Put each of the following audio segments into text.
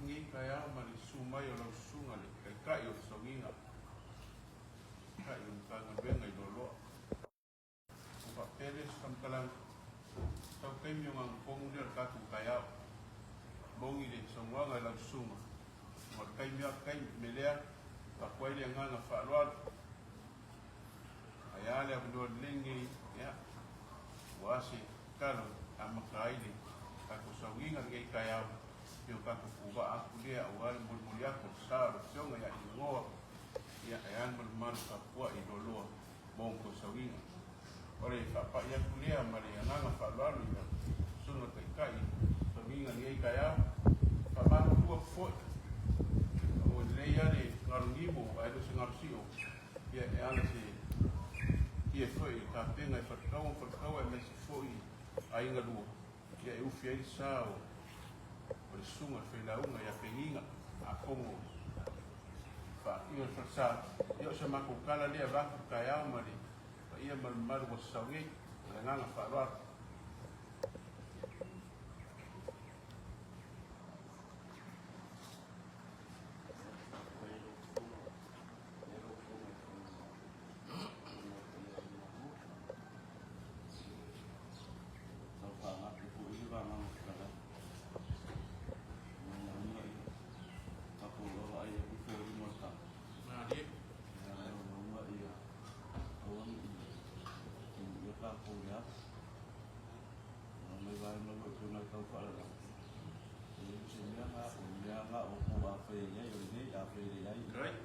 lenei taeao ma le susu mai o lau susuga le Taitai o le Sauiga, Taitai o le Matagaluega i Loaloa. Ua faapea lea se faamatalaga, tau taimi o gagatonu lea o le tatou taeao. Moni le saunoaga i lau susuga, ma o le taimi lava o le taimi. O le mea lea, avatu ai le agaga faaaloalo. Ae a le avanoa lelei lenei, ia, ua se tatalo e amata ai le tatou sauniga lenei taeao, ia o tatou puvaa atu lea aua le molimoli atu o le sa o le Afioga ia Inoa, ia, ae a le malumalu tapuai i loaloa mo le toe sauniga. O le faapai atu lea ma le agaga faaaloalo i lau Susuga Taitai sauniga lenei taeao, faamalulu atu foi, ua lelei lava le galonimo ae le o se galosio. Ia, e ala se ia foi i tapena i Falekaua ma Falekaua aemaise foi aiga lua, ia e ufi ai le sa o le susuga i le failauga ia Penina, atonu faatino le falesa. Ia o se matou tala lea avatu le taeao ma le paia ma le mamalu ua sasau nei. Ma le agaga faaaloalo. Malie. Right.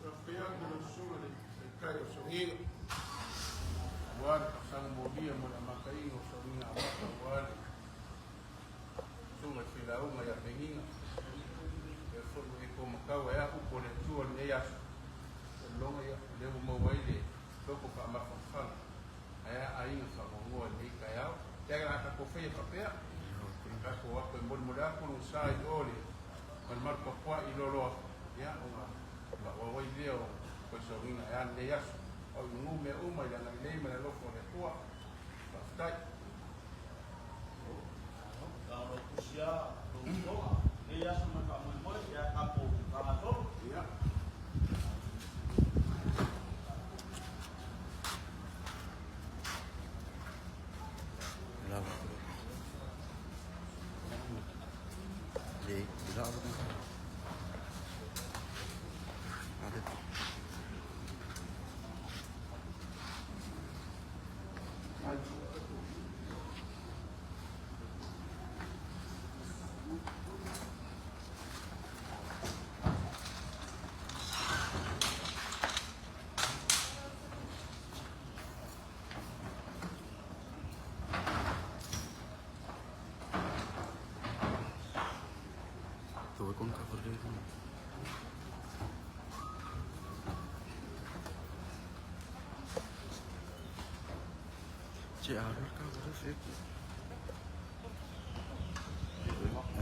Faafetai atu i lau susuga i le Taitai o Sauniga aua le tausaga molia mo le amataina o Sauniga amata aua le susuga i le Failauga ia Penina. foi ua e taumatau ai a upu a le Atua i lenei aso. O le loga ia, o lea ua maua ai le loto faamafanafana ae a aiga faanoanoa i lenei taeao. Ia, o le a tatou faia faapea, tatou o atu e molimoli atu lona sa i o le malumalu tapuai i loaloa, ia, ona faaauau ai lea o toe sauniga ae a lenei aso. Au i manu mea uma i le agalelei ma le alofa o le Atua. Faafetai. Ia. Tôi cũng có vấn đề không? Chị áo rất cao rất xếp.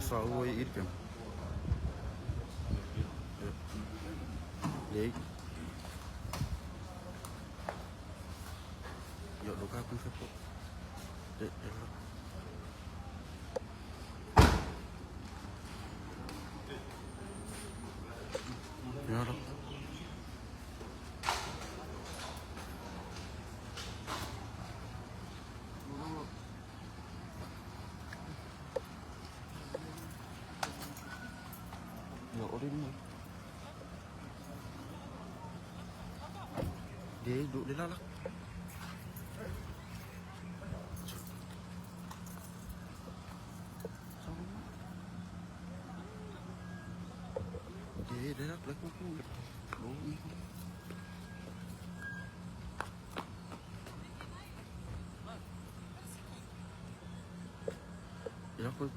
Sao ít kìa. Đấy. Dọn đồ cao cũng phải bộ. Đấy, đấy rồi. Nhớ đâu. Lỗ đi mà. Dia duduk dia lah. Dia dah lah kuku. Ya aku.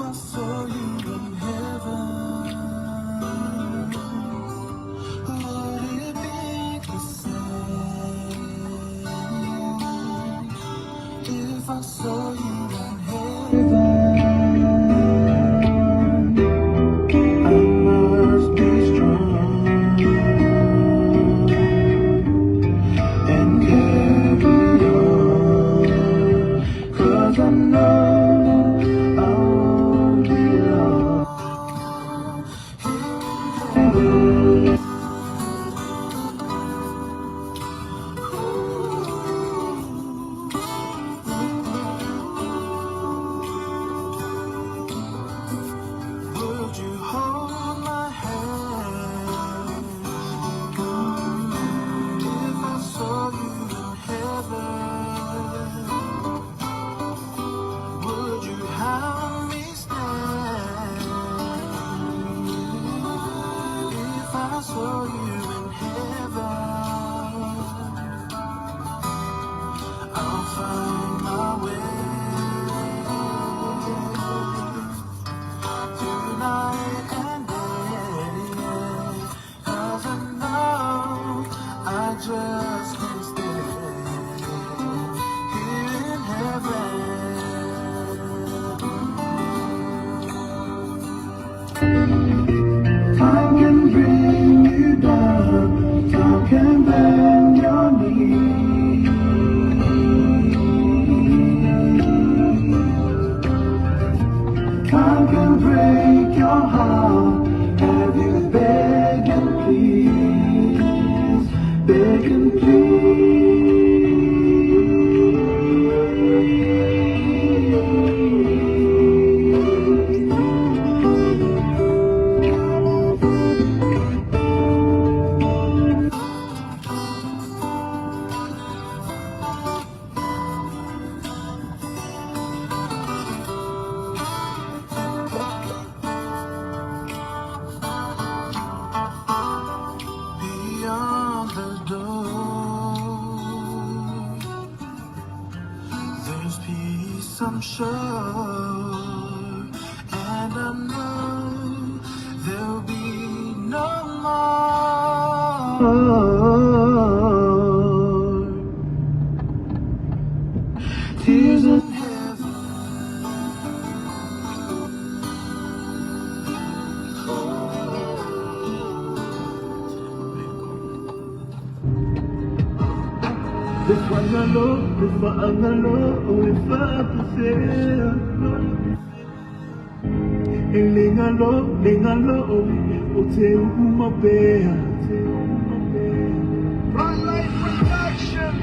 I saw you in heaven, would it be the same? If I saw you in heaven, I must be strong and carry on. 'Cause I know I won't be long. Would you hold my hand if I saw you in heaven? Would you have me stand if I saw you in heaven? I'll find my way tonight and day. 'Cause I know I just can't stay here in heaven. Time can bring you down, time can bend your knees. Time can break your heart, have you begging please, begging please. Beyond the door, there's peace, I'm sure, and I know there'll be no more tears in heaven. Lefangalo, lefangalo, lefatisea. Elengalo, lengalo, o te umapea. Bright Light Production.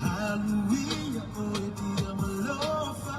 Hallelujah, oh, di amalofa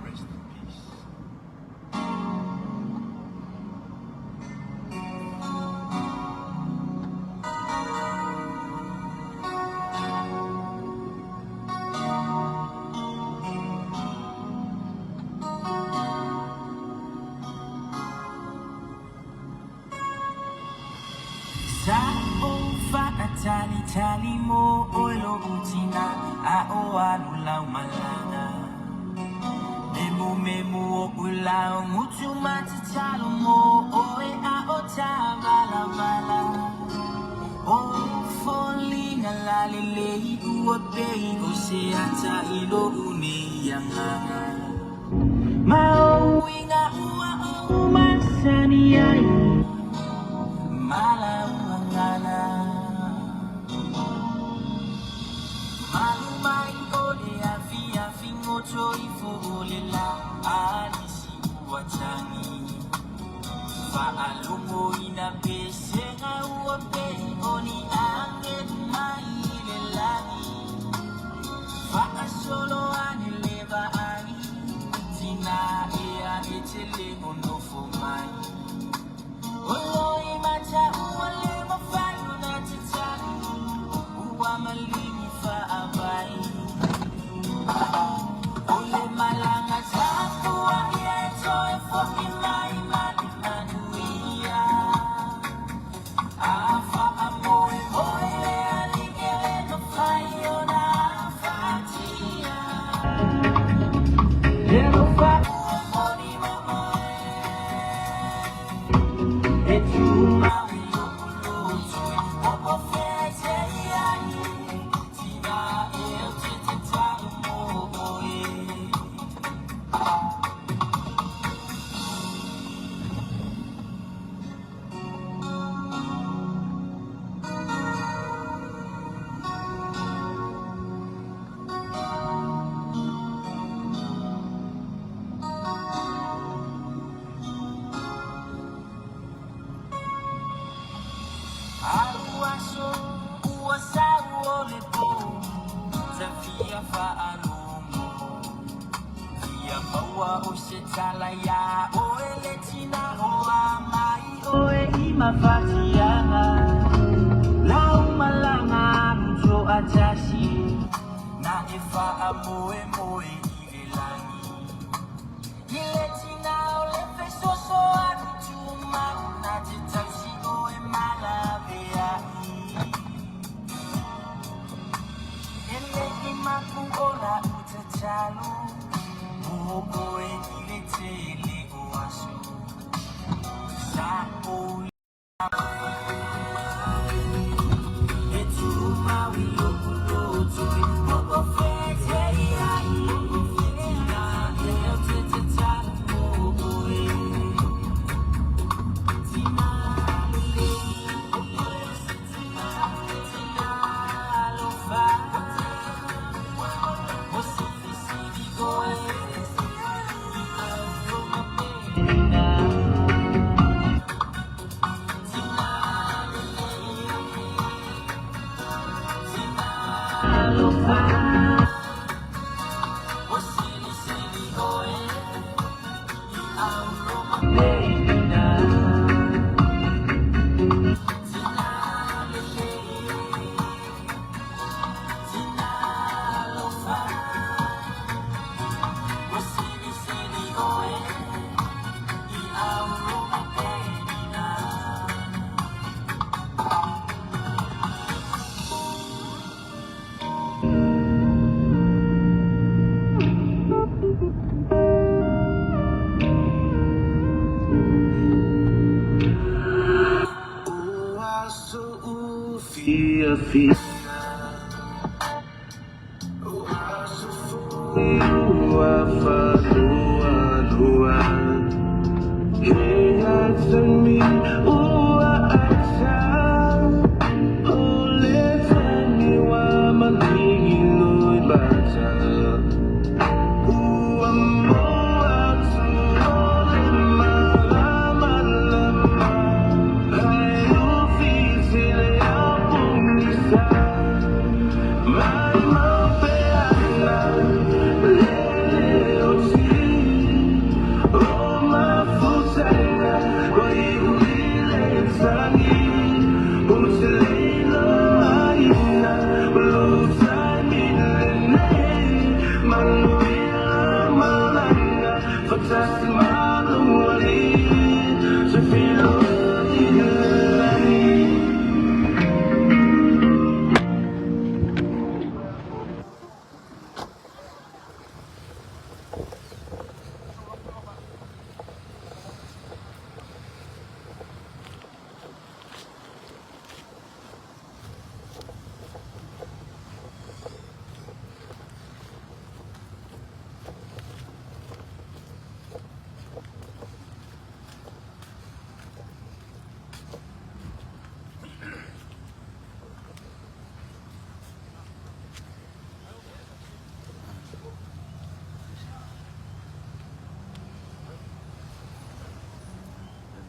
Rest in peace. Sa o faatalitali mo o lo utina a o alu lau malanga. Memu memu o ulau ngutu matatalo mo oe a o tāvala vala. O folinga lalelei ua pei o se ata i lo uni ianganga. Ma o uiga ua o masani ai malauangana. Malumai o le afi afi ngoto ifo o le la alisi ua tagi. Faalogo ina pesega ua pei o ni agelu mai i le lagi. Faasolo ane le vaai, tina ea e tele nofo mai. O loi mataua le mafai ona tatali, ua maligi faavai. O le malaga tapuai e toe fo'i mai ma le manuia. A faamoemoe le alii e le mafai ona afatia. Le alofa ua moni mo oe. E tumau i lou loto e o fea e te i ai. Tina e ou te tatalo mo oe. Alu aso ua sau o le po, tafia faalogo. Fia maua o se tala iā oe le tina o a mai.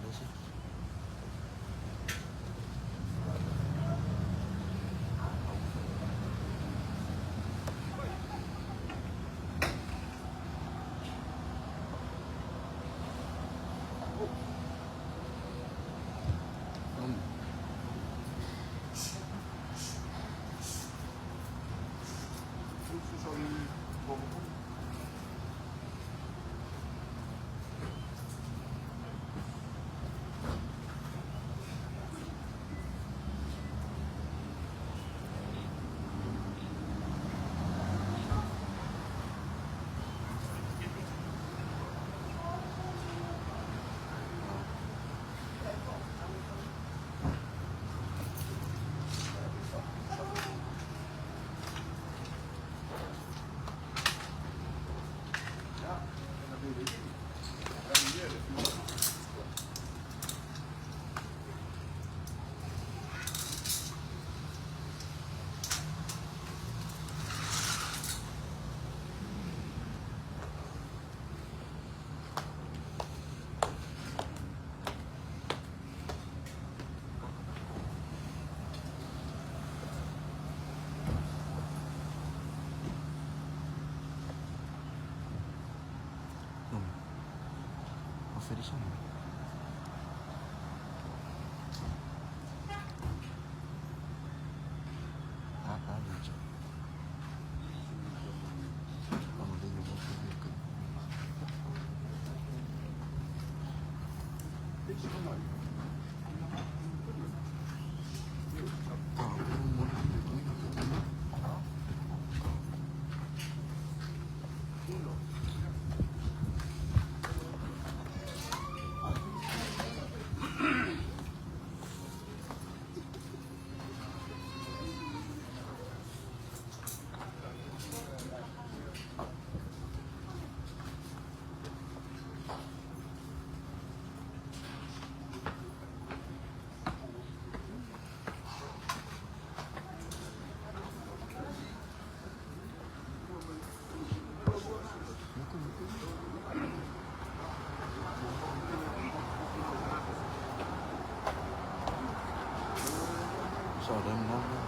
Ganda siya. Oferisyon. Faaleaga.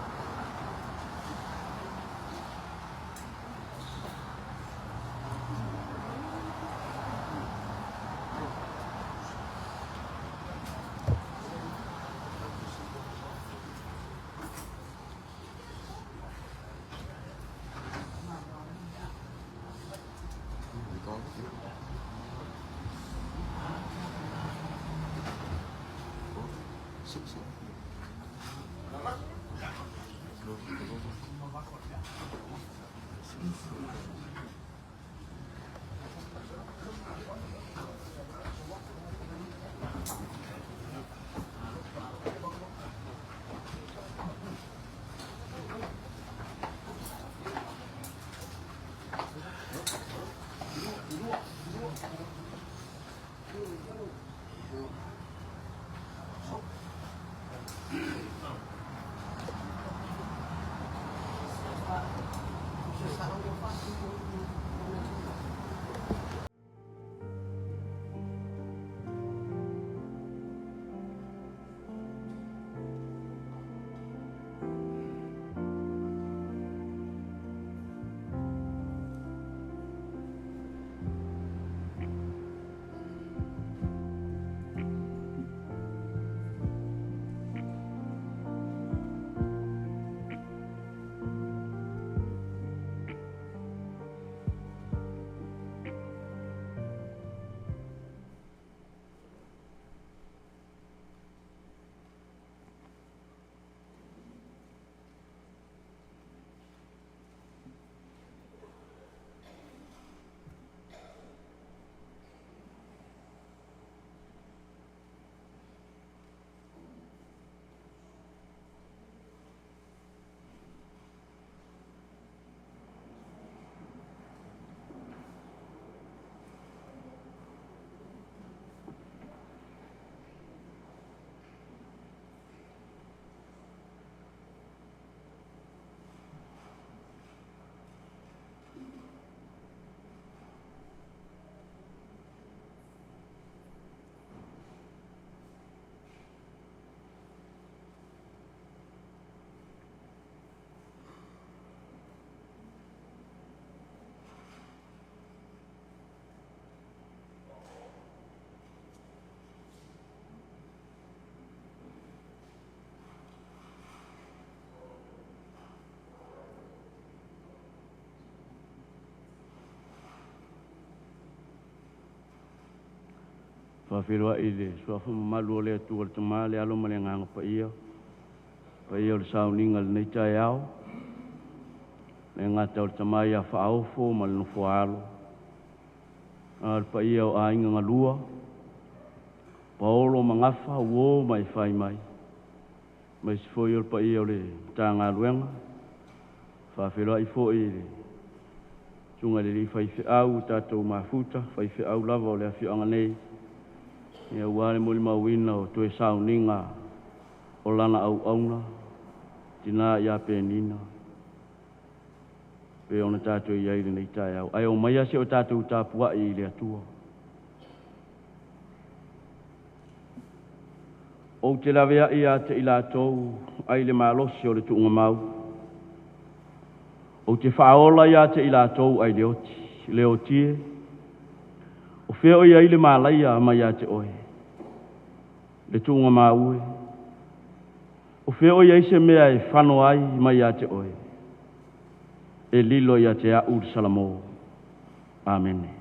Faafeiloai i le Suafa mamalu o le Atua le Tama, le Alo ma le Agaga Paia, paia o le sauniga i lenei taeao, le gata o le Tama ia Faaofo ma le nofo a alo, a o le paia o aiga galua, paolo ma gafa, uo ma e fai mai, aemaise foi o le paia o le Matagaluega. Faafeiloai foi i le susuga i le alii faifeau ua tatou mafuta, faifeau lava o le afioaga nei, aua le molimauina o toe sauniga o lana auauna, tina ia Penina, pei ona tatou i ai i lenei taeao. Ae omaia se o tatou tapuai i le Atua. Ou te laveai ia te i latou ai le malosi o le tuugamau. Ou te faaola ia te i latou ai le oti, le oti e. O fea o i ai le malaia mai ia te oe, le tuugamau e. O fea o i ai se mea e fano ai mai ia te oe, e lilo ia te au le Salamo. Amene.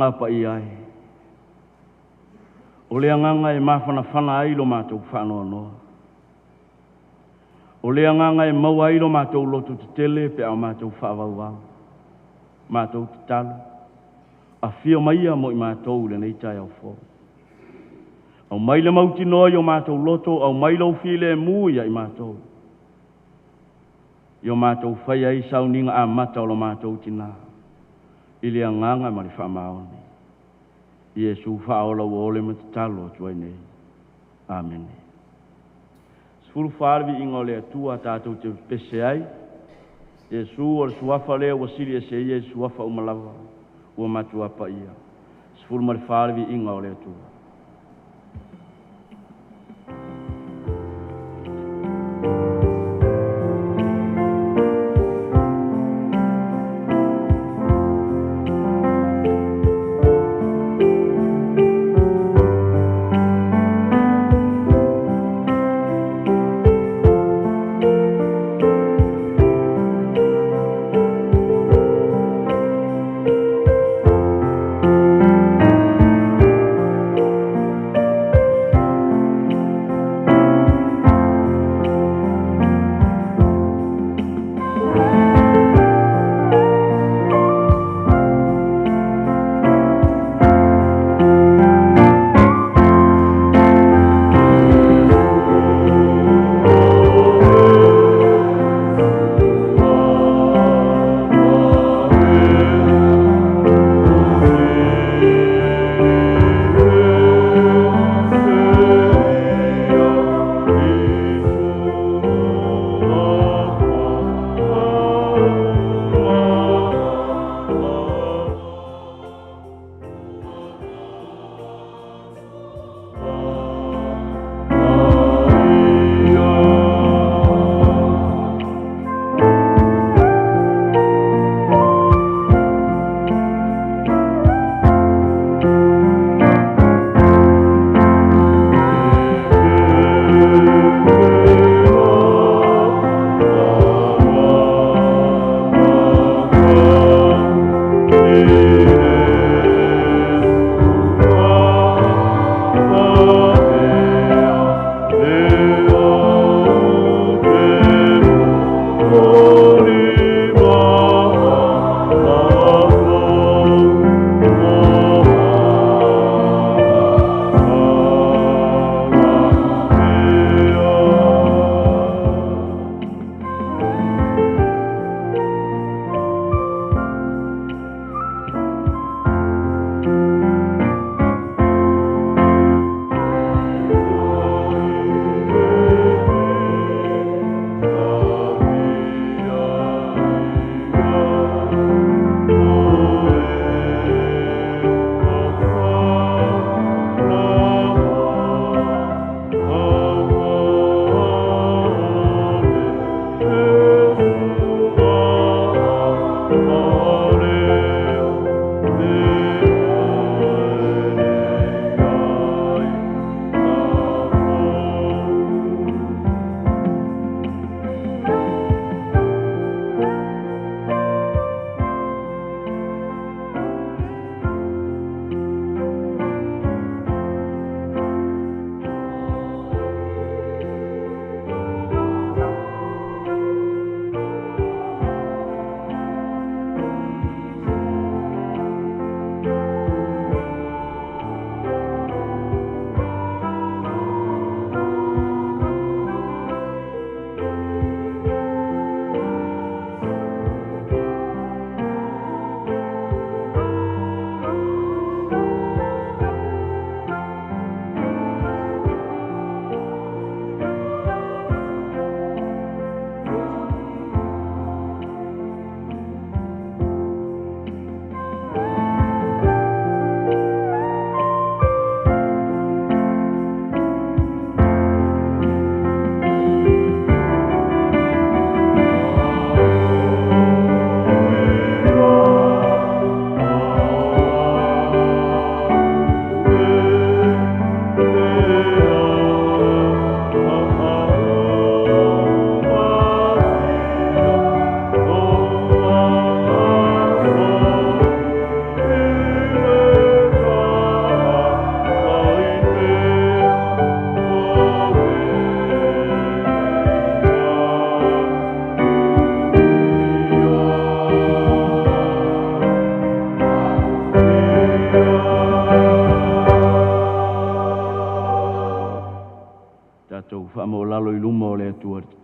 Agaga Paia e, o le agaga e mafanafana ai lo matou faanoanoa. O le agaga e maua ai lo matou loto tetele pe a matou faavauvau. Matou tatalo, afio maia mo i matou i lenei taeao fou. Aumai le mautinoa i o matou loto, aumai lou filemu ia i matou. I o matou fai ai sauniga amata o lo matou tina, i le agaga ma le faamaoni. Iesu faaola ua ole ma tatalo atu ai nei. Amene. 14 le viiga o le Atua tatou te pese ai. Iesu o le suafa lea ua sili ese ia i suafa uma lava ua matua paia. 14 le viiga o le Atua.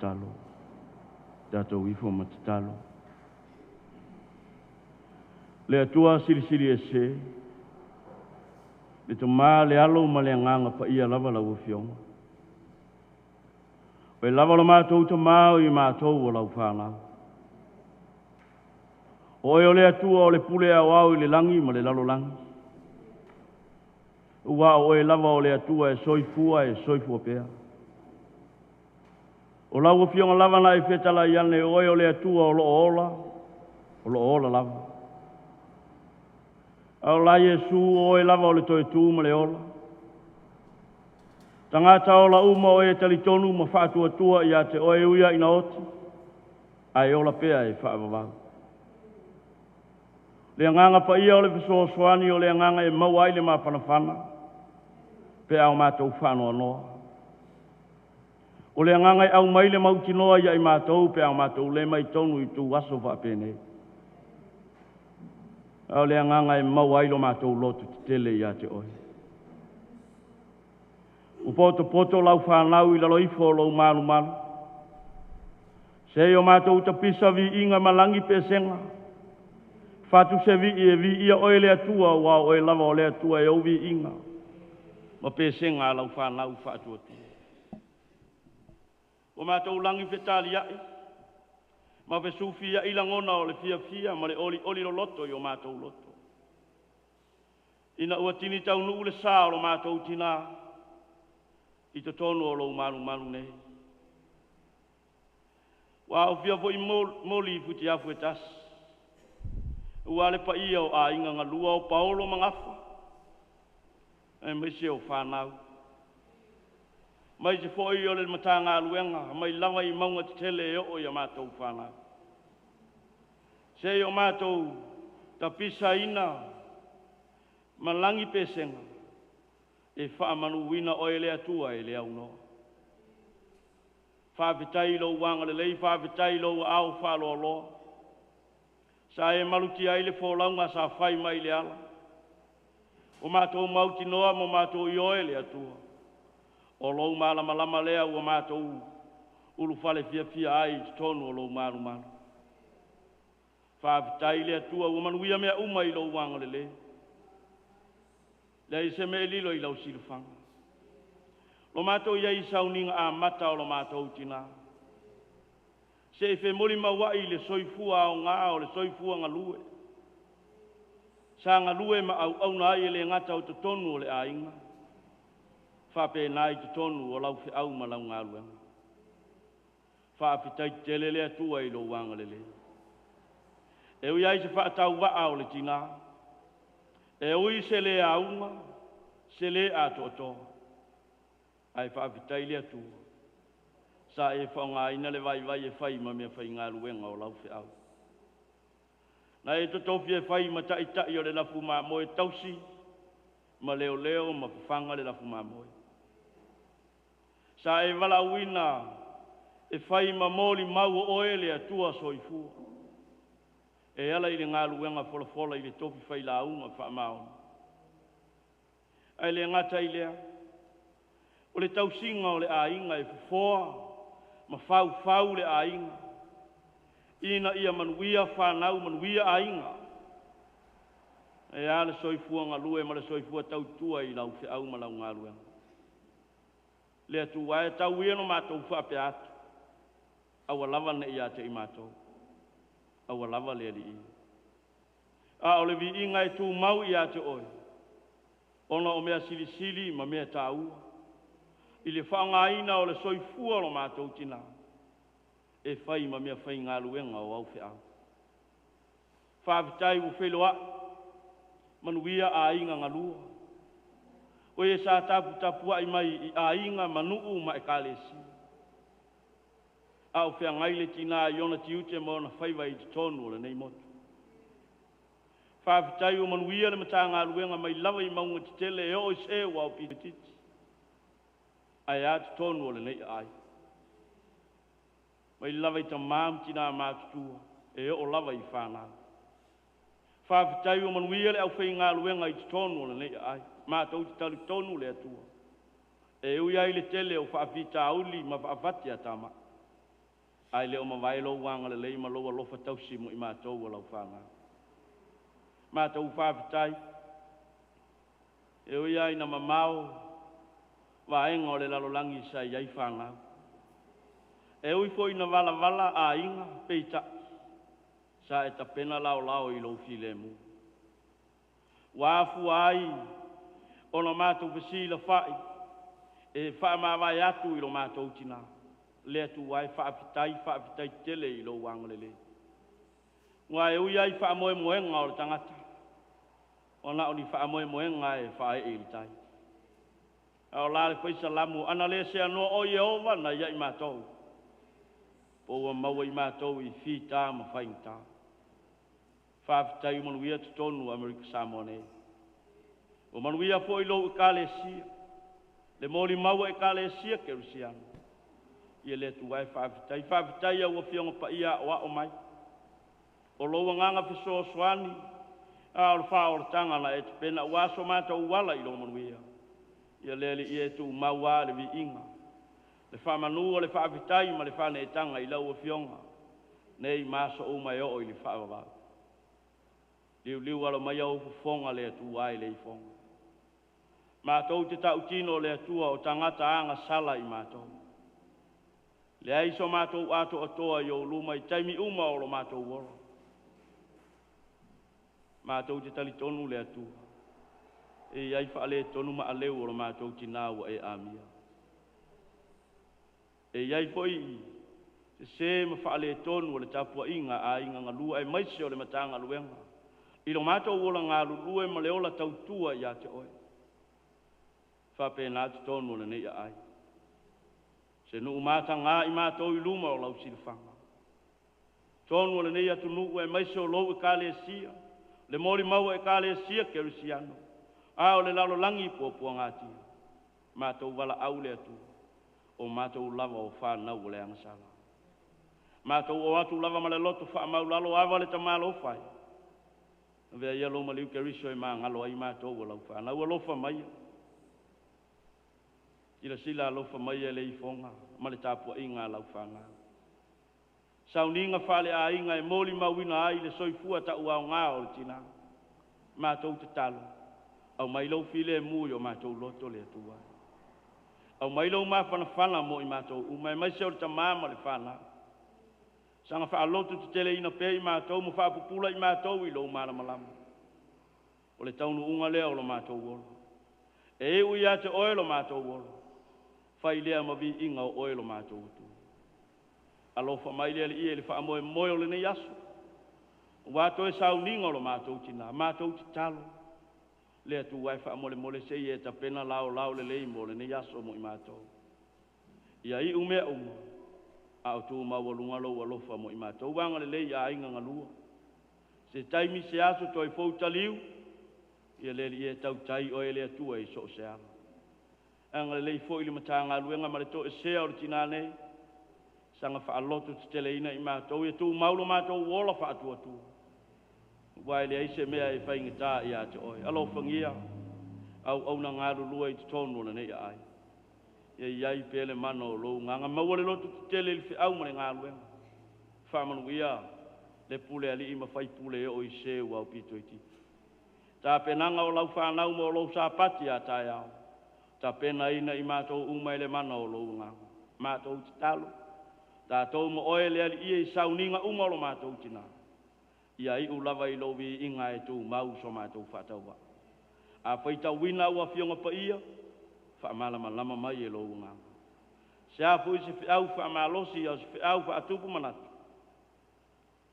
tatalo. Tatou ifo ma tatalo. Le Atua silisili ese, le Tama, le Alo ma le Agaga Paia lava lau Afioga. Oe lava lo matou Tama o i matou o lau fanau. O oe o le Atua o le pule aoao i le lagi ma le lalolagi. Ua o oe lava o le Atua e soifua e soifua pea. O lau Afioga lava na e fetalai ane o oe o le Atua o loo ola, o loo ola lava. A o la Iesu o oe lava o le toe tu ma le ola. Tagata ola uma o e talitonu ma faatuatua ia te oe uia ina oti, ae ola pea e faavavau. Le agaga paia o le fesoasoani o le agaga e maua ai le mafanafana pe a o matou faanoanoa. O le agaga e aumai le mautinoa ia i matou pe a o matou le mai tonu i tu aso faapenei. A o le agaga e maua ai lo matou loto tetele ia te oe. Ua potopoto lau fanau i lalo ifo o lou malumalu. Se i o matou tapisa viiga ma lagi pesega. Fatu se vii e viia oe le Atua, ua o oe lava o le Atua e ou viiga ma pesega a lau fanau faatuatua. Ua matou lagi fetaliai ma fesufiai lagona o le fiafia ma le olioli loloto i o matou loto. Ina ua tini taunuu le sa o lo matou tinā i totonu o lou malumalu nei. Ua aofia foi moli i futiafu e tasi, ua le paia o aiga galua o Paolo ma Gafa, aemaise o fanau. Mai se foi o le Matagaluega, mai lava i mauga tetele e oo ia matou fanau. Se i o matou tapisaina ma lagi pesega, e faamanuina oe le Atua e le aunoa. Faafetai i lou agalelei, faafetai i lou aao faaloaloa. Sa e malutia ai le folauga sa fai mai le ala. O matou mautinoa ma matou ioe le Atua. O lou malamalama lea ua matou ulufale fiafia ai i totonu o lou malumalu. Faafetai le Atua ua manuia mea uma i lou agalelei. Leai se mea e lilo i lau silafaga. Lo matou iai i sauniga amata o lo matou tinā. Se i femolimauai i le soifua aoga o le soifua galue. Sa galue ma auauna ai e le gata o totonu o le aiga, faapena i totonu o lau feau ma lau galuega. Faafetai tele le Atua i lou agalelei. E ui ai se faatauvaa o le tinā, e ui se le auga, se le atoatoa, ae faafetai le Atua. Sa e faaaogaina le vaivai e fai ma mea faigaluega o lau feau. Na e totofi e fai ma taitai o le lafu mamoe tausi ma leoleo ma fafaga le lafu mamoe. Sa e valaauina e fai ma molimau o oe le Atua soifua. E ala i le galuega folafola i le tofi failauga faamaoni. Ae le gata i lea, o le tausiga o le aiga e fofoa ma faufau le aiga, ina ia manuia fanau, manuia aiga. E a le soifua galue ma le soifua tautua i lau feau ma lau galuega. Le Atua e tau ia no matou faapea atu, aua lava ne i ia te i matou, aua lava le Alii. A o le viiga e tumau ia te oe, ona o mea silisili ma mea taua, i le faaaogaina o le soifua o lo matou tinā, e fai ma mea faigaluega o au feau. Faafetai ua feiloai, manuia aiga galua. O e sa taputapuai mai i aiga, ma nuu ma ekalesia. A o feagai le tinā i ona tiute ma ona faiva i totonu o lenei motu. Faafetai ua manuia le Matagaluega mai lava i mauga tetele e oo i se ua aupito itiiti, ae a totonu o lenei aai. Mai lava i tamā ma tinā matutua, e oo lava i fanau. Faafetai ua manuia le aufaigaluega i totonu o lenei aai. Matou te talitonu le Atua. E ui ai le tele o faafitauli ma faafati a tamai. Ae le o mavae lou agalelei ma lou alofa tausi mo i matou o lau fanau. Matou faafetai, e ui lava ina mamao vaega o le lalolagi sa i ai fanau. E ui foi ina valavala aiga, peitai, sa e tapena laolao i lou filemu. Ua afua ai ona matou fesilafai e faamavae atu i lo matou tina. Le Atua e, faafetai, faafetai tele i lou agalelei. Aua e ui lava i faamoemoega o le tagata, ua na o ni faamoemoega e faaee i le tai. A o la le fai salamo, ana le seanoa oe Ieova na ia i matou, po ua maua i matou i fita ma faigata. Faafetai ua manuia totonu o Amerika Samoa nei. Ua manuia foi lou Ekalesia, le molimau a Ekalesia Kerisiano. Ia le Atua e, faafetai. Faafetai i au Afioga Paia Aoao mai, o lou agaga fesoasoani a o le faaolataga na e tapena aua so matou ala i lou manuia. Ia le Alii e tumau lava le viiga, le faamanu o le faafetai ma le faaneetaga i lau Afioga nei ma aso uma e oo i le faavavau. Liuliu alo mai au fofoga le Atua i le ifoga. Matou te tautino le Atua o tagata agasala i matou. Leai so matou atoatoa i ou luma i taimi uma o lo matou ola. Matou te talitonu le Atua, e i ai faaletonu maaleu o lo matou tina ua e amia. E i ai foi sese ma faaletonu o le tapuaiga a aiga galua aemaise o le Matagaluega i lo matou ola galulue ma le ola tautua ia te oe. Faapena totonu o lenei aai. Se nuu mataga i matou i luma o lau silafaga. Totonu o lenei atunuu aemaise o lou Ekalesia, le molimau a Ekalesia Kerisiano, a o le lalolagi puapuagatia, matou valaau le Atua, o matou lava o fanau o le agasala. Matou o atu lava ma le loto faamaualalo, ava le tamalofa e. Avea ia lou maliu Keriso e magalo ai matou o lau fanau, alofa maia. Silasila alofa mai e le ifoga ma le tapuaiga a lau fanau. Sauniga faaleaiga e molimauina ai le soifua tauaoga o le tina. Matou tatalo, aumai lou filemu i o matou loto le Atua. Aumai lou mafanafana mo i matou uma, aemaise o le tama ma le fanau. Saga faaloto teteleina pea i matou ma faapupula i matou i lou malamalama. O le taunuuga lea o lo matou ola. E iu ia te oe lo matou ola, fai lea ma viiga o oe lo matou Atua. Alofa mai le Alii i le faamoemoe o lenei aso, ua toe sauniga o lo matou tina, matou tatalo, le Atua e faamolemole se i e tapena laolao lelei mo lenei aso mo i matou. Ia iu mea uma, a o tu maualuga lou alofa mo i matou, agalelei i aiga galua. Se taimi se aso toe fou taliu, ia le Alii e tautai oe le Atua i so o se ala. Agalelei foi le Matagaluega ma le toesea o le tina nei, saga faaloto teteleina i matou, ia tumau lo matou ola faatuatua. Ua e leai se mea e faigata ia te oe. Alofagia auauna galulue i totonu o lenei aai. Ia iai pea le mana o lou agaga, maua le loto tetele i le feau ma le galuega. Faamanuia le pule alii ma faipule e oo i se ua aupito itiiti. Tapenaga o lau fanau ma o lou sapati a taeao, tapenaina i matou uma e le mana o lou agaga. Matou tatalo, tatou ma oe le Alii i sauniga uma o lo matou tina. Ia iu lava i lou viiga e tumau so matou faatauvaa. A faitauina au Afioga Paia, faamalamalama mai e lou agaga. Se a foi se feau faamalosi o se feau faatupu manatu,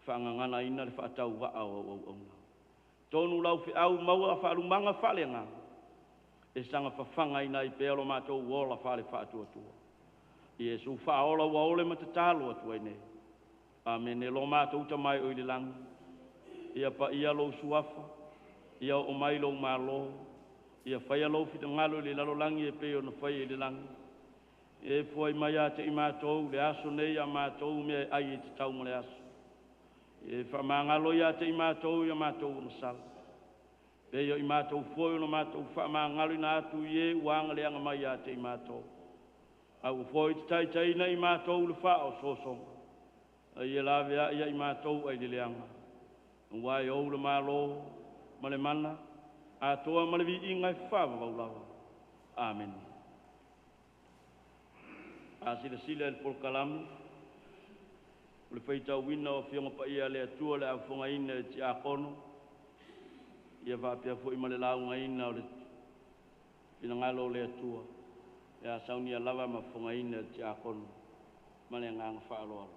faagaganaina le faatauvaa o au auauna. Tonu lau feau maua faalumaga faaleagaga, e saga fafagaina ai pea lo matou ola faale faatuatua. Iesu faaola ua ole ma tatalo atu ai nei. Amene. Lo matou Tama e oi le lagi, ia paia lou suafa, ia oo mai lou malo, ia faia lou finagalo i le lalolagi e pei ona faia i le lagi. E foai mai ia te i matou le aso nei a matou mea e ai e tatau ma le aso. E faamagalo ia te i matou ia matou agasala, pei o i matou foi ona matou faamagaloina atu i e ua agaleaga mai ia te i matou. A ua foi te taitaiina i matou le faaosoosoga, A ia laveai ia i matou ai le leaga, aua e ou le Malo ma le mana, atoa ma le viiga e faavavau lava. Amene. A silasila i le polokalame, o le faitauina o Afioga Paia a le Atua, le afofogaina e Tiakono, ia faapea foi ma le laugaina o le finagalo o le Atua, e a saunia lava ma fofogaina e le Tiakono ma le agaga faaaloalo.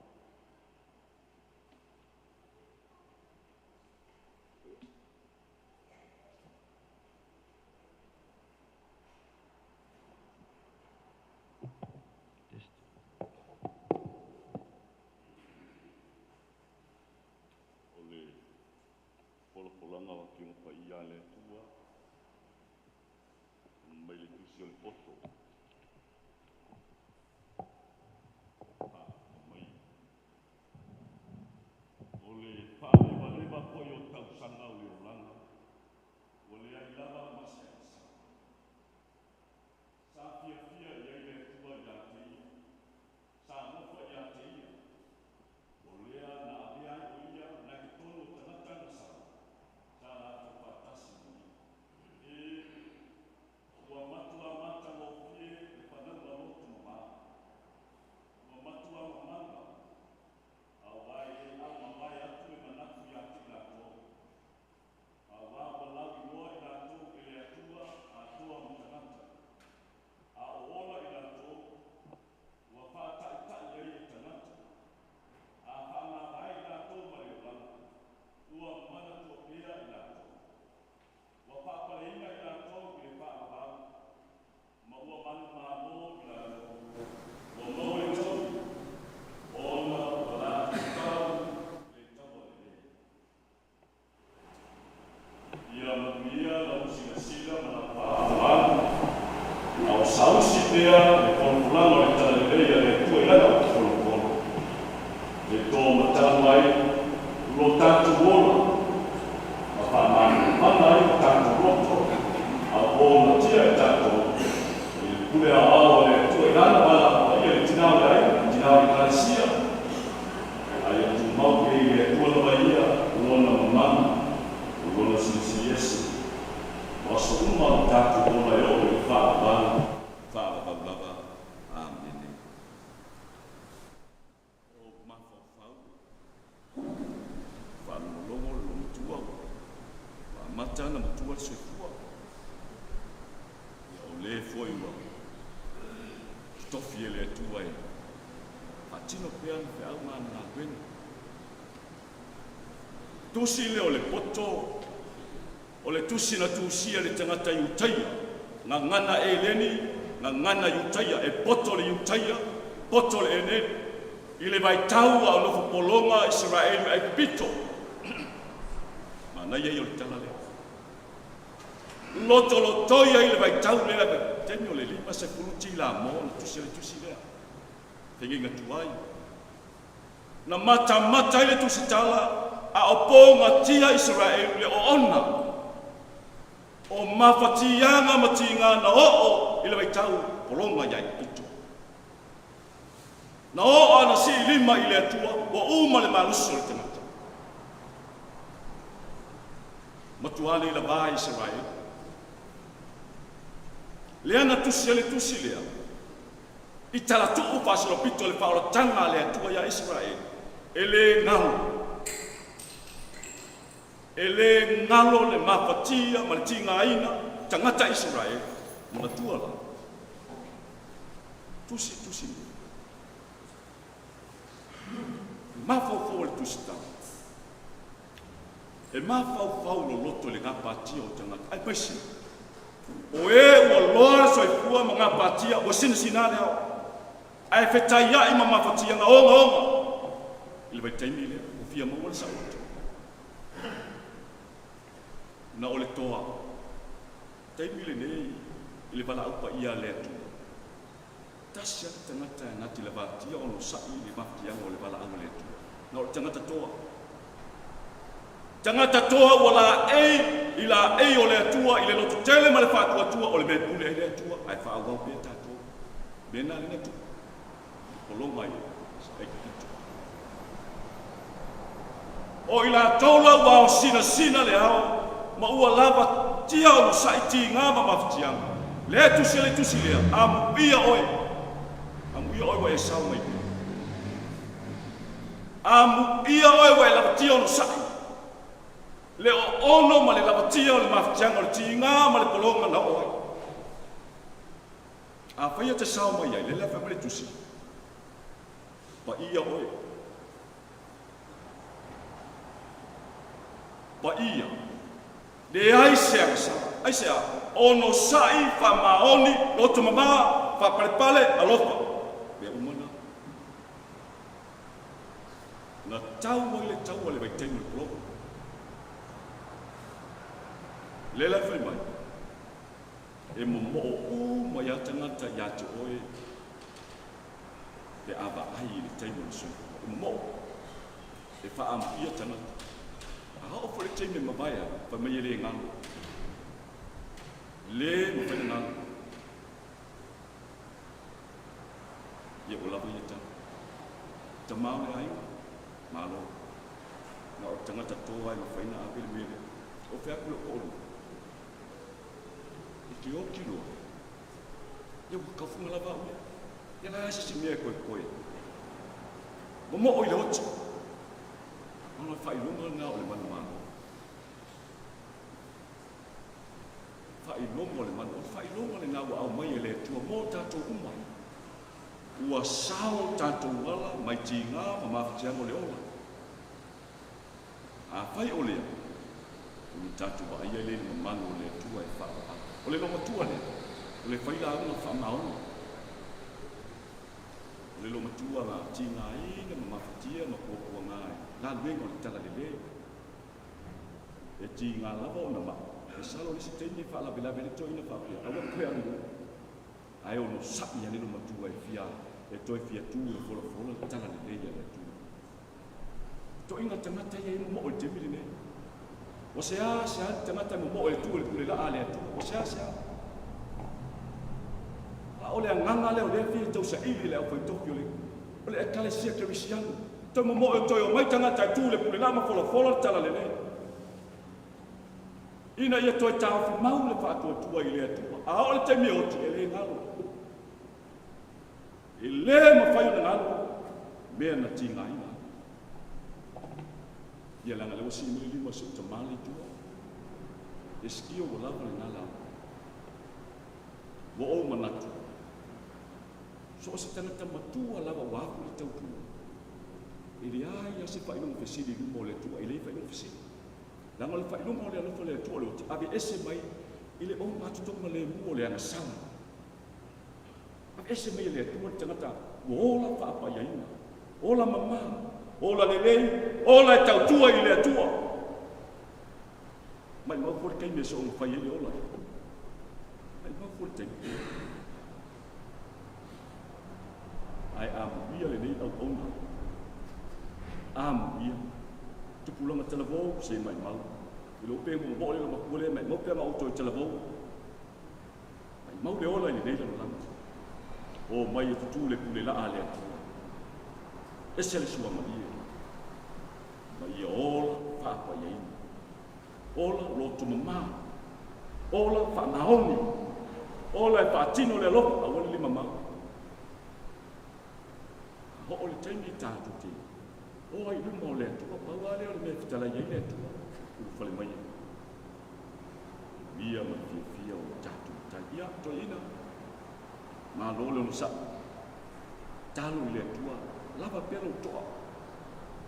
O le polopolaga o Afioga Paia a le Atua mai le tusi o le poto mai. O le faalevaleva foi o tausaga o le olaga, ua leai lava ma se asa. Sa fiafia i ai le Atua ia te ia, sa alofa ia te ia, o lea na avea ai o ia nai totonu o tagata na sau, sa latou faatasi ma ia. E ua matua matagofie le fanauga loto mama, ua matua mamana, auā e le aumavae atu le manatu ia te i latou, auā ua lauiloa i latou e le Atua atoa ma tagata, a o ola i latou, ua faataʻitaʻi ai e tagata, a faamavae i latou ma le olaga, ua manatua pea i latou. Ua faapaleina i latou i le faavavau, ma ua manumalo i latou. Ua maua le togi, ona ua latou tau le taua lelei. Ia manuia lau silasila ma lau faafofoga, a o saausi pea le polopolaga o le talalelei a le Atua i lana upu folopolo, e to matau ai lo tatou ola ma faamalamalamaga ai o tatou loto, a o pōnatia e tatou i le pule aoao a le Atua i lana valaaupaia i le tina o le aiga, le tina o le Ekalesia. A ia tumau pea i le Atua lava ia lona mamana, o lona silisili ese, o aso uma o tatou ola e oo i le faavavau, faavavau lava. Amene. O mafaufau, faalogologo le loomatua ua amata ona matua le soifua. Ia o le foi ua totofi e le Atua e faatino pea ana feau ma ana galuega. Tusi lea o le poto, o le tusi na tusia e le tagata Iutaia, gagana Eleni, gagana Iutaia, e poto le Iutaia, poto le Eleni, i le vaitau a o nofo pologa Isaraelu i Aikupito. Manaia ia o le tala lea. Lotolotoi ai le vaitau lea, taimi o le 50 tila mo na tusi le tusi lea. Fegeiga tuai. Na matamata ai le tusitala a o pogatia Isaraelu le oona o mafatiaga ma tiga na oo i le vaitau pologa i Aikupito. Na oo ana sii lima i le Atua ua uma le malosi o le tagata. Matua le lava Isaraelu. Lea na tusi ai le tusi lea i talatuu faasolopito le faaolataga a le Atua iā Isaraelu, e le galo, e le galo le mafatia ma le tigaina tagata Isaraelu. Manatua la, tusi tusi nei. E mafaufau a le tusitala. E mafaufau loloto i le gapatia o tagata, aemaise o e ua loa le soifua ma gapatia ua sinasina le ao, ae fetaiai ma mafatiaga ogaoga i le vaitaimi lea ua fia maua le saoloto. Na o le toa taimi lenei i le valaau paia a le Atua. Tasi lava le tagata e na te lavatia ona osaʻi i le mafatiaga o le valaau a le Atua, na o le tagata toa. Tagata toa ua laei i laei o le Atua i le loto tele ma le faatuatua o le mea e pule ai le Atua, ae faaauau pea tatou mea na lena tuu pologa i Aikupito. O i latou la ua aosinasina le ao ma ua lavatia onosai tiga ma mafatiaga. Lea e tusi ai le tusi lea, Amuia oe, amuia oe ua e sao mai pea. Amuia oe ua e lavatia onosai le oono ma le lavatia o le mafatiaga o le tiga ma le pologa na oo ai. Afai e te sao mai ai, lea la e fai mai le tusi, Paia oe. Paia. Leai se agasala. Aisea? Onosai, faamaoni, loto mama, faapalepale, alofa. Mea uma na. Na tau ai le taua i le vaitaimi o le pologa. Lea la e fai mai, e momoo uma ia tagata ia te oe pe a vaai i le taimi o le soifua. E momoo, e faaamuia tagata. A oo foi le taimi e mavae ai, fai mai e le galo. Le mafai ona galo. Ia ua lava ia tala. Tama o le aiga, malo. Na o le tagata toa e mafai ona ave le mea lea. O fea atu lou toalua? E te oti loa. Ia ua taufuga lava au ia. Ia la se isi mea e koekoe. Momoo i le oti. Ona o le faailoga lena o le manumalo. Faailoga o le manu, o le faailoga lena ua aumai e le Atua mo tatou uma. Ua sao tatou ala mai tiga ma mafatiaga o le ola. Afai o lea, ona tatou vaaia lea i le mamalu o le Atua e faaoa. O le loomatua lea, o le failauga faamaoni. O le loomatua na tigaina ma mafatia ma puapuaga ai galuega o le talalelei. E tiga lava ona maa, masalo o le isi taimi e faalavelave ai le toeaina faapea, aua toe alu i o. Ae onosai ane loomatua e fia, e toe fia tu e folafola le talalelei a le Atua. Toʻiga tagata ia e momoʻo i le taimi lenei. Ua seasea le tagata e momoʻo e tu i le pule laa a le Atua. Ua seasea. A o le agaga lea o lea fia tausaili i le aufaitofi o le, o le Ekalesia Kerisiano. Toe momoʻo e toe omai tagata e tu i le pule laa ma folafola le talalelei. Ina ia toe taofi mau le faatuatua i le Atua. A oo le taimi e oti, e le galo. E le mafai ona galo mea na tigaina ai. Ia leaga lea ua sii mai le lima o si ou tama le i tua. E sikia ua lava lena lauga. Ua ou manatu, so o se tagata matua lava ua afu i le tautua, e leai lava se faailoga fesili i luma o le Atua, e leai faailoga fesili. Leaga o le faailoga o le alofa o le Atua o le oti, aveese mai i le ogatotoga lemu o le agasala. Aveese mai e le Atua le tagata ua ola faapaiaina, ola mama, ola lelei, ola e tautua i le Atua. Maimau foi le taimi e soona fai ai le ola. Maimau foi le taimi. Ae amuia lenei auauna. Amuia. Tupulaga talavou se maimau. I lou pe moomoo le matua lea maimau pe ma outou i talavou. Maimau le ola i lenei lalolagi. O mai e tutū le pule laa a le Atua. Ese le suamalie. Ma ia ola faapaiaina. Ola loto mama. Ola faamaoni. Ola e faatino le alofa, aua le lima mau. A oo le taimi tatou te o ai i luma o le Atua, pau lava lea o le mea e fetalai ai le Atua, ulufale mai ai. Manuia ma le fiafia o lo tatou Matai. Ia, toeaina, malo le onosai. Talo i le Atua, lava pea lou toa.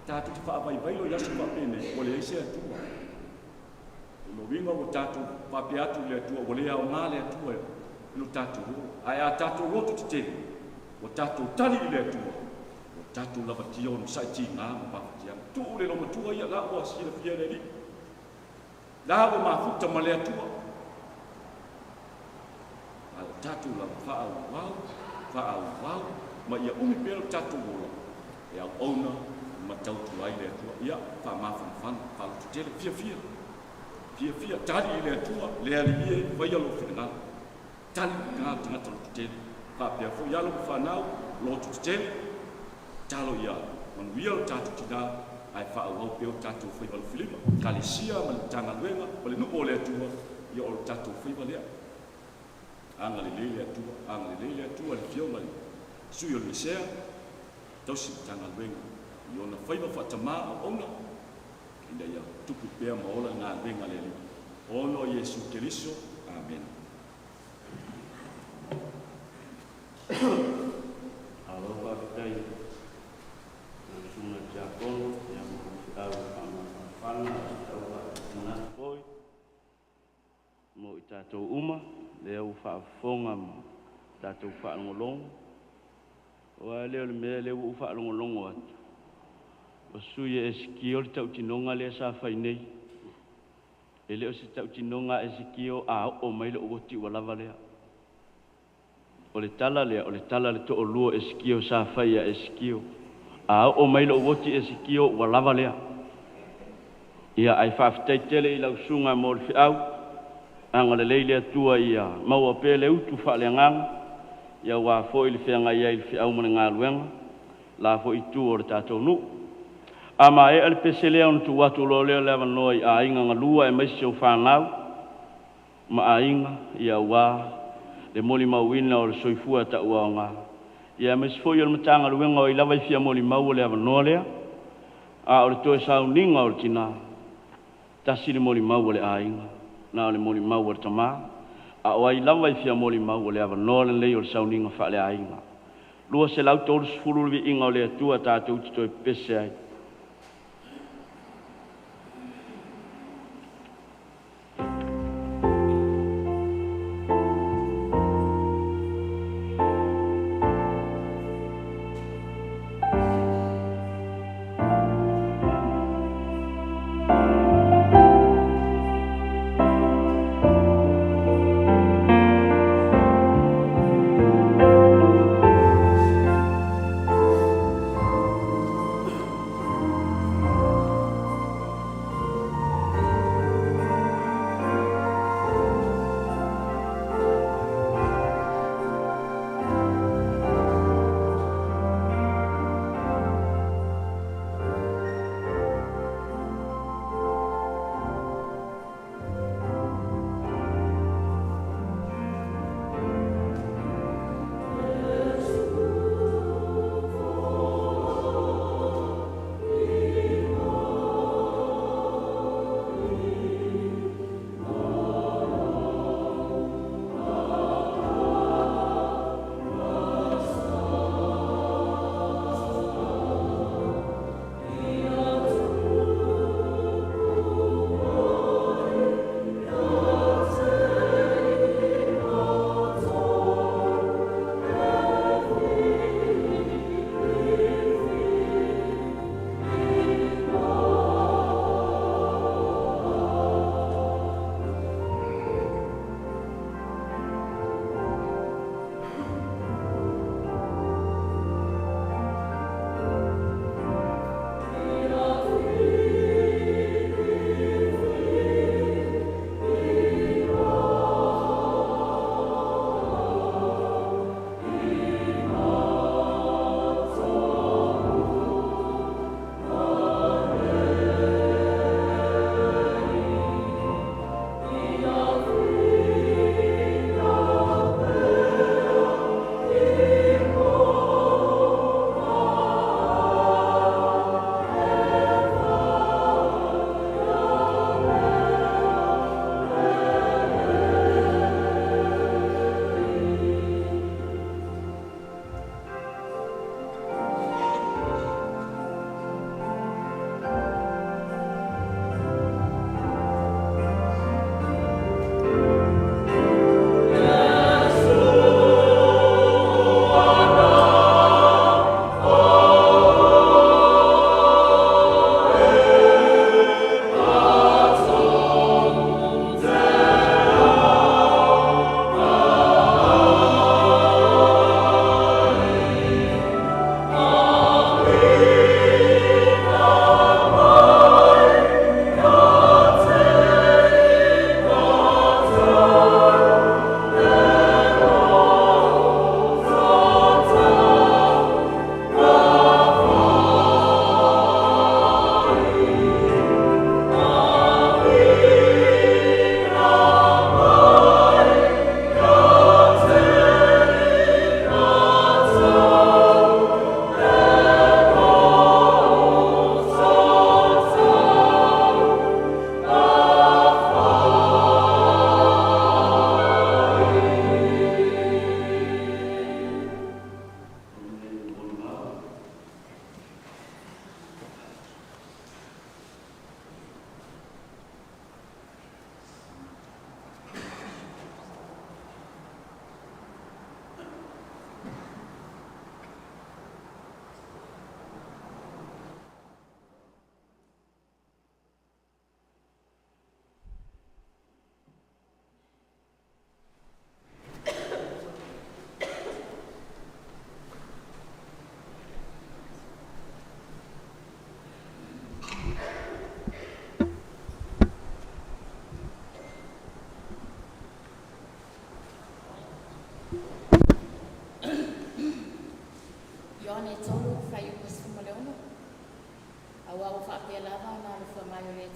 Tatou te faavaivai loa i aso faapenei, ua leai se Atua. O lona uiga ua tatou faapea atu i le Atua, ua le aoga le Atua i lo tatou ola. Ae a tatou loto tetele, ua tatou tali i le Atua, ua tatou lavatia onosai tiga ma mafatiaga. Tuu le loomatua ia, la ua silafia e le Alii. La ua mafuta ma le Atua. Ae o tatou lava faaauau, faaauau, ma ia umi pea lo tatou ola e auauna ma tautua ai le Atua. Ia, faamafanafana, faalototele, fiafia, fiafia, tali i le Atua, le Alii e, faia lou finagalo. Tali i tagata lototele. Faapea foi alo ma fanau, lototetele, tatalo ia manuia lo tatou tina. ae faaauau pea o tatou faiva lufilima, Ekalesia ma le Matagaluega ma le nuu o le Atua, ia o le tatou faiva lea. Agalelei le Atua, agalelei le Atua i le Afioga i le Sui o le Misea, tausi Matagaluega i ona faiva faatamā auauna, ina ia tupu pea ma ola le galuega a le Alii. Ona o Iesu Keriso. Amene. Malo faafetai i lau Susuga i le Tiakono ma lou feau e faamafanafana a o se tau faamanatu foi mo i tatou uma lea ua faafofoga ma tatou faalogologo. Aua lea o le mea lea ua ou faalogologo atu, o sui e Esikio le tautinoga lea sa fai nei. E le o se tautinoga a Esikio a oo mai lou oti ua lava lea. O le tala lea, o le tala a le toalua o Esikio sa fai ia Esikio. A oo mai lou oti Esikio ua lava lea. Ia ae faafetai tele i lau susuga mo le feau, agalelei le Atua ia maua pea le utu faaleagaga aua foi le feagai ai i le feau ma le galuega la foi itu o le tatou nuu. A maea le pese lea ona tuu atu loa lea o le avanoa i aiga galua aemaise o fanau ma aiga aua le molimauina o le soifua tauaoga aemaise foi o le Matagaluega o ai lava e fia molimau o le avanoa lea. A o le toe sauniga o le tina, tasi le molimau a le aiga, na o le molimau a le tama. A o ai lava e fia molimau, o le avanoa lenei o le sauniga faaleaiga. 230 le viiga o le Atua tatou te toe pepese ai.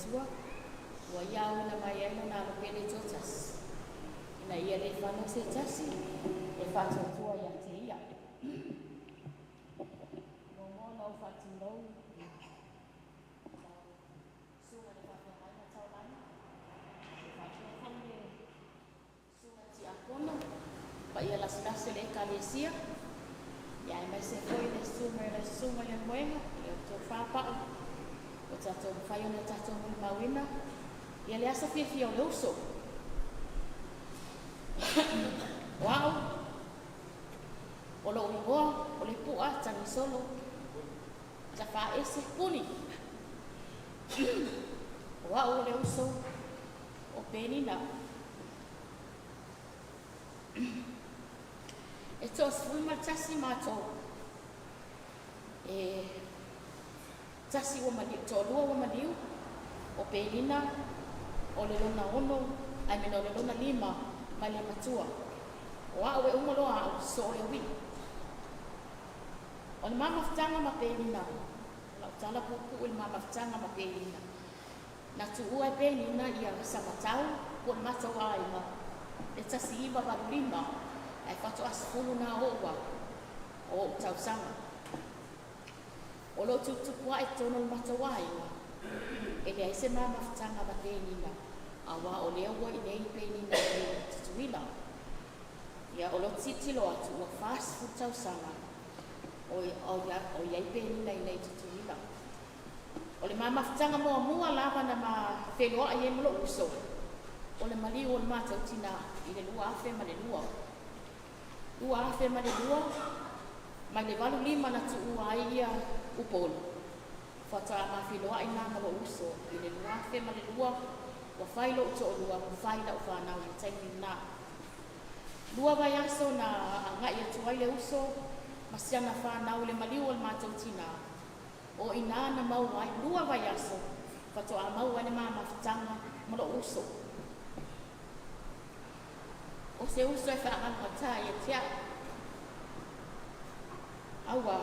Atua ua Ia auina mai ai Lona Alo Pele toatasi, ina ia le fano se tasi e faatuatua ia te Ia. Muamua ona ou faatulou i lau susuga i le faafeagaiga taulagi, e faapea foi le susuga tiakono, paia lasilasi o le Ekalesia, ia aemaise foi le susu mai o le susuga i le Moega, le outou fāpa'u, ua tatou mafai ona tatou molimauina ia le aso fiafia o le uso. O a'u, o lo'u igoa o le Pu'a Tagisolo Tafaese Puni. O a'u o le uso o Penina. E 11 matou, e tasi ua maliu, toalua ua maliu, o Penina o le lona ono, ai mena o le lona lima mai le matua. O a'u e uma loa a'u soo le ui'i. O le ma mafutaga ma Penina, o la'u tala puupuu i le ma mafutaga ma Penina. Na tuua e Penina ia Samatau po o le matou aiga le 1985, ae faatoa 10 na o'u au o o'u tausaga. O lo'o tuputupu a'i totonu o le matou aiga, e leai se ma mafutaga ma Penina, auā o lea ua i inei Penina i Tutuila. Ia o lo tilotilo atu ua 40 tausaga o i ai Penina i inei i Tutuila. O le ma mafutaga muamua lava na ma feloa'i ai ma lo'u uso, o le maliu o le matou tinā i le 2002. 2002, mai le 85 na tuua ai ia Upolu, faatoa mafiloa'i na ma lo'u uso i le 2002, ua fai lo'u to'alua, ua fai la'u fanau i le taimi lena. Lua vaiaso na aga'i atu ai le uso ma si ana fanau i le maliu o le matou tinā, o i inā na maua ai lua vaiaso faatoa maua ai le ma mafutaga ma lo'u uso. O se uso e faagalugata ia te a'u, auā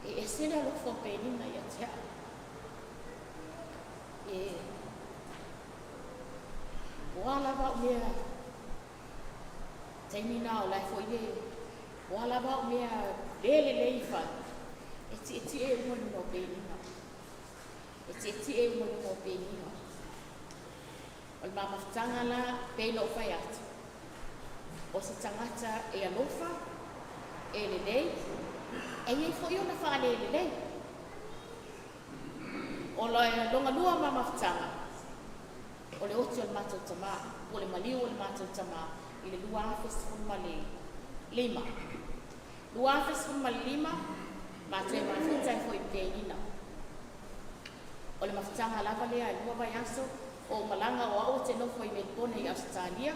e ese le alofa o Penina ia te a'u. E o a lava a'u mea taimi na o lae foi le o a lava a'u mea le lelei fai, e tietie uma i luga o Penina. E tietie uma i luga o Penina. O le ma mafutaga la, pei ona ou fai atu, o se tagata e alofa, e lelei, e i ai foi ona faalelelei. O le logalua ma mafutaga, o le oti o le matou tamā, po o le maliu o le matou tamā i le 2015. 2015, matou e mafuta ai foi i Penina. O le mafutaga lava lea e lua vaiaso, o ou malaga o a'u ou te nofo i Melipone i Ausetalia.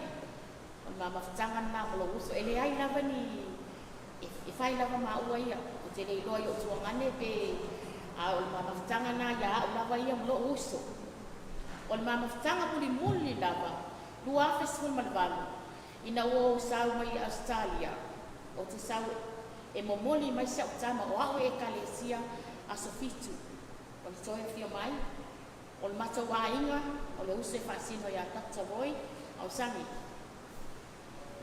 O le ma mafutaga lena ma lou uso. E leai lava ni e fai lava maua ia. Ou te le iloa i o'u tuagane pe a o le ma mafutaga lena ia a'u lava ia ma lo'u uso. O le ma mafutaga mulimuli lava, 2018, ina ua ou sau mai i Ausetalia, ou te sau e momoli mai si a'u tama o a'u e ekalesia aso 7. O le toe afio mai o le matou aiga, o le uso e faasino iā Dr. Roy Ausagi.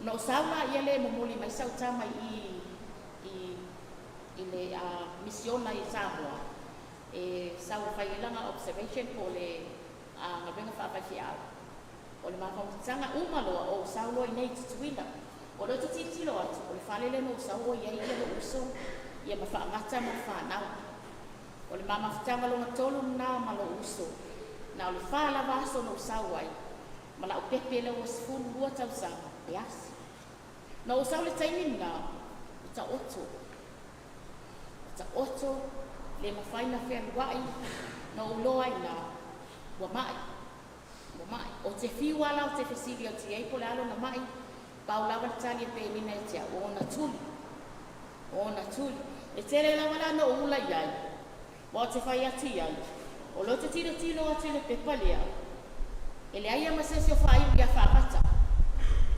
Na ou sau laia lea e momoli mai sau tama i i i le misiona i Samoa, e sau e fai ai lana observation po o le galuega faafaifeau. O le mafaufauga uma loa o ou sau loa i inei i Tutuila. O lea ou te tilotilo atu, o le fale lea na ou sau o i ai lo'u uso ia ma faagata ma le fanau. O le ma mafutaga lona tolu lena ma lo'u uso. Na o le 4 lava aso na ou sau ai, ma la'u pepe lea ua 12 tausaga e asi. Na ou sau i le taimi lena, ua ta'oto. Ua ta'oto, le mafai na fealua'i, na ou iloa ai la, ua ma'i. Ua ma'i. O te fiu lava la ou te fesili atu i ai po o le a lona ma'i, pau lava le tali e Penina ia te a'u, o ona tuli. O ona tuli. E tele lava la na ou ula i ai, aua ou te fai atu i ai, o lea ou te tilotilo atu i le pepa lea, e leai lava ma se isi o faaiu ia Faagata.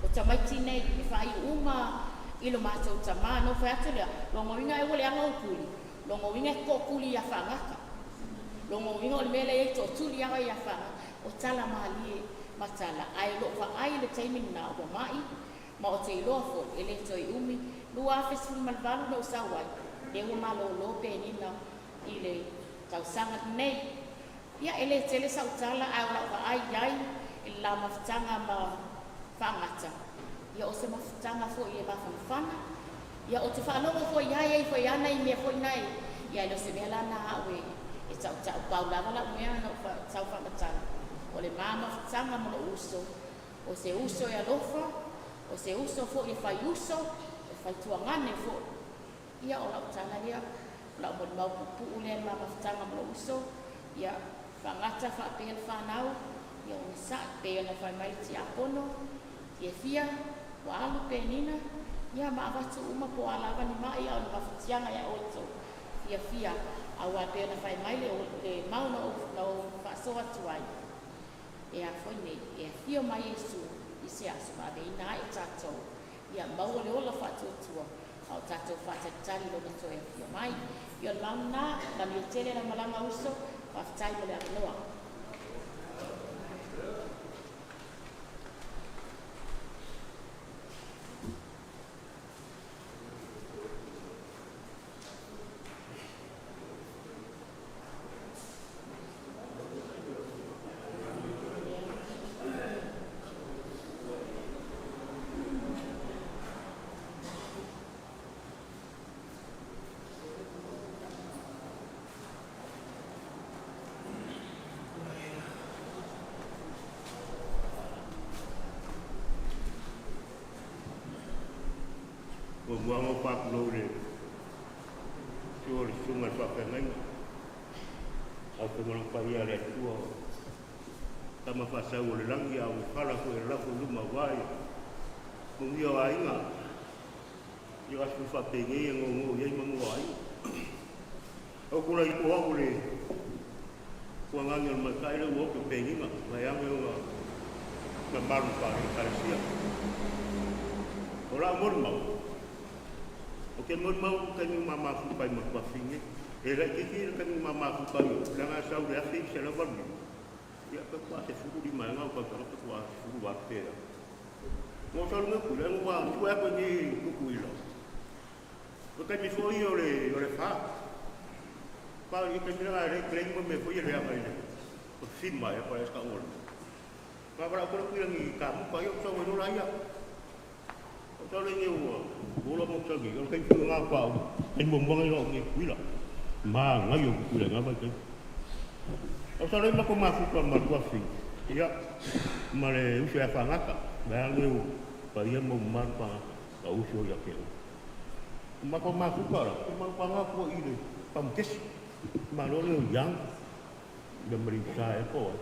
O tamaiti nei e faaiu uma i lo matou tamā. Na ou fai atu lea, logoina ea ua leaga ou tuli, logoina e to'otuli ia Faagata. Logo uiga o le mea lea e to'atuli lava ia Faaga o tala malie ma tala ae o lo'u vaai i le taimi lenā ua ma'i ma o te iloa fo'i e lē toe umi 2018 na ou sau ai lea ua malōlō penina i le tausaga lenei. Ia e lē tele sa'u tala ae o la'u vaai iai i le la mafutaga ma Faagata ia o se mafutaga fo'i e mafanafana. Ia ou te faalogo foi iai ai foi ana i mea foi nei ia e le o se mea la lena a'u e ta'uta'u pau lava la'u mea na ou tau faamatala o le ma mafutaga ma lo'u uso o se uso e alofa o se uso foi e fai uso e fai tuagane foi. Ia o la'u tala lea o la'u molimau puupuu lea i le ma mafutaga ma lo'u uso. Ia Faagata faapea le fanau ia onosa'i pei ona fai mai le tiakono fiafia ua alu penina ia ma avatu uma po o a lava ni ma'i a o ni mafatiaga ia outou fiafia auā pei ona fai mai le mau na ou faasoa atu ai e a foi nei e afio mai Iesu i se aso ma aveina ai tatou ia maua le ola faatuatua a o tatou faatalitali i lona toe afio mai. Ia o le mau lena, manuia tele lau malaga uso, faafetai mo le avanoa. Muamuaga o faatulou i le susu o le susuga i le faafeagaiga, aufaigaluega paia a le Atua, Tama Faasau o le Lagi a o fala foi e lafo i luma aua ia manuia o aiga, ia aso faapenei e gogo i ai manu o aiga. O kula i ko au le kuangagi o le matai le ua ope penina, mai ane ona mamalu faale-Ekalesia. O lau molimau, o ke molimau taimi ma mafuta i matuafine, e laitiiti le taimi ma mafuta i leaga sau le 1985, ia pe kua 15 e ngau tausaga pe kua 18 pea. Mo sau le ku le ngua tu e ko ni kukuila. O taimi foi o le fa. Pa i taimi la le klei mo me foi le anga i le o fima e pa e ska ngol. Pa para ko ku ni ka mu pa yo sau no la ia. O sau le ni o o lo mo sau ni o kai fu nga pa o. Ai mo mo ngai o ni kuila. Ma ngai o kuila nga ba kai. O sau le ma ko ma fu pa ma tua fi. Ia ma le uso ya fangaka. Ba ngai o pa ia mo ma pa ka uso ya ke o. Ma ko ma fu pa la. Ma pa nga fu i le pa mo kesi. Ma lo le yang. Ia mari sa e ko.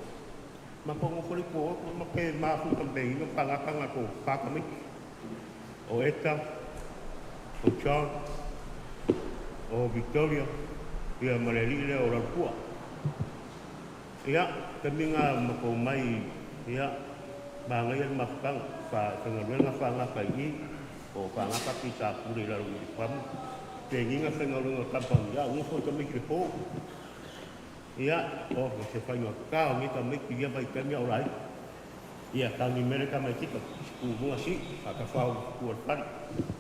Ma ko ngo fole ko ma ke ma fu ka be no pa nga nga ko pa ka mi. O Eta, o Charles, o Victoria, ia ma le li le o la pua. Ia kami nga ma ko mai ia ba ngai ma fang fa fanga fa nga fa i o fa nga ka pi ta pure la lu pam. Te nginga fanga lu ka pa ia ngo fo ka mi ki po. Ia o se fa nga ka ngi ka mi ki ia vai ka mi o lai. Ia tangi mere ka mai tika ku bunga si ka ka fa ku al pari.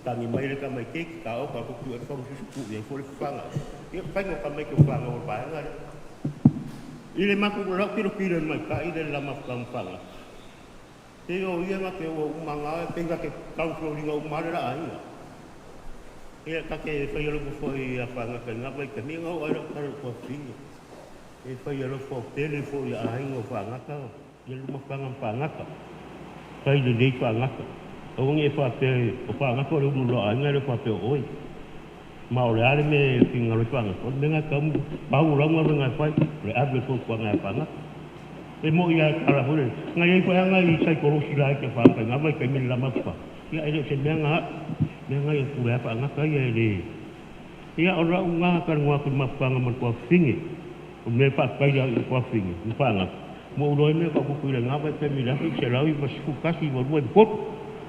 Tangi mai le ka mai ke ka o ka ku e fa su ku ia fo le fanga. Ia fa nga ka mai ke fanga o ba nga. I le maku lau kilo kilo mai ka i le lama fanga fanga. Te o ia nga ke o umanga pe nga ke kau flo linga umale la ai. Ia ka ke fa ia lo fo i a fanga ka nga vai ka ni nga o ai ka ko finga. E fa ia lo fo tele fo ia ai ngo fanga ka. Ia luma fanga fanga ka. Fai le nei fanga ka. O ngi e fa pe o fanga ko le umu lo ai nga le fa pe oi. Ma o le ale me finga lo fanga. O me nga ka mu pa u la nga nga fai le able fo kwa nga fanga. E mo ia kala hore. Nga ia ko nga i sai ko rosi la ke fa ka nga vai ka mi la ma fa. Ia ele se me nga me nga ia ku fa nga ka ia le. Ia o ra nga ka nga ku ma fa nga ma ko fingi. O me fa ka ia ko fingi. Mu fa nga. Mo lo me ka ku ku le nga vai ka mi la se la i va su ka si va ru ko.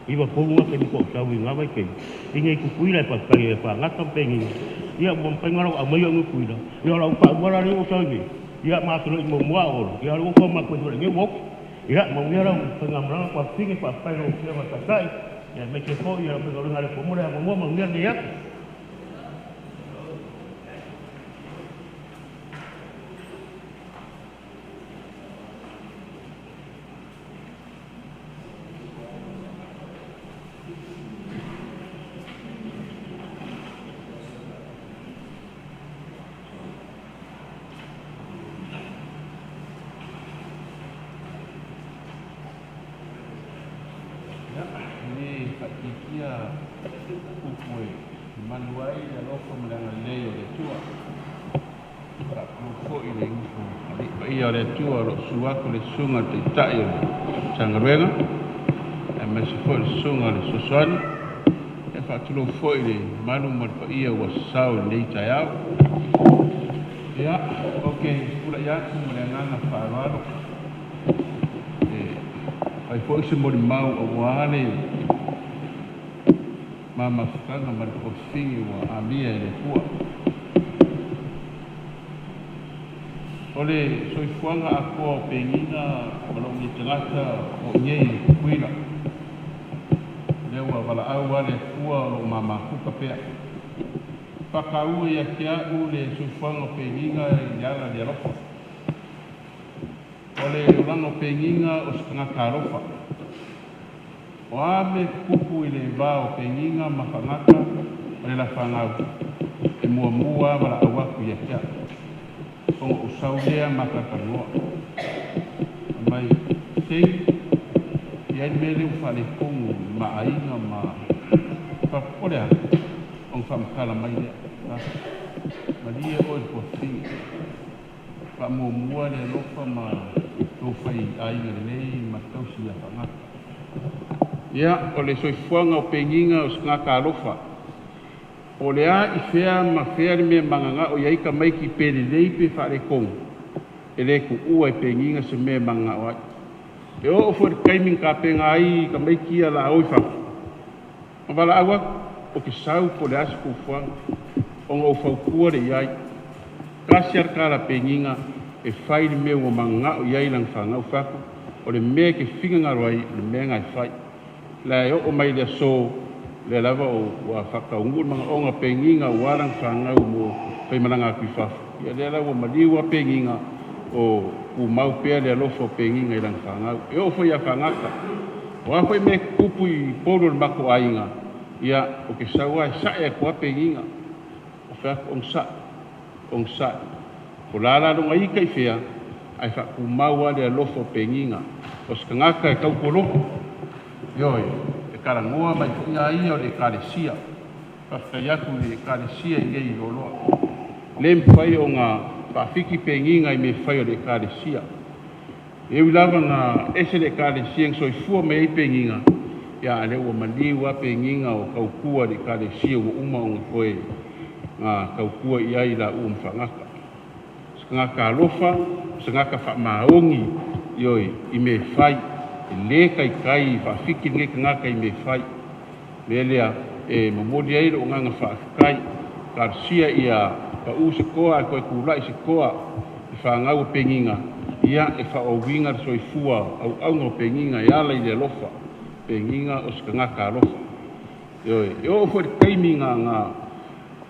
I va ko nga ke ko sa wi nga vai ke. I ngai ku ku le fa ka ia fa nga ka pe ngi. Ia mo pa nga ro a mai nga ku la. Ia ra pa wa ra le o sa ngi. Ia, ma feiloai muamua Olo, ia o lea ua fua matou i Savaii nei ua oti. Ia, manuia lau faigamalaga tuafafine, faafetai i lau Afioga i le Taitai, ia aemaise foi le aufaigaluega a le Atua mo le avanoa. Manuia lenei aso. Ia, e le faaitiitia upu e manu ai le alofa ma le agalelei o le Atua. Faatulou foi i le nofo alii paia o le Atua o lo o susu atu le susuga i le Taitai o le Matagaluega, aemaise foi le susuga i le Fesoasoani. Ia, faatulou foi i le mamalu ma le paia ua sasao i lenei taeao. Ia, ou te tulai atu ma le agaga faaaloalo e fai foi se molimau aua le ma mafutaga ma le toafafine ua amia e le Atua. O le soifuaga atoa o penina ma lou nei tagata o i inei i Tutuila, lea ua valaau lava le Atua o lo o mamafuta pea. Faataua ia te au le soifuaga o penina i le ala i le alofa. O le olaga o penina o se tagata alofa. O a mea tutupu i le va o penina ma fagata o le lafanau, e muamua lava valaau atu ia te au, ona ou sau lea ma talatalanoa. Fai mai, Tei, e i ai le mea lea ua faaletonu i ma aiga ma fafo, o le a? Ona faamatala mai lea, malie oe le tuafafine, faamuamua le alofa ma lou fai aiga lelei ma le tausi ia fagata. Ia, o le soifuaga o penina o se tagata alofa. O le a i fea ma fea le mea mananao i ai tamaiti pe lelei pe faaletonu, e le tuua e penina se mea e mananao ai. E oo foi i le taimi na tapena ai tamaiti ia la o i fafo, ma valaau atu, ou te sau po o le a se fuafuaga, ona ou fautua lea i ai. Tasi lava le tala a penina, e fai le mea ua mananao i ai lana fanau fatu, o le mea e te finagalo ai, o le mea lena e fai. La e oo mai le aso, lea lava ua faataunuu le manaoga o penina aua lana fanau mo faimalaga atu i fafo. Ia lea la ua maliu lava penina o tumau pea le alofa o penina i lana fanau. E oo foi ia fagata, o a foi mea e tutupu i totonu o le matou aiga, ia, ou te sau lava e sae atu lava penina. Ou fai atu, onosai, onosai. Po o le a la lona ita i fea, ae faatumau lava le alofa o penina. O se tagata e tautua lotu, ioe, e talanoa mai foi a ia o le Ekalesia. Faafetai atu i le Ekalesia i nei loaloa. Le mafai ona faafiki penina i mea fai a le Ekalesia. E ui lava na ese le Ekalesia na soifua mai ai penina, ia a o lea ua maliu lava penina o tautua i le Ekalesia ua uma ona toe na tautua i ai laua ma fagata. Se tagata alofa, o se tagata faamaoni, ioe, i mea fai, e le taitai faafiki lenei tagata i mea fai. Mea lea e momoli ai lou agaga faafetai, talosia ia pau se toa ae toe tulai se toa i fanau o penina, ia e faaauauina le soifua auauna o penina e ala i le alofa, penina o se tagata alofa. Ioe, e oo foi i le taimi na na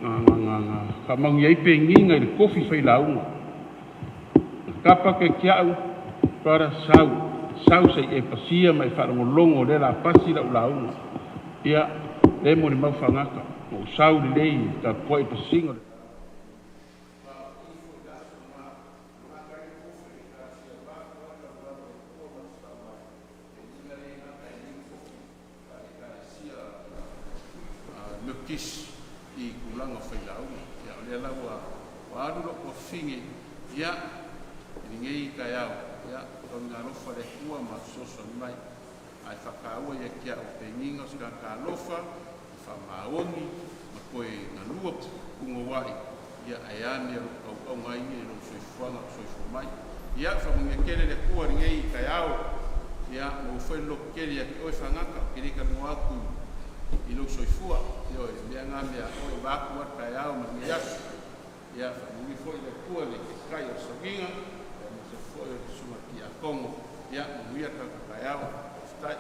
na na na na faamanuia ai penina i le tofi failauga. Na tapa atu e te au, brother, sau, sau se i e pasia ma e faalogologo o lea o le a pasi lau lauga. Ia, lea e molimau fagata, ua ou sau lelei e tapuai i le pasiga o le. Baptist i tulaga o failauga. Ia, o lea la ua alu lou tuafafine, ia, i lenei taeao, ia, tauiga alofa le Atua ma fesoasoani mai. Ae faataua ia te au penina o se tagata alofa, e faamaoni ma toe galua punouai, ia, ae a mea o lo o tauauga ai ia i lou soifuaga o soifua mai. Ia, faamanuia tele le Atua i lenei taeao, ia, maua foi le loto tele ia te oe fagata, ou te le talanoa atu i lou soifua, ioe, o mea na mea a oe, vaeatu lava le taeao ma lenei aso. Ia faamanuia foi le Atua i le taitai o le sauiga, aemaise foi o le susuga i le Tiakono. Ia manuia le tatou taeao. Faafetai.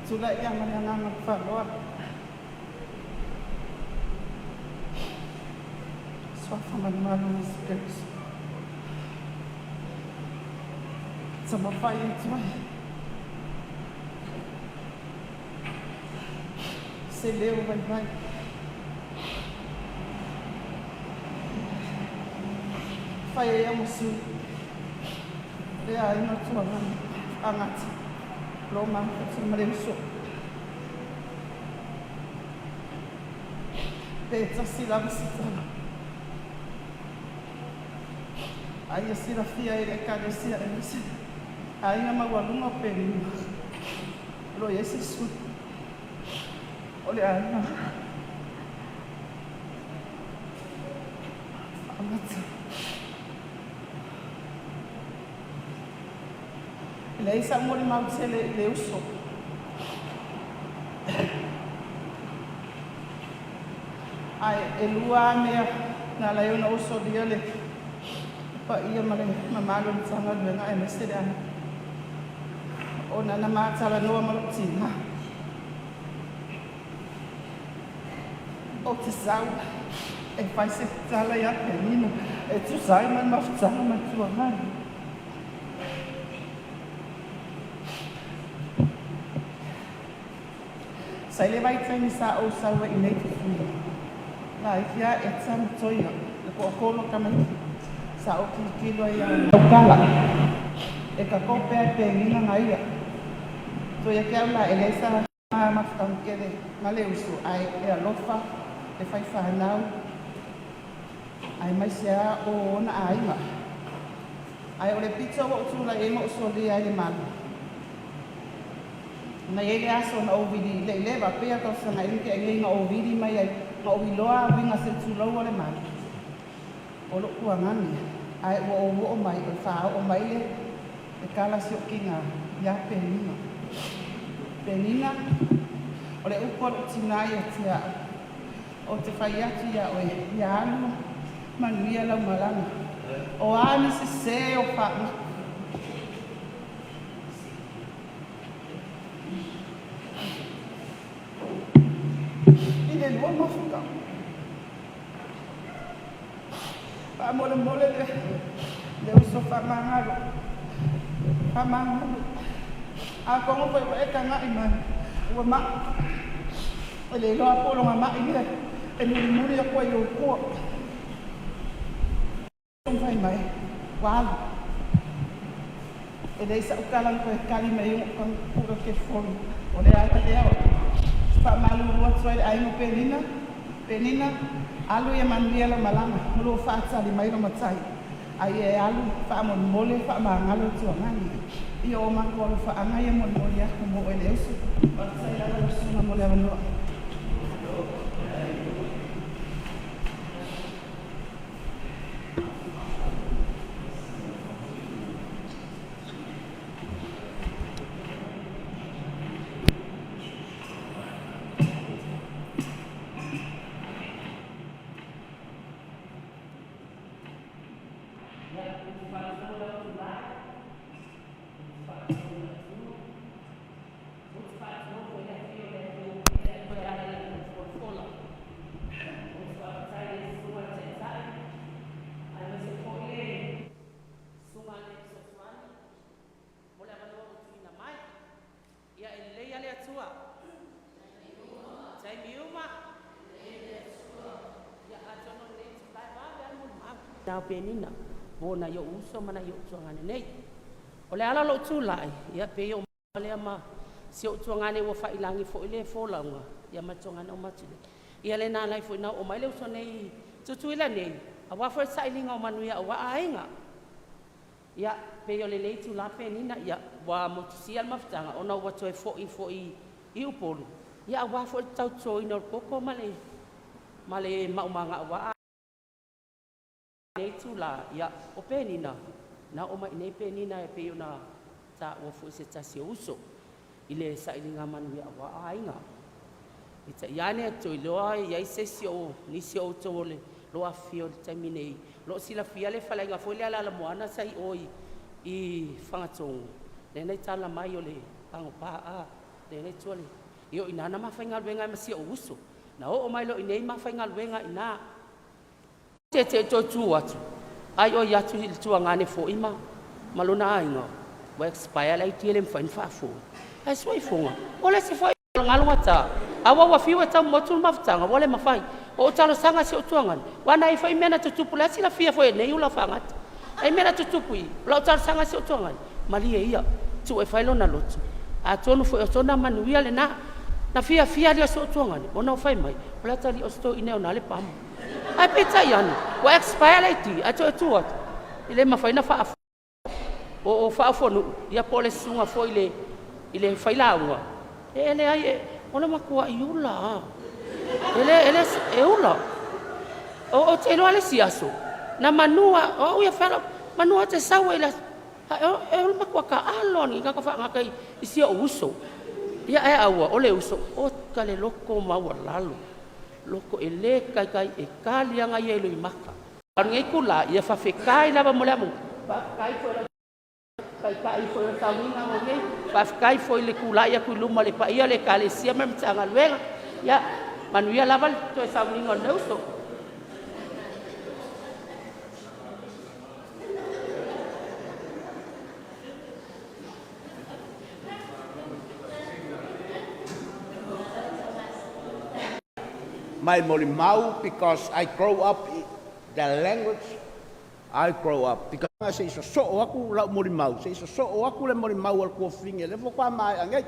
Tulai ia ma le agaga faaaloalo. Suafa ma le Malo o Iesu Keriso. Taumafai atu ai se leo vaivai. Fai ai au ma sui o le aiga o Tuagana Agata o lo o mafuta ma le uso. Pe tasi lava se tala. A ia silafia e le Ekalesia aemaise aiga maualuga o Penina o lo o i ai se sui o le aiga Faagata. E leai sau molimau tele i le uso. Ae e lua lava mea na ala ai ona ou solia le paia ma le mamalu o le Matagaluega aemaise le aiga, ona na ma talanoa ma lou tina. Ou te sau e fai se tala ia Penina e tusa ai ma le mafutaga ma le tuagana. Sa i le vaitaimi sa ou sau ai i inei Tutuila, laiti lava Etsa ma Toia, le toatolu o tamaiti sa ou tilotilo ai ia Taukala e tatoo pea e Penina na ia. Toia te au la e leai sa mafutaga tele ma le uso ae e alofa le fai fanau aemaise lava o ona aiga. Ae o le pito ua ou tulai ai ma ou solia ai le malu, na i ai le aso na ou vili le 11 pea tausaga ea na tea nei na ou vili mai ai na ou iloa uiga se tulou o le malu o lou tuagane ae ua ou oo mai o le faaoo mai le tala a si ou tina ia Penina. Penina, o le upu a lou tina ia te au, ou te fai atu ia oe, ia alu manuia lau malaga. O a ni sese o faaga. I le lua mafuta. Faamolemole le le uso faamagalo. Faamagalo. Atonu foi ua e tagai mai, ua mai. E le iloa po o lona mai lea e mulimuli atu ai i ou tua. Fai mai, ua alu. E leai sa'u tala na toe tali mai ai ona ou pule o le telefoni. O le ala lea ou te faamalulu atu ai i le aiga o Penina, Penina, alu ia manuia lau malaga, o lo o faatali mai lou matai. A ia e alu faamolemole faamagalo le tuagane. Ia o matou alofaaga ia molimoli atu mo oe le uso. Faafetai lava lau susuga mo le avanoa. Atua. Taimi uma. Ia atonu lenei itulā e vave lava le molimau. Na o Penina, mo nai o'u uso ma nai o'u tuagane nei. O le ala o lo'u tulai, ia pei o lea ma si o'u tuagane ua fa'ilagi fo'i le folauga, ia ma le tuagane o Matule. Ia lena alai foi na oo mai le uso nei Tutuila nei, auā foi le sailiga o manuia auā aiga. Ia pei o lenei itulā Penina, ia ua motusia le mafutaga ona ua toe fo'i foi i Upolu, ia auā foi le tau totoina o le koko ma le maumaga auā lenei itulā. Ia o Penina na oo mai iinei Penina e pei ona taua foi se tasi o uso i le sailiga manuia auā aiga. Peitai ane toe iloa i ai se isi o nisi o outou o le lo afifio i le taimi nei o loo silafia le faleaiga foi lea Alalamoana sa i o i Fagatogo lea na i tala mai o le pagopā a lea na i tua le ia o ina na mafaigaluega ai ma si ou uso na oo mai loa i inei mafaigaluega ina te toe tu atu ai oi atu i le tuagane fo'i ma lona aiga ua expire le ID e le mafai ona faafou ae soifuga o le isi foi galugata aua ua fiu e taumotu le mafutaga ua le mafai o ou talosaga si ou tuagane ua na i foi mea na tutupu la silafia foi e nei ula faagata ai mea na tutupu i o lau talosaga si ou tuagane malie ia tuu e fai lona loto atonu foi o sona manuia lena na fiafia ali o si ou tuagane ona o fai mai o le atalii o se toeaina o na le pamu ae peitai ane ua expire le ID ae toe tu atu i le mafai na faa o faaofonuu ia po o le susuga foi i le failauga e leai e o le matuai ula a e le e ula o te iloa le isi aso na manua o au ia fela manua te sau ai le aso e o le matua taalo ani kaka faagata i si ou uso ia ae aua o le uso o ka le loko maualalo loko e lē kaikai e kaliaga ia i loimata o lenei itulā ia faafetai lava mo le amu faafetai foi taitai foi o le tauiga o nei faafetai foi le tulai atu i luma le paia le Ekalesia ma le Matagaluega ia manuia lava le toe sauniga o le uso. My molimau, because I grow up the language I grow up because se i sosoo aku lau molimau, se i sosoo aku le molimau a le tuafafine lea faatoa maea nei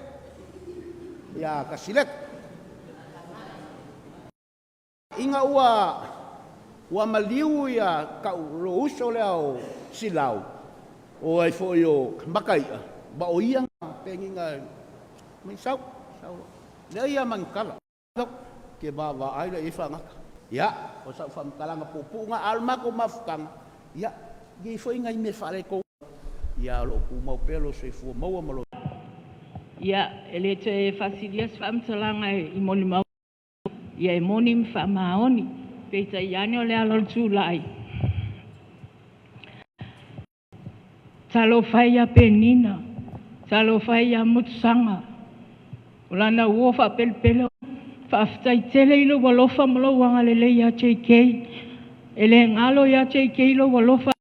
ia Kasileka ina ua maliu ia ka'u lou uso lea o Silau o ai foi o Makaia ma o ia peniga mai sau sau lea ia manukala ke vaavaai la i ai faagata ia o sa'u faamatalaga puupuuga a o le matou mafutaga ia i foi nai mea faaletonu ia o loo tumau pea lo soifua maua ma lo. Ia, e le toe faasilia se faamatalaga i molimau ia e moni ma faamaoni. Peitai ane o le ala o le tulai. Talofa e ia Penina, talofa e ia Motusaga, o lana uo faapelepele, faafetai tele i lou alofa ma lou agalelei ia JK. E le galo ia JK lou alofa.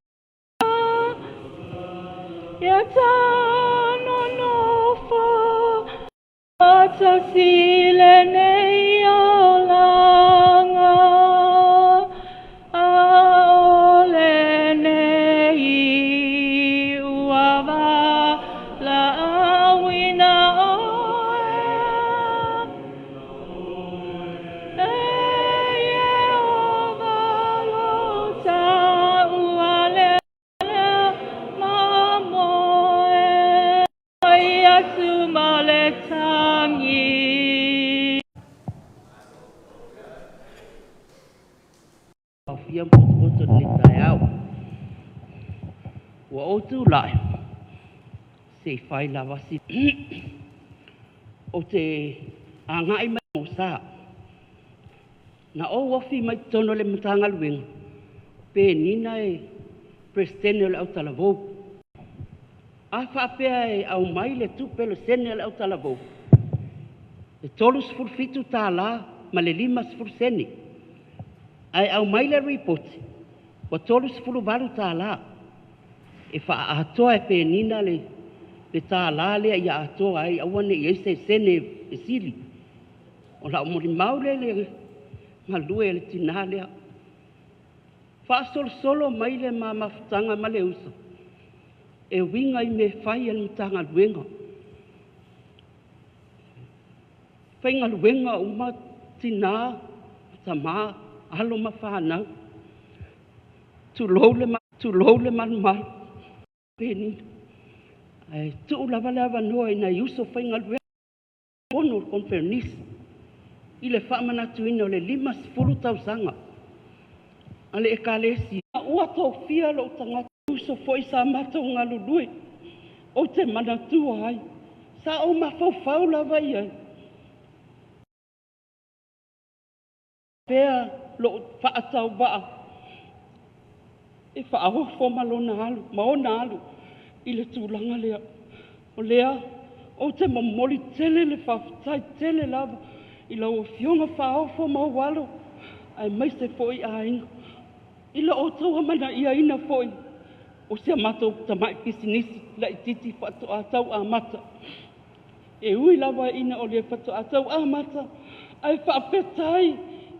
Ia tanonofo faatasi lenei olaga a o lenei ua valaauina oe e Ieova lo tauale mamoe atu ma le tagi. Fia potopoto le taeao. Ua ou tulai se i fai lava si o te agai mai mo sa. Na ou ofi mai totonu o le Matagaluega Penina e Peresetene o le Autalavou. A faapea e aumai le tupe le sene o le Autalavou, e $37 ma le 50 sene. Ae aumai le ripoti, ua $38. E faaatoa e Penina le le tālā lea ia atoa ai, aua ne i ai se sene e sili. O lau molimau lea i le galue a le tinā lea. Faasolosolo mai le ma mafutaga ma le uso e uiga i mea fai a le Matagaluega. Faigaluega uma tinā, tamā, alo ma fanau. Tulou le, tulou le malumalu. Penina. Ae tuu lava le avanoa i nai uso faigaluega fono le conference i le faamanatuina o le 50 tausaga a le Ekalesia. Ua tofia lou tagata uso foi sa matou galulue ou te manatua ai. Sa ou mafaufau lava i ai. Pea lou faatauvaa e faaofo ma lona alu, ma ona alu i le tulaga lea. O lea ou te momoli tele le faafetai tele lava i lau Afioga Faaofo ma ou alo, aemaise foi aiga, i lo outou amanaiaina foi o si a matou tamai pisinisi laitiiti faatoa tau amata. E ui lava ina o le faatoa tau amata, ae faafetai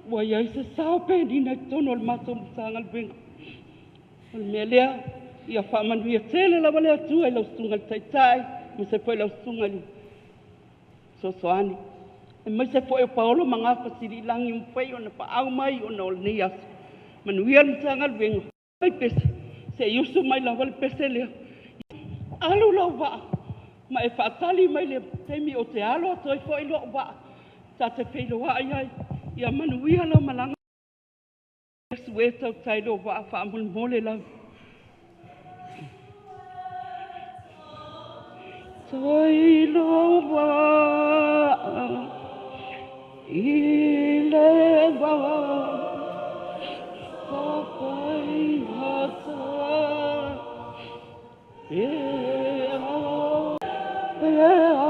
ua i ai se sao penina i totonu o le matou Matagaluega. O le mea lea, ia faamanuia tele lava le Atua i lau susuga i le Taitai, aemaise foi lau susuga i le Fesoasoani, aemaise foi o Paolo ma Gafasililagi ua mafai ona paau mai ona o lenei aso. Manuia le Matagaluega. Mai pese, se i usu mai lava le pese lea. Alu lau vaa ma e faatali mai le taimi ou te alo atu ai foi lou vaa ta te feiloai ai. Ia manuia lau malaga. Iesu e tautai lou vaa faamolemole lava. Tai lou vaa i le vaa fafaigata e a e a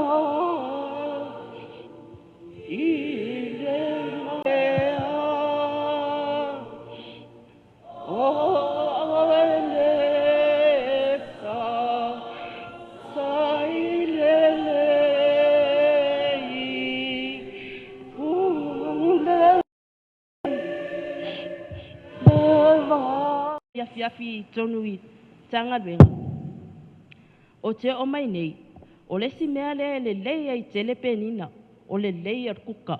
i le mea o le sa sa i le lei ule le afiafi i tonu i Matagaluega. O te oo mai nei, o le isi mea lea e lelei ai tele penina, o le lelei o le kuka.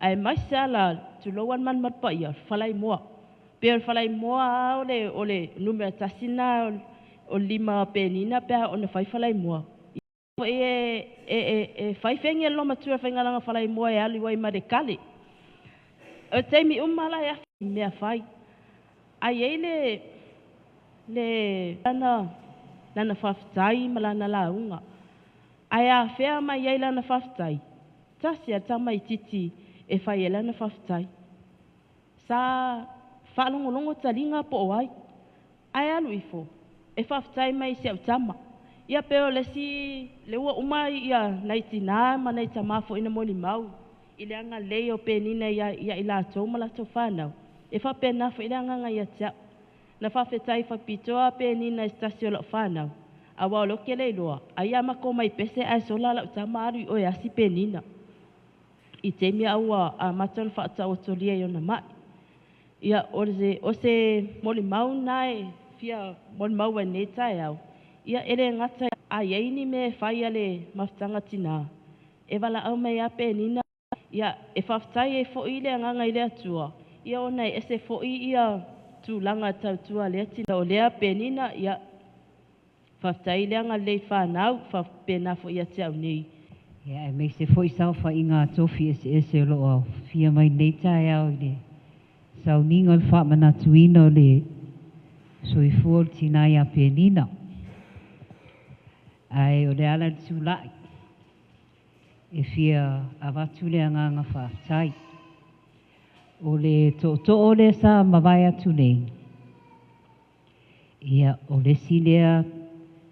Aemaise lava tulou a le malumalu paia, o le falaimoa. Pe o le falaimoa lava o le numera tasi lena o lima penina pe a oo ina fai falaimoa. Foi e fai fegi e le loomatua faigalaga falaimoa e alu ai ma le kale. O le taimi uma la e afi mea fai. Ai ai le lana lana faafetai ma lana lauga. Ae afea mai ai lana faafetai. Tasi a tamaitiiti e fai e lana faafetai. Sa faalogologo taliga po o ai. Ae alu ifo e faafetai mai i si au tama. Ia pe o le isi le ua uma ia nai tinā ma nai tamā foi na molimau i le agalelei o penina ia i latou ma latou fanau. E faapena foi le agaga ia te au. Na faafetai faapitoa penina i se tasi o lau fanau. Aua o lea ou te le iloa, ai a matou mai pese ae sola lau tama alu i o e asi penina. I taimi a ua amata ona faataotolia i ona mai. Ia o se molimau na e fia molimau ai nei taeao. Ia e le gata a i ai ni mea e fai a le mafutaga tinā. E valaau mai a penina. Ia e faafetai ai foi le agaga i le Atua. Ia ona e ese foi ia tulaga tautua lea tina o lea penina. Ia faafetai le agalelei fanau faapena foi ia te au nei. Ia aemaise foi saofaiga a tofi eseese o loo aofia mai nei taeao i le sauniga o le faamanatuina o le soifua o le tinā ia Penina. Ae o le ala i le tulai e fia avatu le agaga faafetai. O le tootoo lea sa mavae atu nei, ia o le isi lea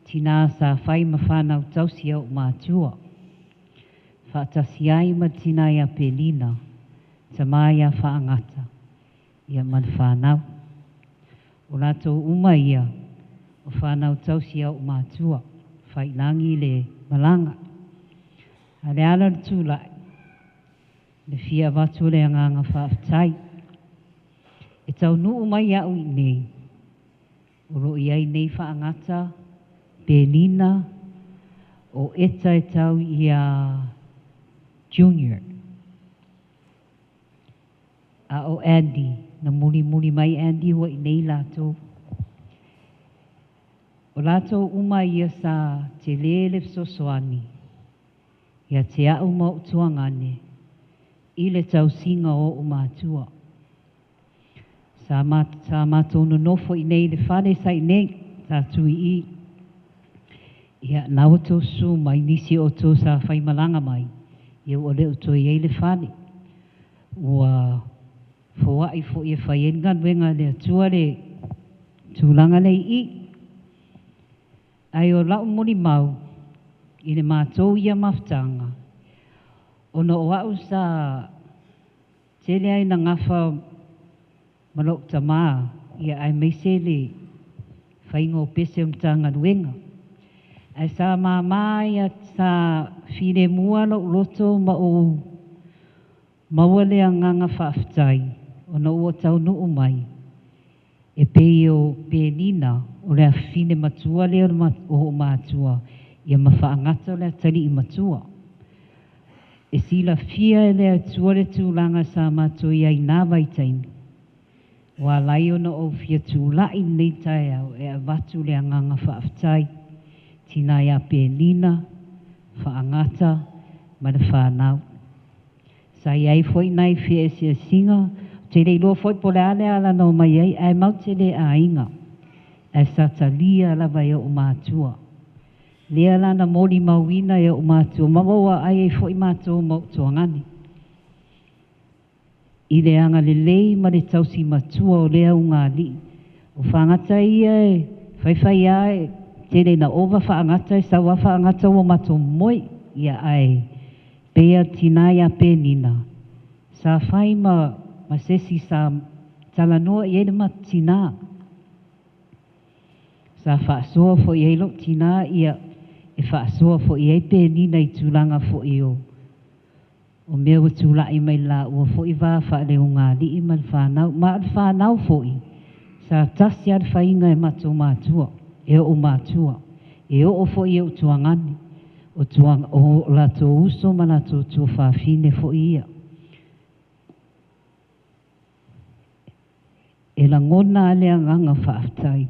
tinā sa fai ma whanau tausi au matua. Faatasi ai ma le tinā ia Penina, tamā ia Faagata, ia ma le whanau. O latou uma ia, o whanau tausi au matua. faailagi le malaga. A o le ala o le tulai, le fia avatu o le agaga faafetai. E taunuu mai a'u i inei, o loo i ai nei Faagata, Penina, o Eta e tau iā Junior, a o Andy, na mulimuli mai Andy ua i inei latou. O latou uma ia sa telē le fesoasoani ia te a'u ma o'u tuagane i le tausiga o o'u matua. Sa, ma, sa matou nonofo i nei le fale sa i nei, sa tui i. Ia, na ua tou susu mai nisi o outou sa faimalaga mai, ia ua le o toe i ai le fale. Ua foai foi e fai ai le galuega a le Atua le tulaga lea i i. Ae o la'u molimau i le matou ia mafutaga, ona o a'u sa tele ai na gafa ma lo'u tamā, ia aemaise le faiga o pese o Matagaluega. Ae sa māmā ia sa filemu lou loto ma ou maua le agaga faafetai ona ua taunuu mai e pei o Penina o le afafine matua lea o o'u matua ia ma Faagata o le atalii matua. E silafia e le Atua le tulaga sa matou i ai i na vaitaimi, ua ala ai ona ou fia tula'i i lenei taeao e avatu le agaga faafetai tinā iā Penina, Faagata ma le fanau. Sa i ai foi nai feeseesiga, ou te le iloa foi po o le a le ala na omai ai, ae matou te le aiga, ae sa talia lava e o'u matua. Lea la na molimauina e o'u matua, ma ua ai ai foi matou ma o'u tuagane i le agalelei ma le tausi matua o lea ugāli'i. O Fagata ia e faifai lava e tele ina ova Faagata e sau lava Faagata ua matou moe, ia ae pei lava o le tinā ia Penina, sa fai ma ma se isi sa talanoa i ai le matou tinā. Sa faasoa foi i ai lou tinā, ia e faasoa foi i ai Penina i tulaga foi o o mea ua tula'i mai i le laua foi va faaleugāli'i ma le fanau. Ma o le fanau foi, sa tasi lava le faiga e matou matua, e o'u matua, e oo foi i o'u tuagane, o, tua, o latou uso ma latou tuafafine foi ia. E lagona lava le agaga faafetai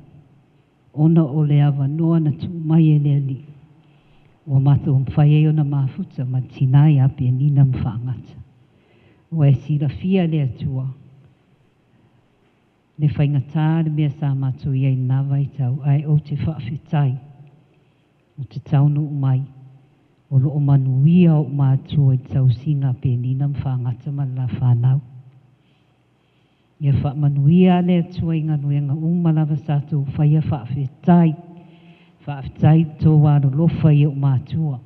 ona o le avanoa na tuu mai e le Alii ua matou mafai ai ona mafuta ma le tinā ia Penina ma Faagata. Ua e silafia e le Atua le faigatā le mea sa matou i ai i lena vaitau, ae ou te faafetai ou te taunuu mai o lo o manuia o'u matua i le tausiga a Penina ma Faagata ma le la fanau. Ia faamanuia le Atua i galuega uma lava sa tou faia. Faafetai, faafetai i le tou alolofa i o'u matua.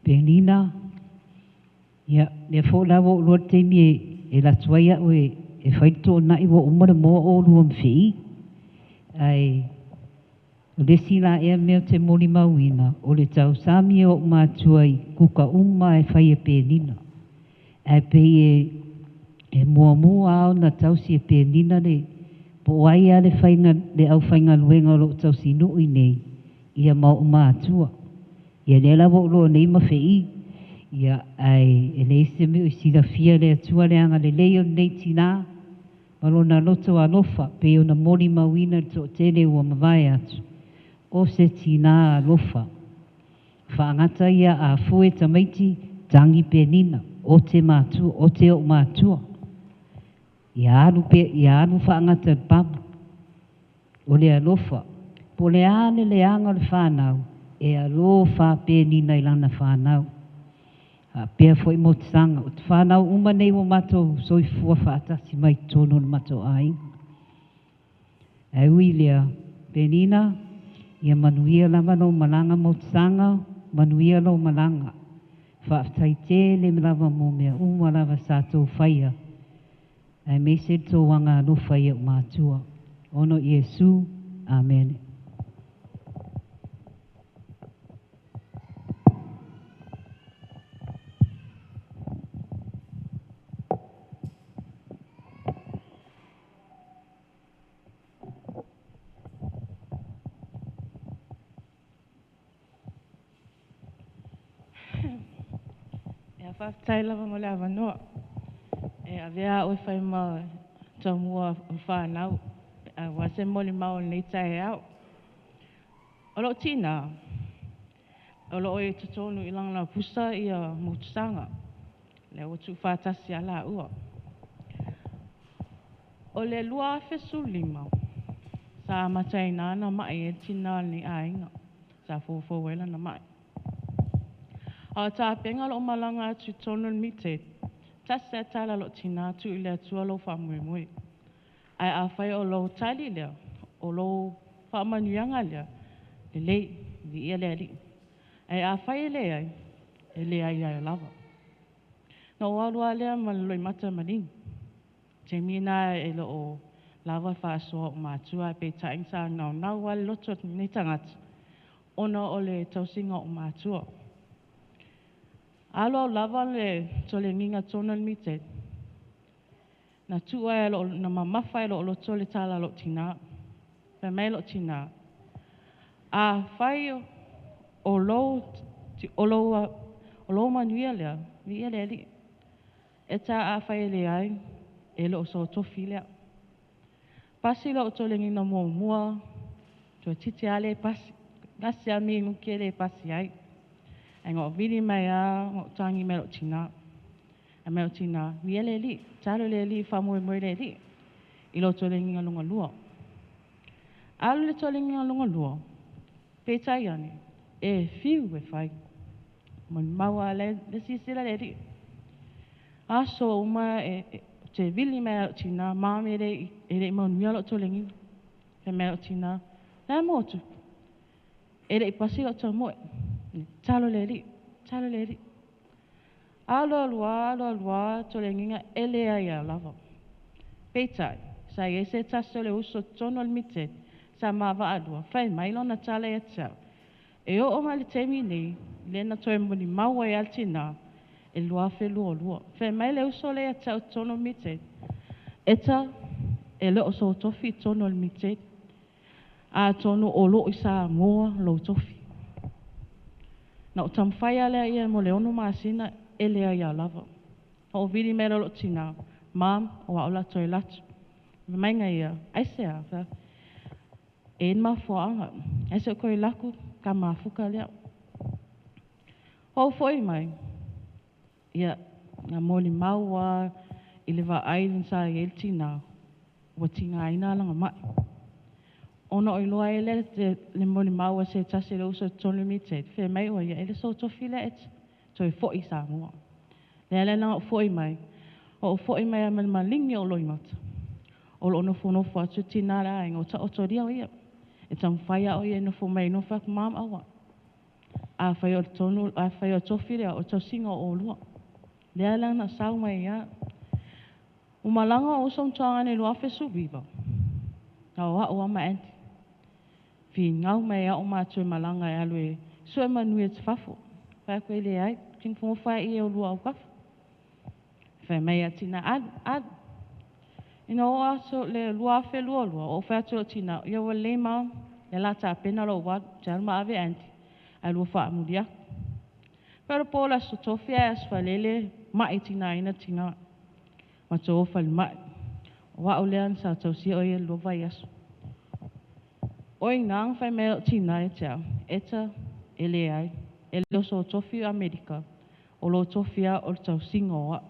Penina, ia, lea foi la ua ou iloa le taimi e alu atu ai a'u e fai le toonai ua uma le moa oulua ma Fe'i. Ae o le isi la ea mea ou te molimauina, o le tausami o o'u matua i kuka uma e fai e Penina. Ae pei e e muamua lava ona tausi e Penina le po o ai lava le faiga le aufaigaluega o lo o tausinuu i inei, ia ma o'u matua. Ia lea la ua ou iloa nei ma Fe'i. Ia, ae e leai se mea o i silafia e le Atua le agalelei o lenei tinā ma lona loto alofa, pei ona molimauina i le toatele ua mavae atu, o se tinā alofa. Faagata ia a fue tamaiti, tagi Penina, ote matua, ote o'u matua. Ia alu pe, ia alu Faagata i le pamu. O le alofa, po o le a le leaga o le fanau, e alofa lava Penina i lana fanau. Faapea foi Motusaga, o fanau uma nei ua matou soifua faatasi mai totonu o le matou aiga. Ae ui i lea, Penina, ia manuia lava lou malaga Motusaga, manuia lou malaga. Faafetai tele lava mo mea uma lava sa tou faia, aemaise le tou agaalofa i o'u matua. Ona o Iesu, amene. Faafetai lava mo le avanoa. E avea a'u e fai ma taumua o fanau auā se molimau o lenei taeao. O lo'u tinā, o loo i totonu i lana pusa ia motusaga, lea ua tuufaatasi a laua. O le 2015, sa amataina ana ma'i e tinā o lenei aiga, sa foufou ai lana ma'i. A o tapena lo'u malaga atu i totonu o le mite, tasi a tala lo'u tinā tuu i le Atua lou faamoemoe. Ae afai o lou tali lea, o lou faamanuiaga lea, lelei, viia le Alii. Ae afai e leai, e leai ai lava. Na ou alu lava lea ma le loimata maligi. Taimi lena e le o lava faasoa o matua ae peitai sa naunau lava le loto o lenei tagata ona o le tausiga o matua. Alu au lava le tolegiga tonu o le mite. Na tuu ai lo na mamafa ai lo'u loto le tala a lo'u tinā. Fai mai lo'u tinā, afai o lou o lou o lou manuia lea, viia le Alii. E ta afai e leai, e le o sou tofi lea. Pasi lo'u tolegiga muamua, toeitiiti lava le pasi. Tasi lava minuti e le pasi ai. Ae na ou vili mai lava ma ou tagi mai lo'u tinā. Fai mai lo'u tinā, viia le Alii, talo i le Alii, faamoemoe i le Alii i lou tolegiga lona lua. Alu le tolegiga lona lua, peitai ane, e fiu e fai. Molimau lava le silasila le Alii. Aso uma e te vili mai lo'u tinā, mami e le i manuia lo'u tolegiga. Fai mai lo'u tinā, le a mo tupu? E le i pasi lo'u tamoe. Talo i le Alii, talo i le Alii. Alu alu alu alu lava tolegiga e leai a lava. Peitai, sa i ai se tasi o le uso totonu o le mite, sa ma vaalua, fai mai lona tala ia te au. E oo mai le taimi nei, lea na toe molimau ai lava le tinā, e 2022. Fai mai le uso lea ia te au totonu o le mite, e ta e le o sou tofi i totonu o le mite, atonu o loo i Samoa lou tofi. Na ou taumafai lava lea ia mo le 6 masina e leai a lava. Na ou vili mai loa lo'u tinā, Mom, o a'u la toe alu atu. Fai mai ia, aisea? E i ai le mafuaaga. Ae se i ou toe alu atu, ta mafuta lea. Ou foi mai, ia, na molimau lava i le vaai sa i ai le tinā, ua tigaina lana ma'i. Ona o iloa ai lea le molimau a se tasi o le uso i totonu o le mite, fai mai oe ia, e le sou tofi lea e toe foi i Samoa. Lea la na ou foi mai, o ou foi mai ma le maligi o loimata. O loo nofonofo atu tinā le aiga o taotolia o ia. E taumafai a o ia e nofo mai nofo atu mam aua. Afai o le tonu, afai o tofi lea o tausiga o olua. Lea la na sau mai ia. O malaga o uso ma tuagane 2019. Na o a'u ama Andy. Finau mai a'u matua e malaga e alu e sue manuia te fafo. Fai atu e leai, tini fai i o lua au kafa. Fai mai a tina, alu, alu. Ina o aso le 2022, o fai atu o tina, ia ua lelei ma, le la tapena lou alu, te alu ma ave Andy, ai lua faamuli aku. Pero po le aso tofi ae aso Faalele, ma'i tinaina tina. Ma tō falemai. O a'u lea na sa tausia o ia le 2 vaiaso. O ina fai mai o tina e te au, e ta e leai, e le o sou tofi o Amerika, o lo tofi a o le tausiga o a'u.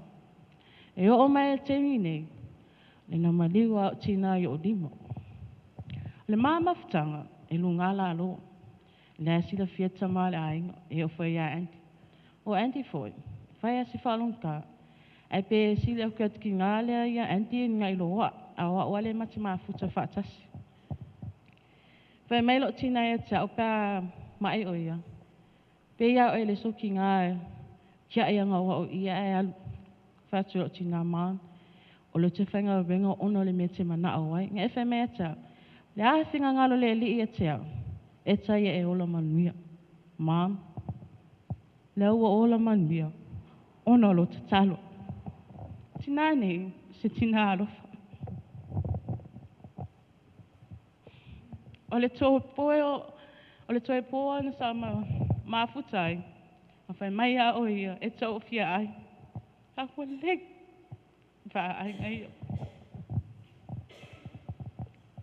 E oo mai e taimi nei, le na maliu a o tina i o lima. O le mamafutaga, e luga lalo. Le a silafia tama le aiga, e o fai ia Andy. O Andy foi, fai a si whaalongka. Ai pe sili au kia ki ngā lea ia Andy ngai loa, a o au ale mati mafuta whaatasi. Fai mai lo tina ia te au pā mai o ia. Pe ia o ele so ki ngā kia ia ngā o ia e alu. Fai atu lo tina mā. O le te whainga wenga ono le mea te mana o ai. Nga e fai mai te au. Le a whinga ngalo le li ia te au. E ta ia e ola manuia. Mā. Le ua ola manuia. Ono lo tatalo. Tina nei, se tina alofa. O le toe poe o, o le toe poa na sa ma, mafuta ai. Fai mai a o ia, e tau fia ai. A ua lelei, faaaiga ia.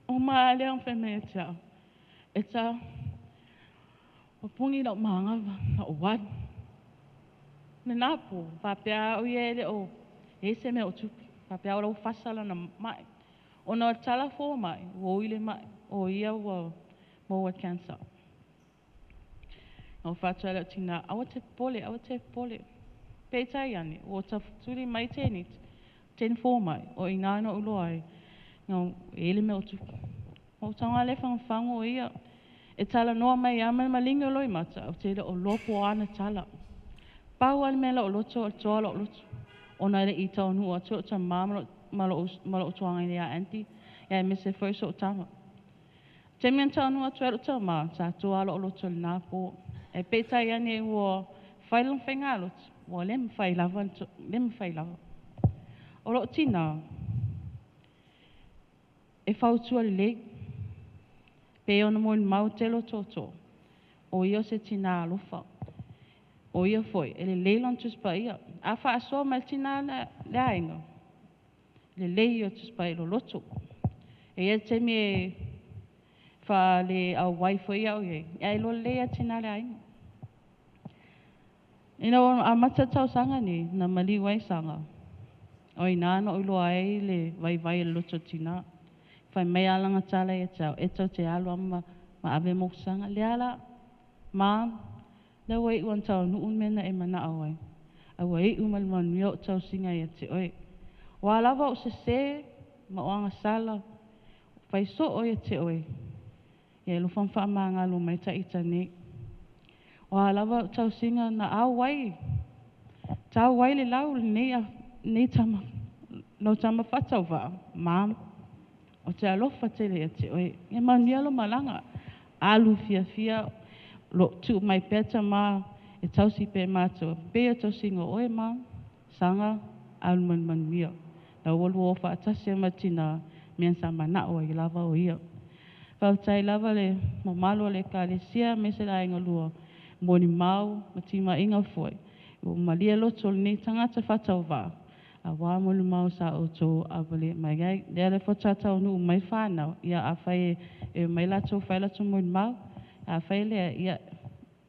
O ma lea fai mai ia te au, e ta, ua puni lau magava, na ou alu. Lena po, faapea au ia e le o e se mea o tupu. Faapea o lau fasa lana mai. Ona o le tala fua mai, ua ui le mai, o ia ua maua cancer. Na ou fai atu ai i lau tina, aua te popole, aua te popole. Peitai ane, ua tafutuli mai teneti, teni fua mai, o ina na ou iloa ai, na e i ai le mea o tupu. Ua ou taga lea fagofago o ia, e talanoa mai lava ma le maligi o loimata, ou te le o iloa po o a ana tala. Pau lava le mea o lou loto, o le toa o lou loto. Ona e le i taunuu atu lou tamā ma lou tuaga ia Andy, aemaise foi o sou tama. Taimi na taunuu atu ai lou tamā, sa toa lou loto i lena po. Ae peitai ane ua fai lona faigalotu, ua le mafai lava, le mafai lava. O lou tinā, e fautua lelei, pe ona molimau tele o tootoo, o ia o se tinā alofa. O ia foi, e lelei lona Tusi Paia. A faasoa mai le tinā le aiga, lelei ia o Tusi Paia loloto. E i ai le taimi e faale auai foi au i ai, ae iloa lelei lava tinā le aiga. Ina ua amata le tausaga nei, na maliu ai Saga, o ina na ou iloa ai le vaivai o le loto o tinā. Fai mai lava lana tala ia te au, e tou te alu lava ma ave mokusaga. Lea la, ma, lea ua iu ona taunuu le mea na e manao ai. A ua iu ma le manuia o tausiga ia te oe. O a lava o sese ma o agasala, fai soo ia te oe. Ia e alofa ma faamagalo mai ta ita nei. O a lava o tausiga na au ai, tau ai le lau lenei tama, lau tama faatauvaa, ma o te alofa tele ia te oe. Ia manuia lo malaga, alu fiafia, lo tuu mai pea tamā e tausi pea matou. Pei o tausiga o oe ma, saga alu ma le manuia. La ua lua o faatasi ai ma tinā, mea sa manao ai lava o ia. Faafetai lava le mamalu o le Ekalesia aemaise le aiga lua, molimau ma timaiga foi. Ua malie loto o lenei tagata faatauvaa, auā molimau sa outou aupale mai ai. Lea le faatoa taunuu mai whānau, ia afai e mai latou fai latou molimau, afai lea, ia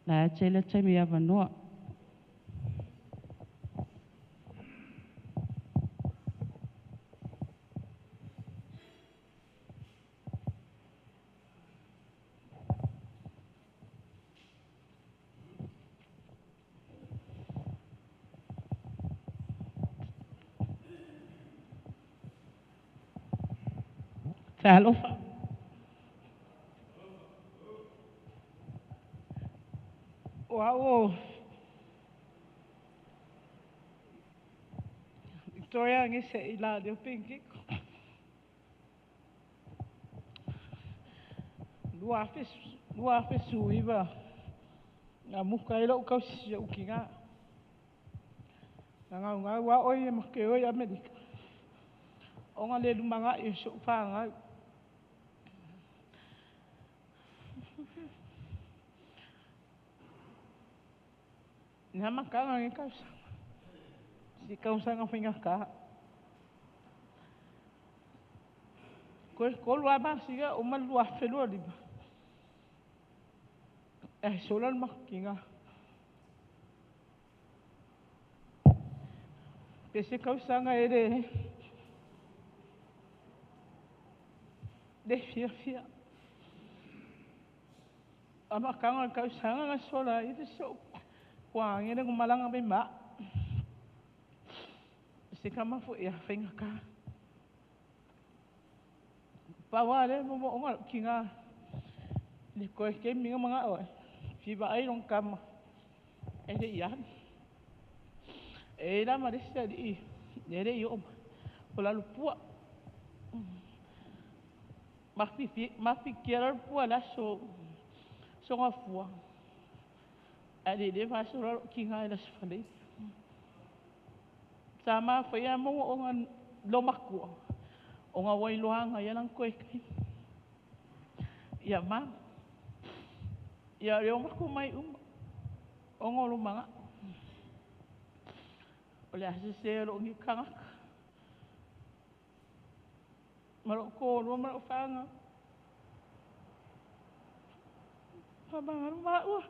la e tele taimi avanoa. Talofa. O au o Victoria Gese i la leo pengiko. 2000 suiva na muka i lau kausi au ki ngā. Na ngau ngau a oi e make oi Amerika. O ngā le lumanga i so whāngau. Nā makanga nge kausanga. Si kausanga whainga kaha. Koe kolu a masiga o malu a whenua lima. E sola le makinga. Pe se kausanga e le le fia fia. A makanga le kausanga nga sola i te so. Kua ngere ngo malanga me ma. Se kama fu ia whainga ka. Pawa le mo mo onga ki ngā. Le koe ke minga manga oe. Fiwa ai rong kama. E le ia. E la ma le sia li i. Le le i o ma. O la lupua. Ma fi, ma fi kia la lupua la so. So ngā fua. A le le fa so la ki ngā e la sifalei. Sa ma whai a mo o ngā lo makua. O ngā wailoanga ia lang koe kai. Ia ma. Ia reo maku mai uma. O ngā lo manga. O le asese o loo ni kangaka. Ma loo kōlua ma loo whanga. Whamangalo maua.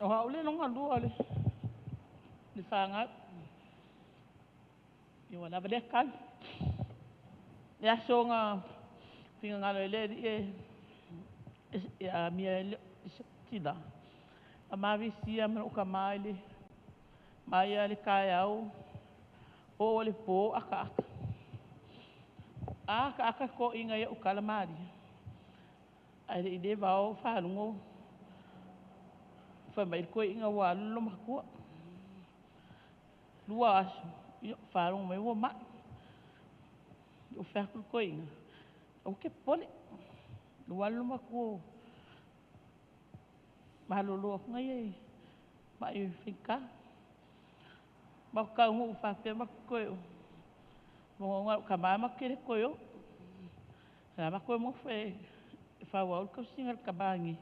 O haule longa lua le le whanga. I ua lava lea kali. Le aso nga fingangalo e le e e a mia e tila. A mavisia ma o ka mai le mai a le kai au o le po aka aka. Aka aka ko inga ia ukala mari. Ai le ile vao whalungo. Wha mai ko inga wa lo makua. Lua aso. Ia whalungo mai ua mai. O whaku ko inga. O ke pole. Lua lo makua. Malolo aku ngai e. Mai whika. Maka ungu whapea makoe o. Mo ngā ka mama kere koe o. Rā makoe mo whae whaua ul kausinga ka bangi.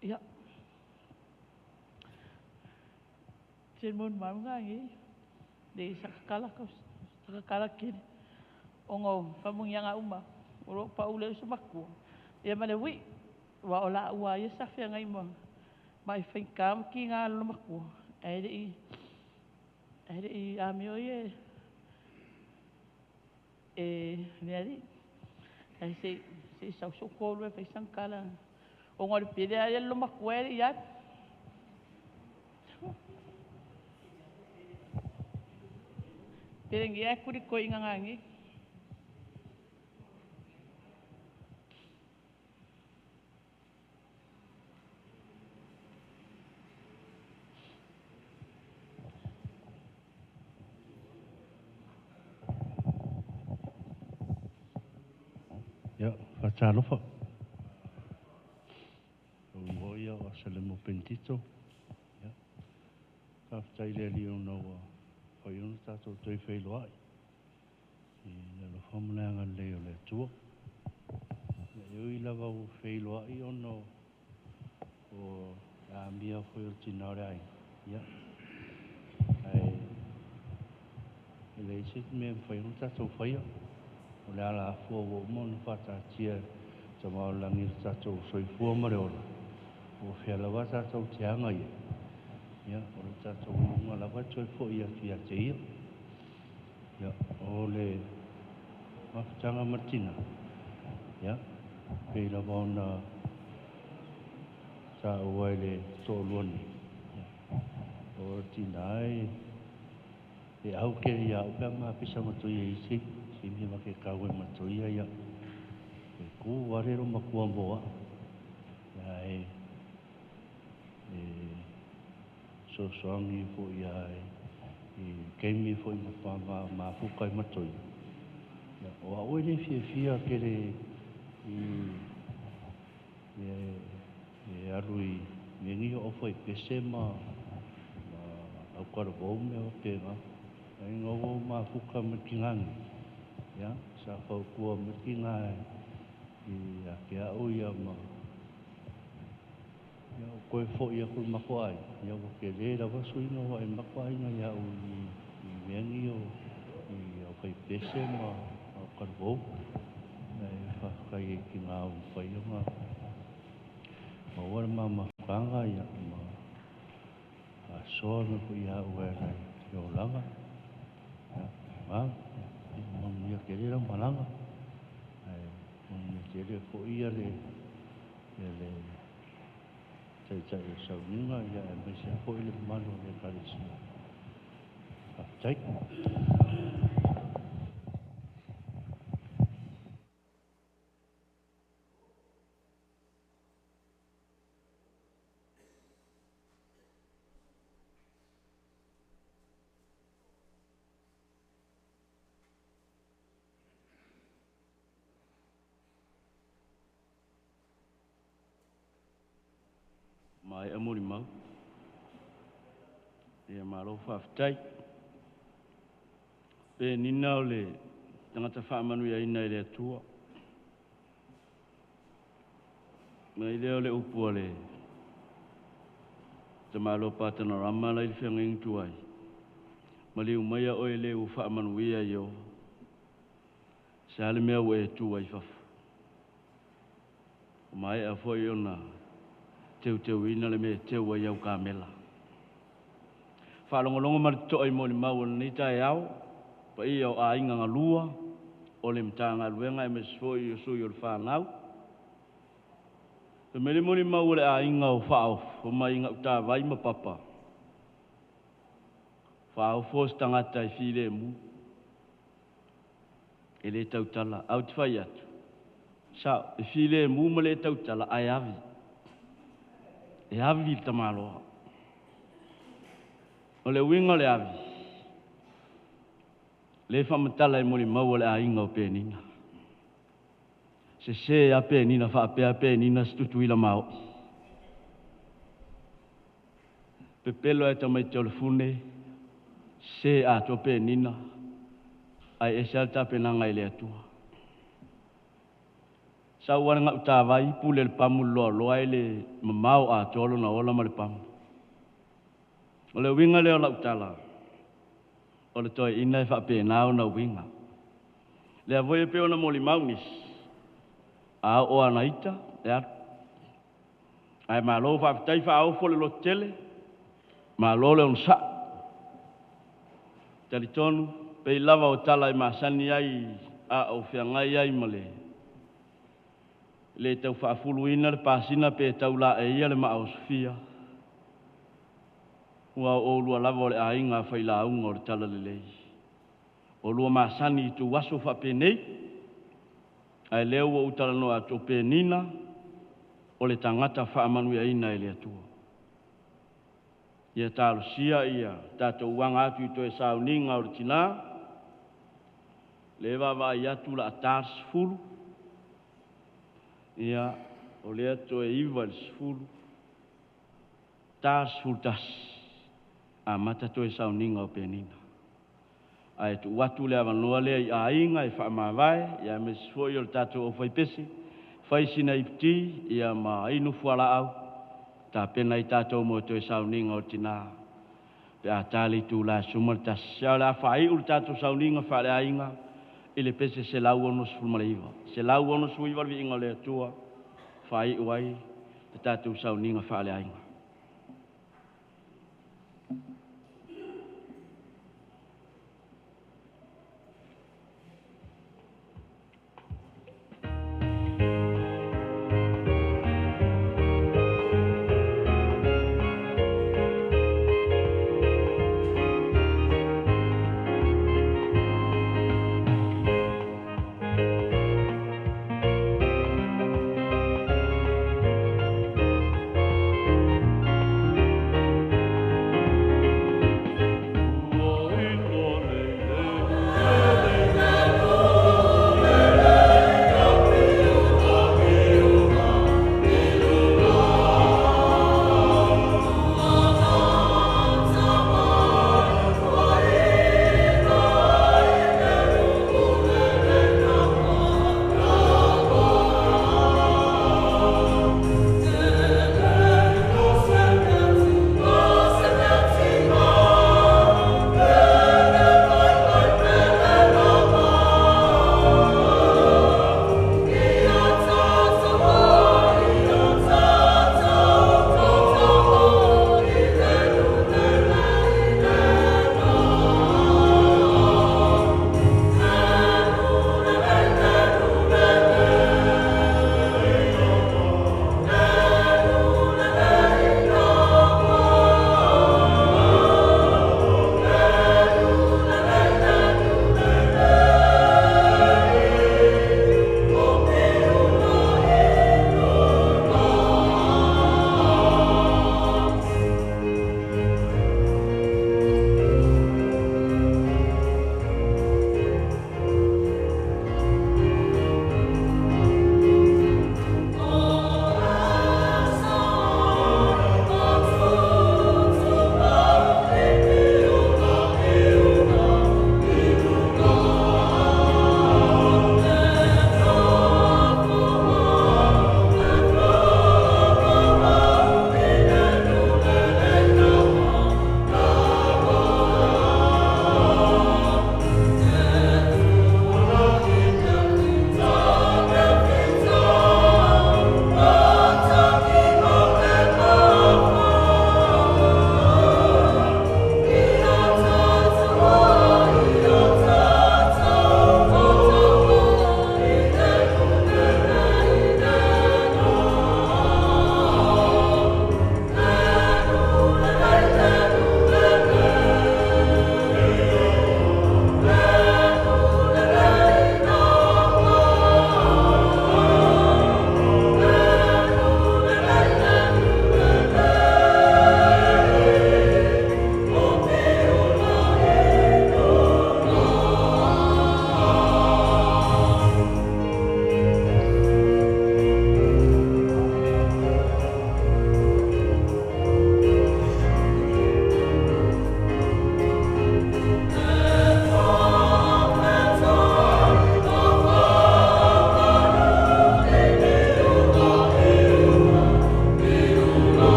Ia. Te mon maunga ngi. Le sakakala kau sakakala kere. O ngau whamungianga uma. O ro pa ule usu makua. Ia male wi. Wa o la ua ia sa whia ngai mo. Mai whaika ki ngā lo makua. Ai le i ai le i amio ie e mea ai se se sau so ko lo fe sang kala o ngol pele ai lo makua ia pele ngi ai kuri ko inga ngangi. Ia, whatālofa. O iho ia o Asalemo Pentito. Ia. Ka whaitai le ali o naua whai ona tātou toi whailoai. I le alofa mana anga lei o le atua. Ia e ui lava o whailoai ona o a mia whai o tina o le ai. Ia. Ai, e le isi mea whai ona tātou whaia. O le ala afua ua uma ona whātātia ta mao langi le tātou soifua ma le ola. O whia lava tātou te anga ia. Ia, o le tātou unga lava toe fo ia atu ia te ia. Ia, o le mafutanga matina. Ia, pei lava ona tā ua i le tōluani. Ia, o tina ai, e au kere ia upea mā pisa matoia isi. Si mea ma ke kawe matoia ia. E ku warero makua moa. Ia e sosoangi fo ia e keimi fo i ma mafuka i matoia. Ia, o a oe le fia fia kere i e alu i mengi o fo i pese ma au karawau mea o pēnga. Ai ngā o mafuka matingangi. Ia, sa whaukua matinga i a ke au ia ma ia o koe fo ia kul mako ai. Ia o ke le rawa suinga wa e mako ai nga ia o i mengi o i au whai pese ma au karawau. Ia e whakakai e ki ngā au whai o ngā ma wara ma mafukanga ia ma a soa me ko ia au e rai i o langa. Ia, ma manuia kere rau malanga. Ai, manuia kere fo ia le le taitai o sauninga ia e maise fo i le mamalu o le ekalesia. Faafetai. Mai amuri mau. Ia malo whawhitai. Pe nina o le tangata whaamanu ia ina i le atua. Mai leo le upu a le Tamālo Patanarama la i le feagaiga tuai. Maliu mai a oe le ua faamanuia i o. Se a le mea ua e tu ai fafo. O maea foi ona teuteuina le mea e teu ai au kamela. Faalogologo ma le totoa i molimau o lenei taeao, paia o aiga galua o le Matagaluega aemaise foi o sui o le fanau. Fai mai le molimau a le aiga o Faaofo mai Gautavai ma Papa. Faaofo o se tagata e filemu. E le tautala. Ae ou te fai atu, sao, e filemu ma le tautala ae avi. E avi le tamaloa. O le uiga o le avi, le faamatala e molimau a le aiga o Penina. Sese a Penina faapea Penina se tutuila maoi. Pepelo e tamaiti o le fune, se atoa Penina, ae ese lava le tapenaga i le Atua. Sau lava le gautavai, pule le pamu le loaloa e le mamao atoa lona ola ma le pamu. O le uiga lea o lau tala, o le toeaina e faapena ona uiga. Lea foi e pei ona molimau nisi, a oo ana ita, e alu. Ae malo faafetai faaofo le lototele, malo le onosai. Talitonu, pei lava o tala e masani ai a o feagai ai ma le le tau faafuluina le pasina pe tau laeia le maa o Sofia, ua o oulua lava o le aiga failauga o le talalelei. O lua masani i ituaso faapenei, ae lea ua ou talanoa atu o Penina o le tagata faamanuiaina e le Atua. Ia talosia ia tatou aga atu i toe sauniga o le tina, le vaavaai atu la a ta le 10, ia o lea toe 9 i le 10, ta le 11, amata toe sauniga o Penina. Ae tuu atu le avanoa lea i aiga e faamavae, ia aemaise foi o le tatou aufaipese, fai sina iputi, ia ma inu fualaau, tapena i tatou mo toe sauniga o tina. Pe a ta le itula e 11. Ia o le a faaiu le tatou sauniga faaleaiga i le pese 169. 169 le viiga o le Atua, faaiu ai le tatou sauniga faaleaiga.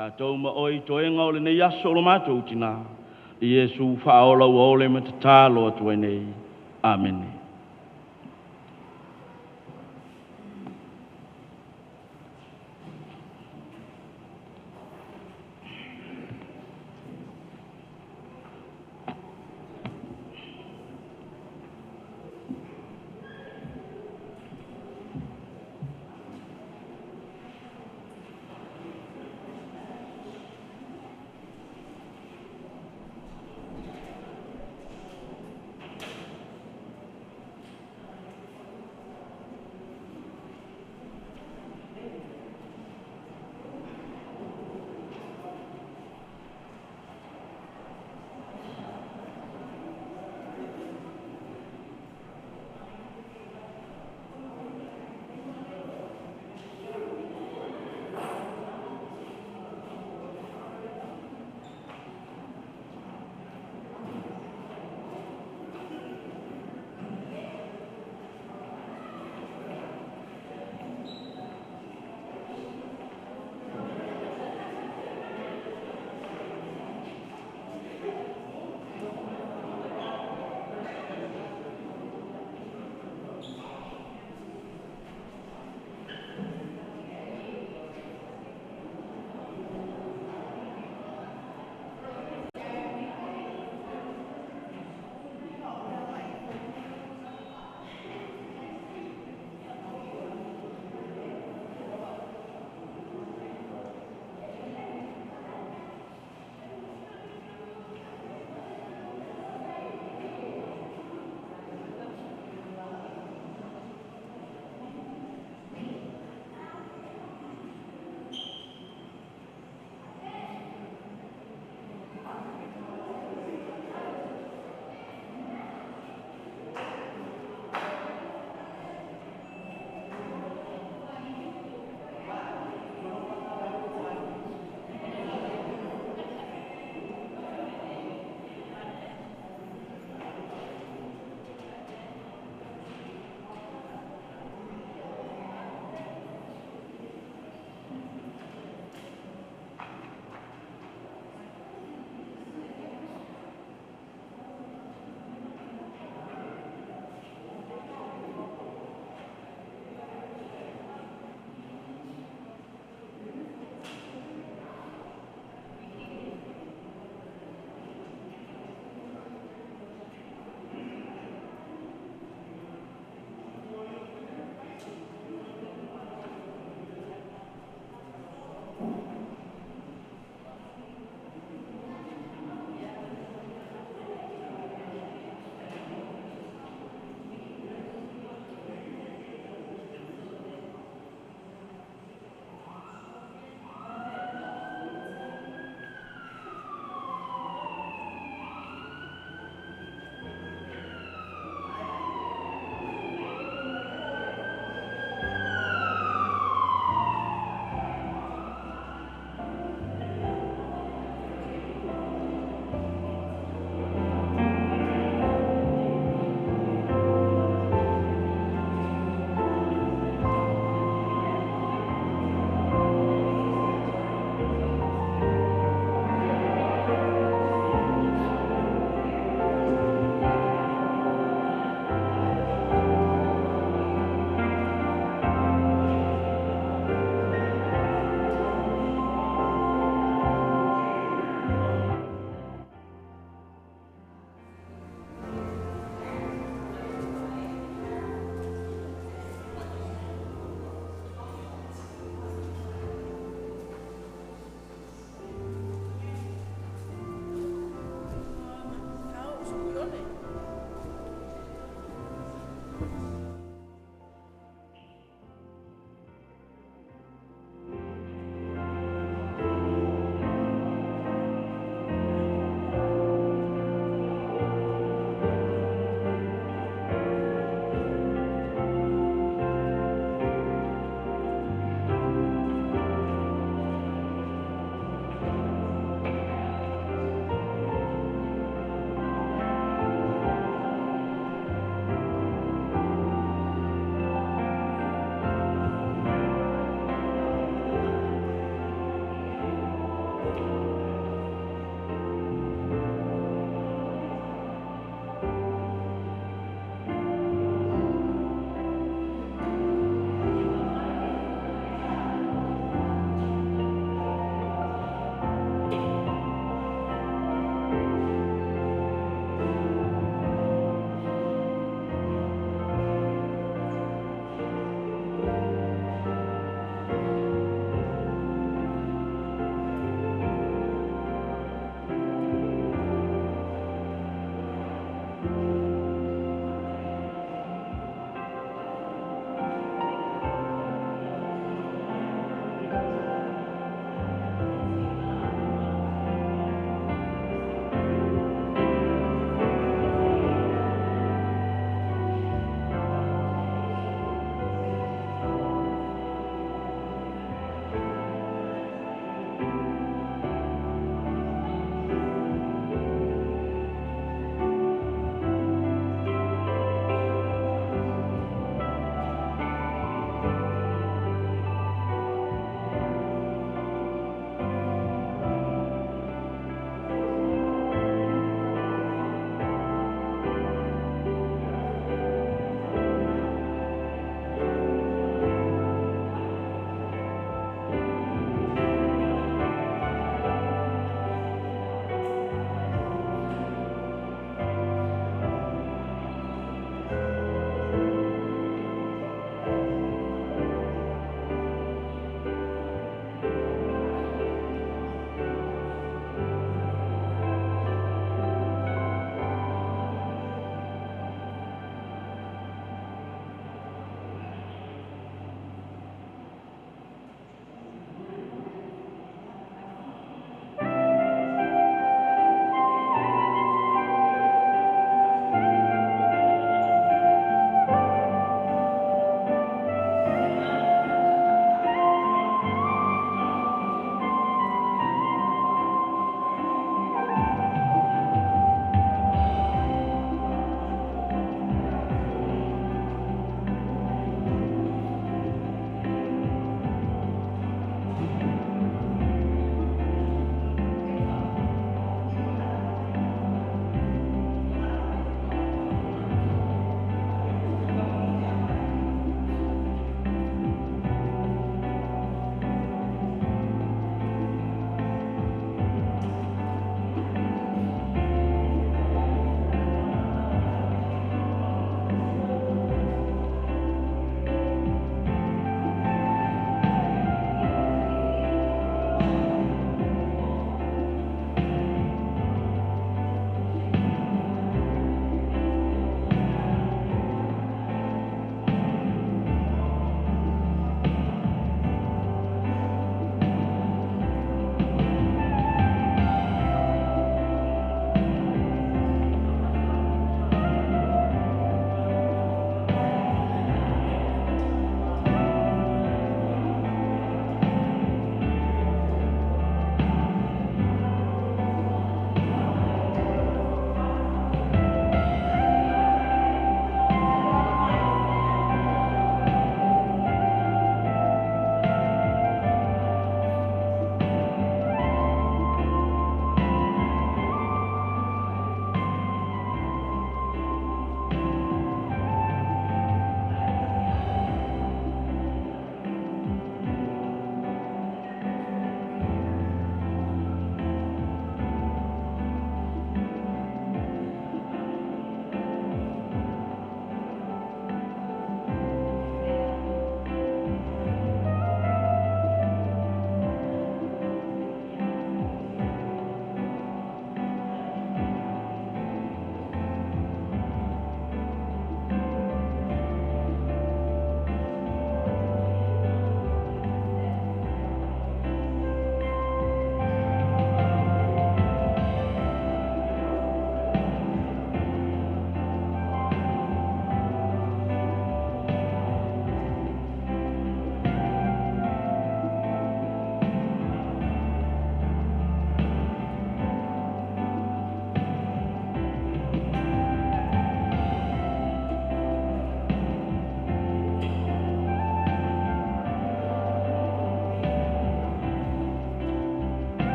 Tātou ma oi toenga o le nei aso o lo mātou tina. Iesu whaola ua ole ma te tālo atu ai nei. Amene.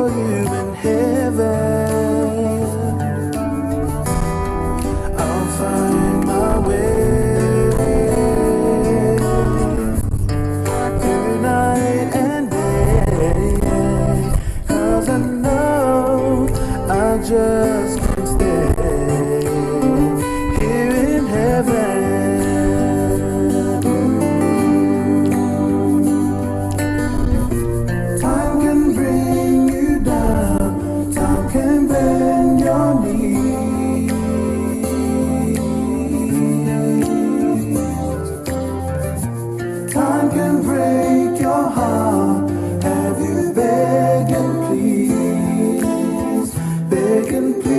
for you in heaven. I'll find my way through night and day, 'cause I know I just can't stay here in heaven. Time can bring you down, time can bend your knees. Time can break your heart, have you begging please, begging please.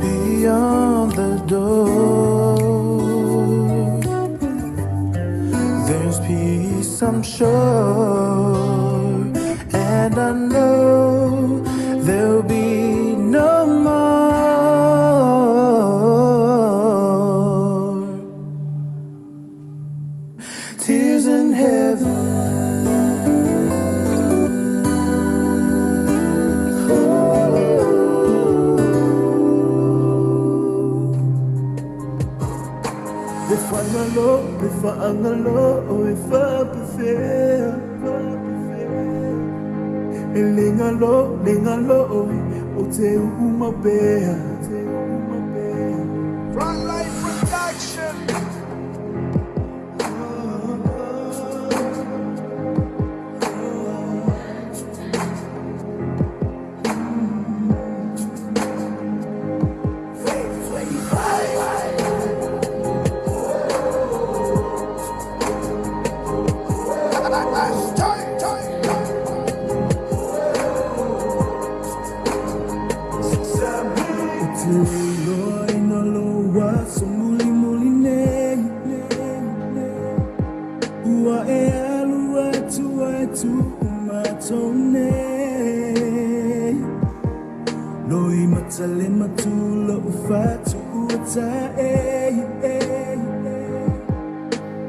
Beyond the door, there's peace, I'm sure, and I know there'll be no more tears in heaven. Le fangalo, le faangalo, o e fapefea. E lengalo, lengalo, o te uumapea. Frontline Production. O te loa ina loa so muli muli nei. Ua e alu atu atu umatou nei. Loi matale matula u fatu ua ta e.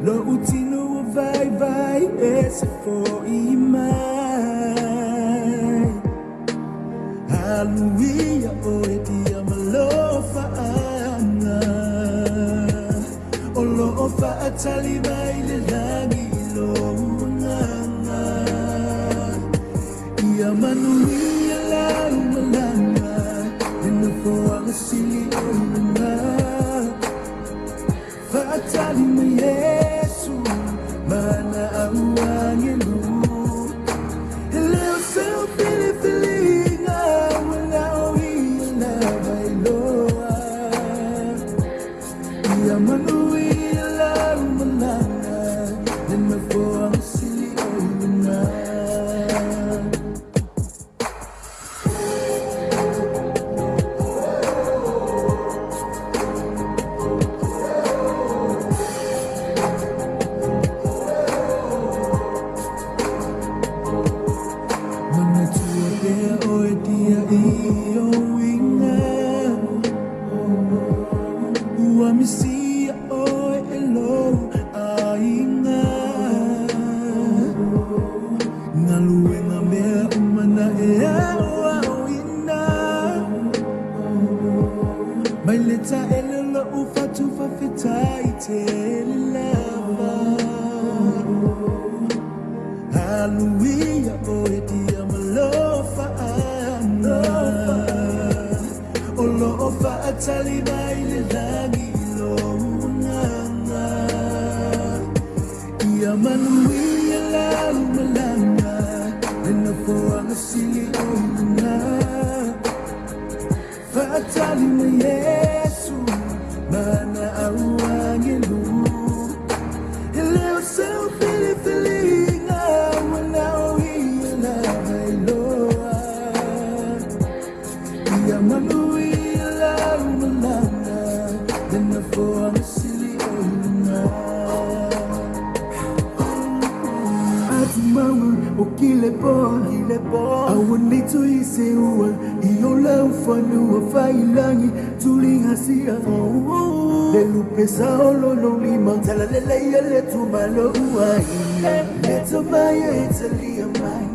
Lo utino o vai vai e se foi mai. Hallelujah, o e dia malofa anga. O lo o faatali mai le langi lo nganga. Ia manuia la umalanga, le nofoaga sili o luga. Faatali mai Yesu, mana au angelu. E leo seu filifilinga, wala o ia lava i loa. Ia manuia la umalanga, le nofoaga sili o luga. Manatua pea o e tia i o winga. Ua misia o e e lou ainga. Ngaluenga mea umana e au au ina. Mai le ta ele lo u fatu fafetai te le lava. Hallelujah, o e tia malofa anga. O lo o faatali mai le langi lo nganga. Ia manuia la umalanga, le nofoaga sili o luga. Faatali mai Yesu, mana au angelu. E leo seu filifiliga, wala o ia lava i loa. Ia manuia la nofoaga sili o i luga. Atumauga o kilepo Aua nei toe seua I o lau fanua failagi tuligasia Le lupe sa o lolo lima Talaleleia le tumalo uaina Le tamaia e talia mai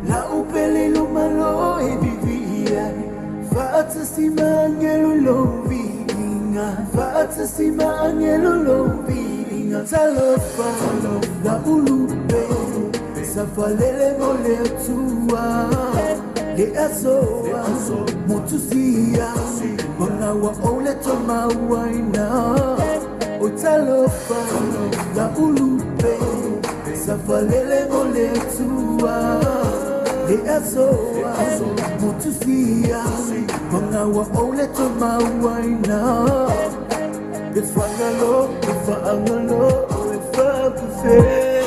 La upele lo malo e vivia Faatasi ma angelo lo viinga Faatasi ma angelo lo viinga Talofa la ulupe Safalele mo le atua Le asoa Motusia Mangawa o le tomauaina O talofa la ulupe Safalele mo le atua Le asoa Motusia Mangawa o le tomauaina E whangalo, e whaangalo, e whakuwhea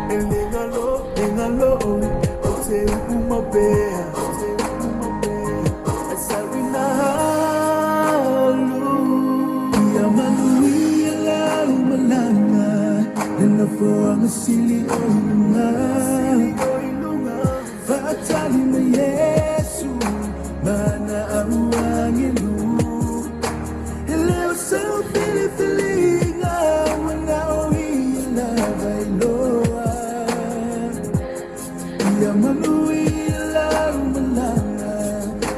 E lengalo, lengalo, o te umapea E sarina halu Ia manuia lau malanga Le nofoaga sili o i luga Faatali ma Yesu Mana au angelu E leo sau filifiliga Wana o ia lava iloa Ia manuia lau malanga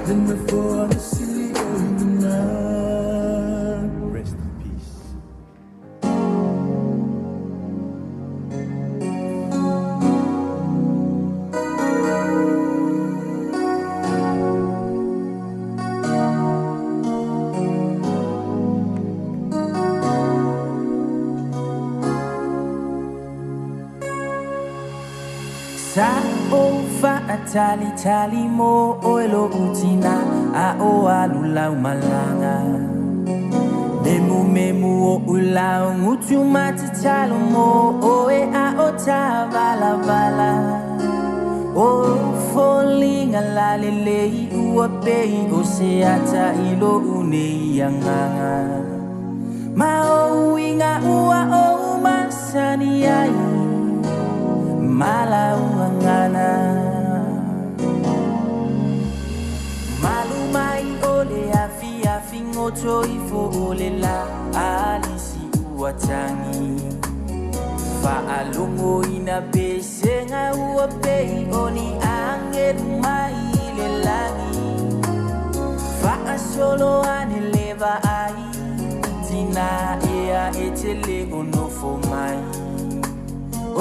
Le nofoaga sili o i luga. Rest in peace. Sa o faatalitali mo oe lo utina a o alu lau malanga. Memu memu o ulau ngutu matatalo mo oe a o tavalavala. O folinga la lelei ua pei o se ata i lo une i anganga. Ma o uinga ua o masani ai malauangana. Malu mai o le afi afi ngoto ifo o le la alisi ua tangi. Faalongo ina pesenga ua pei o ni angelu mai le lagi. Faasolo ane leva ai tina ea e te le o nofo mai.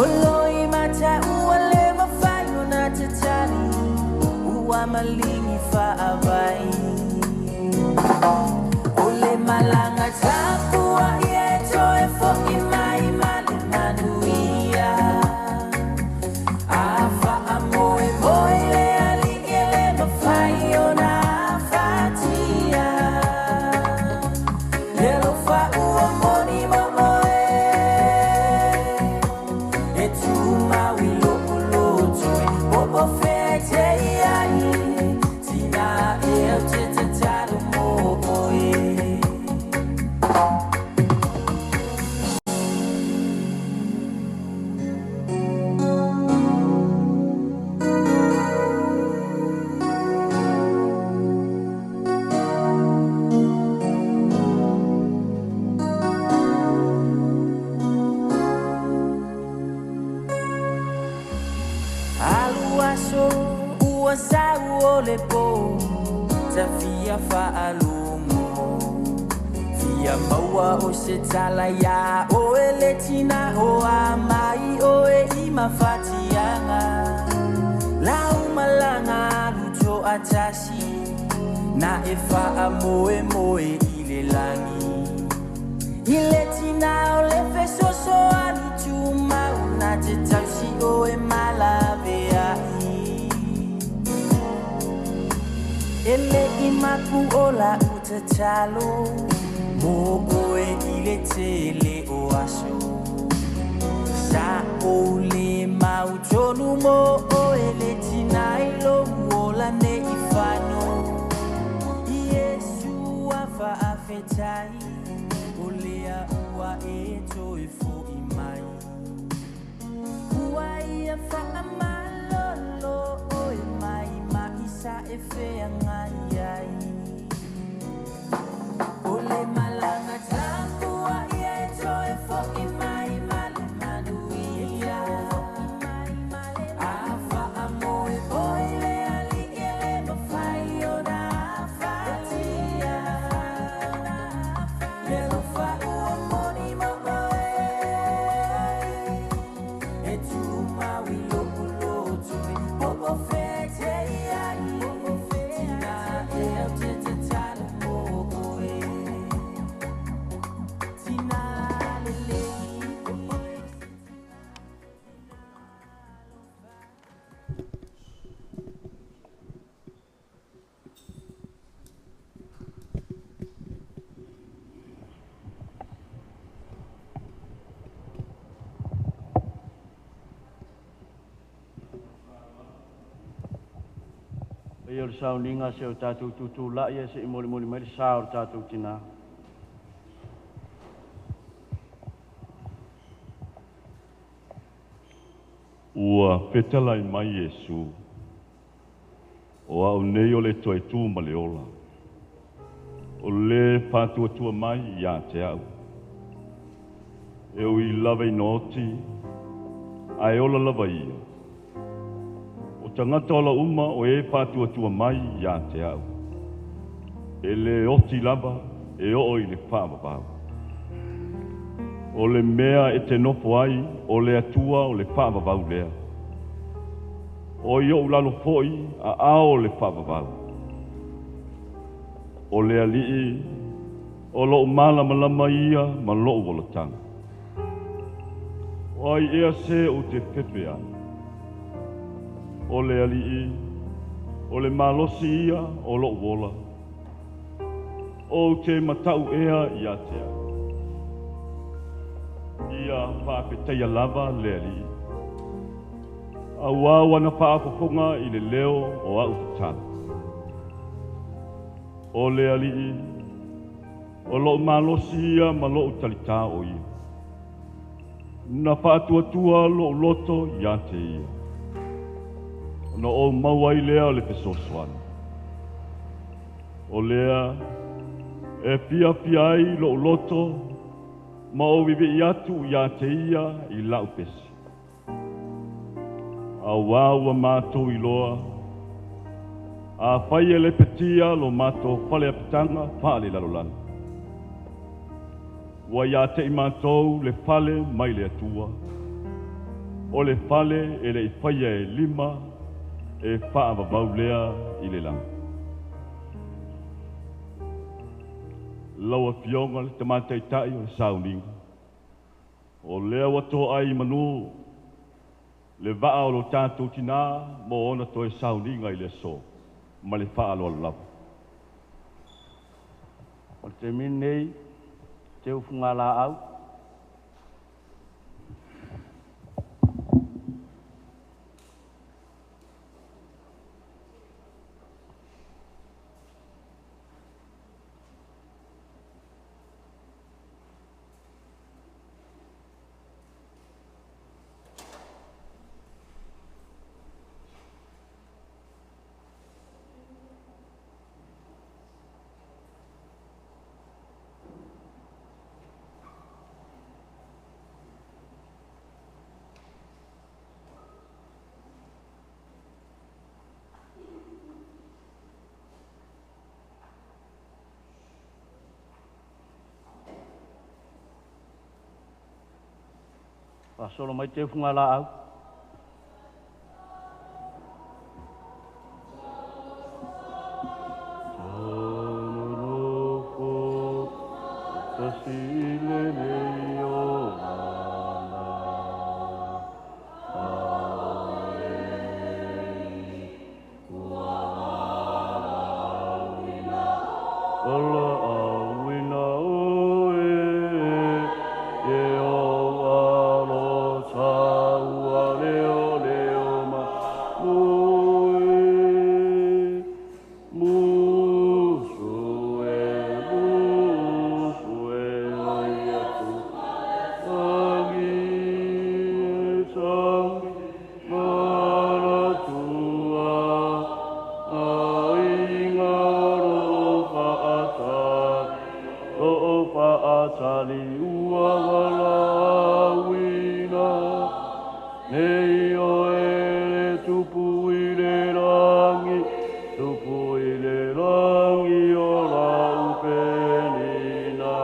O loi mata ua le mawhai o nā te tali ua malingi whaawai. O le malanga tapua ia e toe foki mai ma le manuia. A wha moe moe le ali e le mawhai o nā whatia. Le alofa ua moni mo oe. E tū maui loko loto e o o whea te iai. Tina e au te tatalo mo oe. Alu aso ua sau o le po Tafia whaalongo Fia maua o se tala ia o e le tina o a mai o e i mawhatianga. Lau malanga alu to atasi Na e whaa moe moe i le langi. I le tina o le fesoso alu tu mau Na te tausi o e malave ai. E le i mapu o la utatalo Mo oe i le tele o aso. Sa o le mau tonu mo oe le tina i lo uola ne i whano. Yesu a wha Faafetai o lea ua e toe fo'i mai. Ua ia faamalolo oe mai ma'i sa e feagai ai. O le malaga tapua'i e toe fo'i mai ma le manuia. A faamoemoe le Alii e le mafai ona afatia. Le alofa ua moni mo oe, e tumau i lou loto e hoʻofetei ai. Tina ea ou te tatalo mo oe. Tina lelei. Paia o le sauniga se o tatou tutula'i e se'i molimoli mai le sā o le tatou tinā. Ua fetalai mai Iesu, o au nei o le toe tu ma le ola. O le faatuatua mai ia te au. E ui lava ina oti, ae ola lava ia. O tagata ola uma o e faatuatua mai ia te au. E le oti lava e oo i le faavavau. O le mea e te nofo ai o le Atua o le faavavau lea. O i ou lalo fo'i a ao o le faavavau. O le Alii o lou malamalama ia ma lou olataga. O ai ea se ou te fefe ai. O le Alii o le malosi ia o lou ola. Ou te matau ea ia te au. Ia faafetaia lava le Alii. Auā ua faafofoga i le leo o a'u tatalo. O le Alii o lo'u malosi ia ma lo'u talitā o ia. Na faatuatua lo'u loto ia te ia. Ona ou maua ai lea o le fesoasoani. O lea e fiafia ai lo'u loto ma ou vivi'i atu ia te ia i la'u pesi. Auā ua matou iloa, afai e lepetia lo matou fale apitaga faalelalolagi. Ua ia te i matou le fale mai le Atua. O le fale e le'i faia e lima e faavavau lea i le lagi. Lau Afioga le tamataita'i o le sauniga. O lea ua to'ai i manū le vaa o lo tatou tinā mo ona toe sauniga i le aso ma le faaaloalo lava. O le taimi lenei, teu fugalaau. Faasolo mai teu fugalaau. faatali ua valaauina nei oe le tupu i le lagi, tupu i le lagi o lau Penina,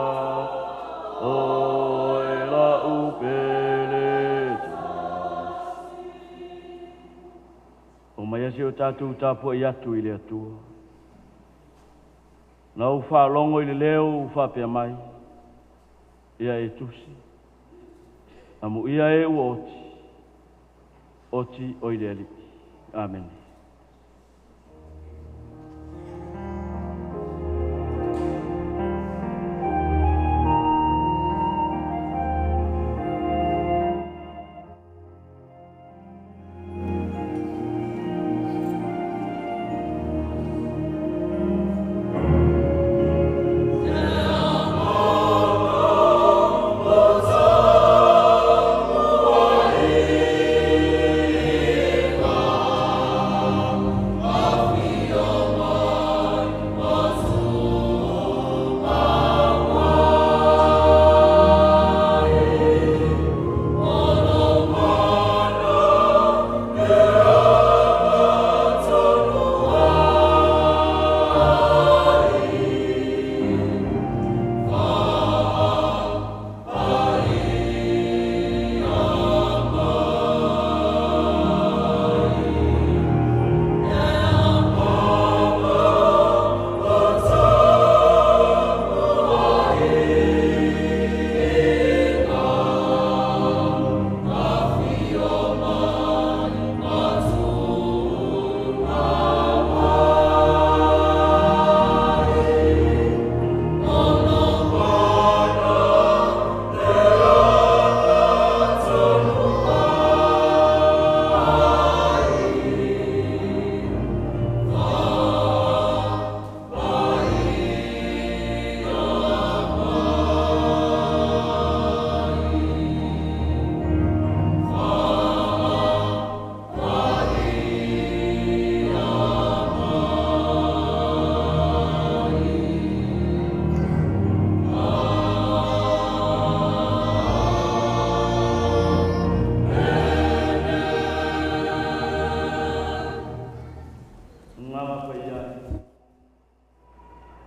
oe lau pele. O mai ase o tātou tāpua i atu i le Atua. Na u whaalongo i le leo u whapea mai, ia e tusi. Amu ia e ua oti, oti o i le alii. Amen.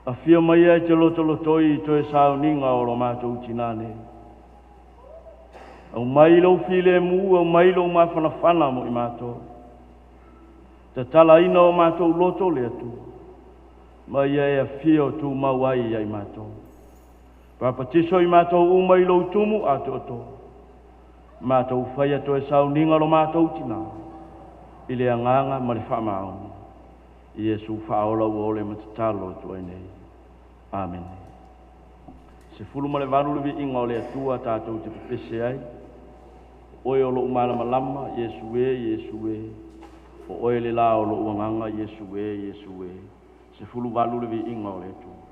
Afio mai ai te lotolotoi i toe sauniga o lo matou tinā nei. Au mai lou filemu, au mai lou mafanafana mo i matou. Tatalaina o matou loto le Atua. Ma ia e afio tu mau ai ia i matou. Papatiso i matou uma i lou tumu a te oto. Matou whaia toe sauniga lo matou tinā. I le agaga ma le faamaoni. Iesu whaola ua ole matatalo atu ai nei. Amen. 18 le viiga o le Atua tātou te pepese ai. Oe o lou malamalama, Iesu e, Iesu e. O oe le la o lou agaga, Iesu e, Iesu e. 18 le viiga o le Atua.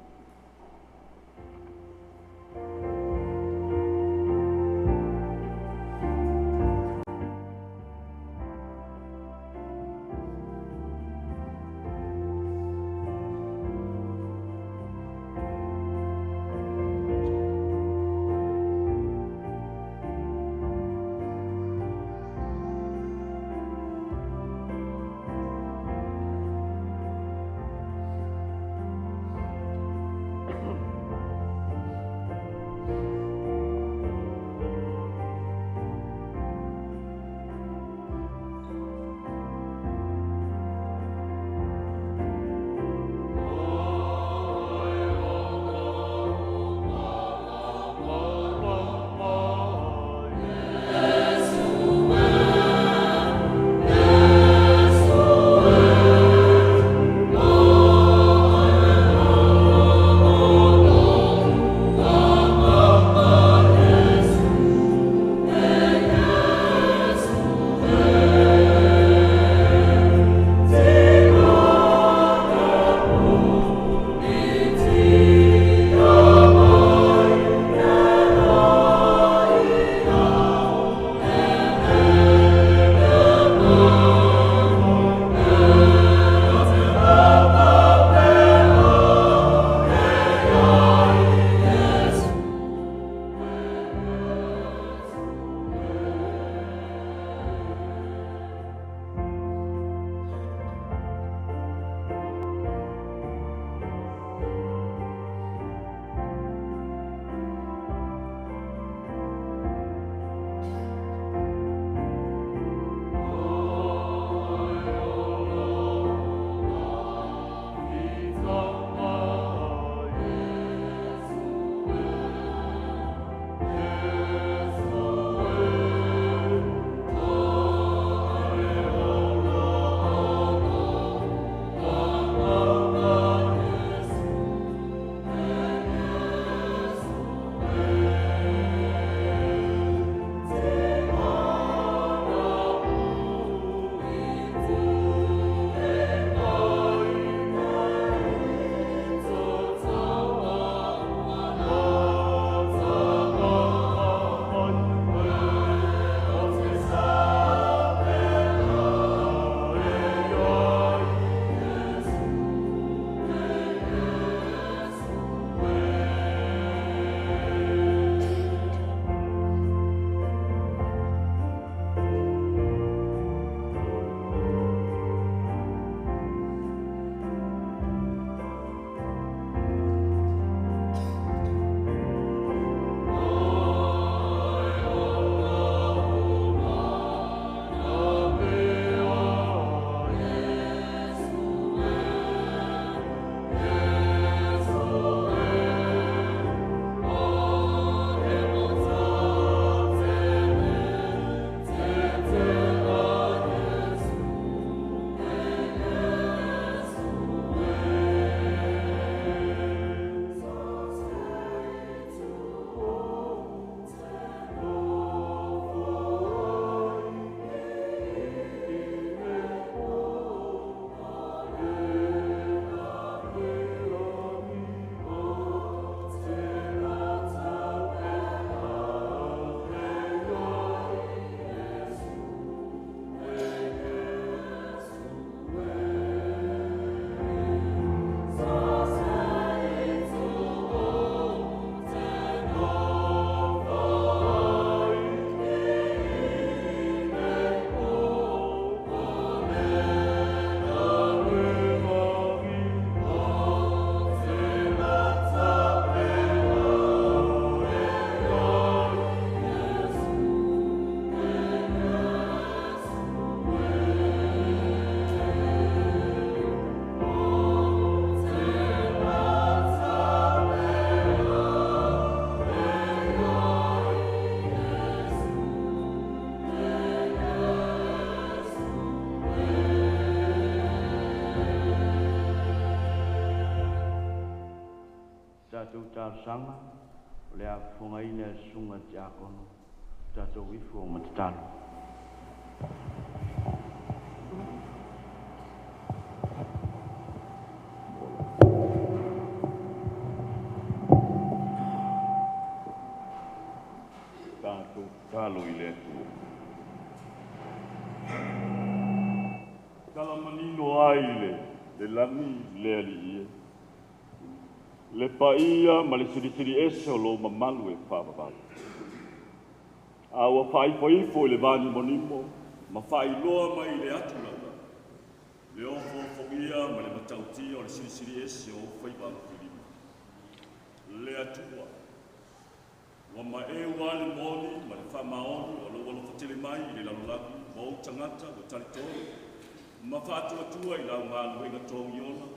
tatou talosaga o le a fofogaina e le susuga i le tiakono tatou ifo ma tatalo. Tatou tatalo i le Atua. Tala manino ai le lagi le Alii e. Le paia ma le silisili ese o lou mamalu e faavavau. A ua faaifoifo i le vanimonimo ma faailoa mai i le atu laulau. Le ofoofogia ma le matautia o le silisili ese o ou faiva alofilima. Le Atua, ua maeu lava le moni ma le faamaoni o lou alofa tele mai i le lalolagi ma ou tagata ua talitonu ma faatuatua i lau galuega togiola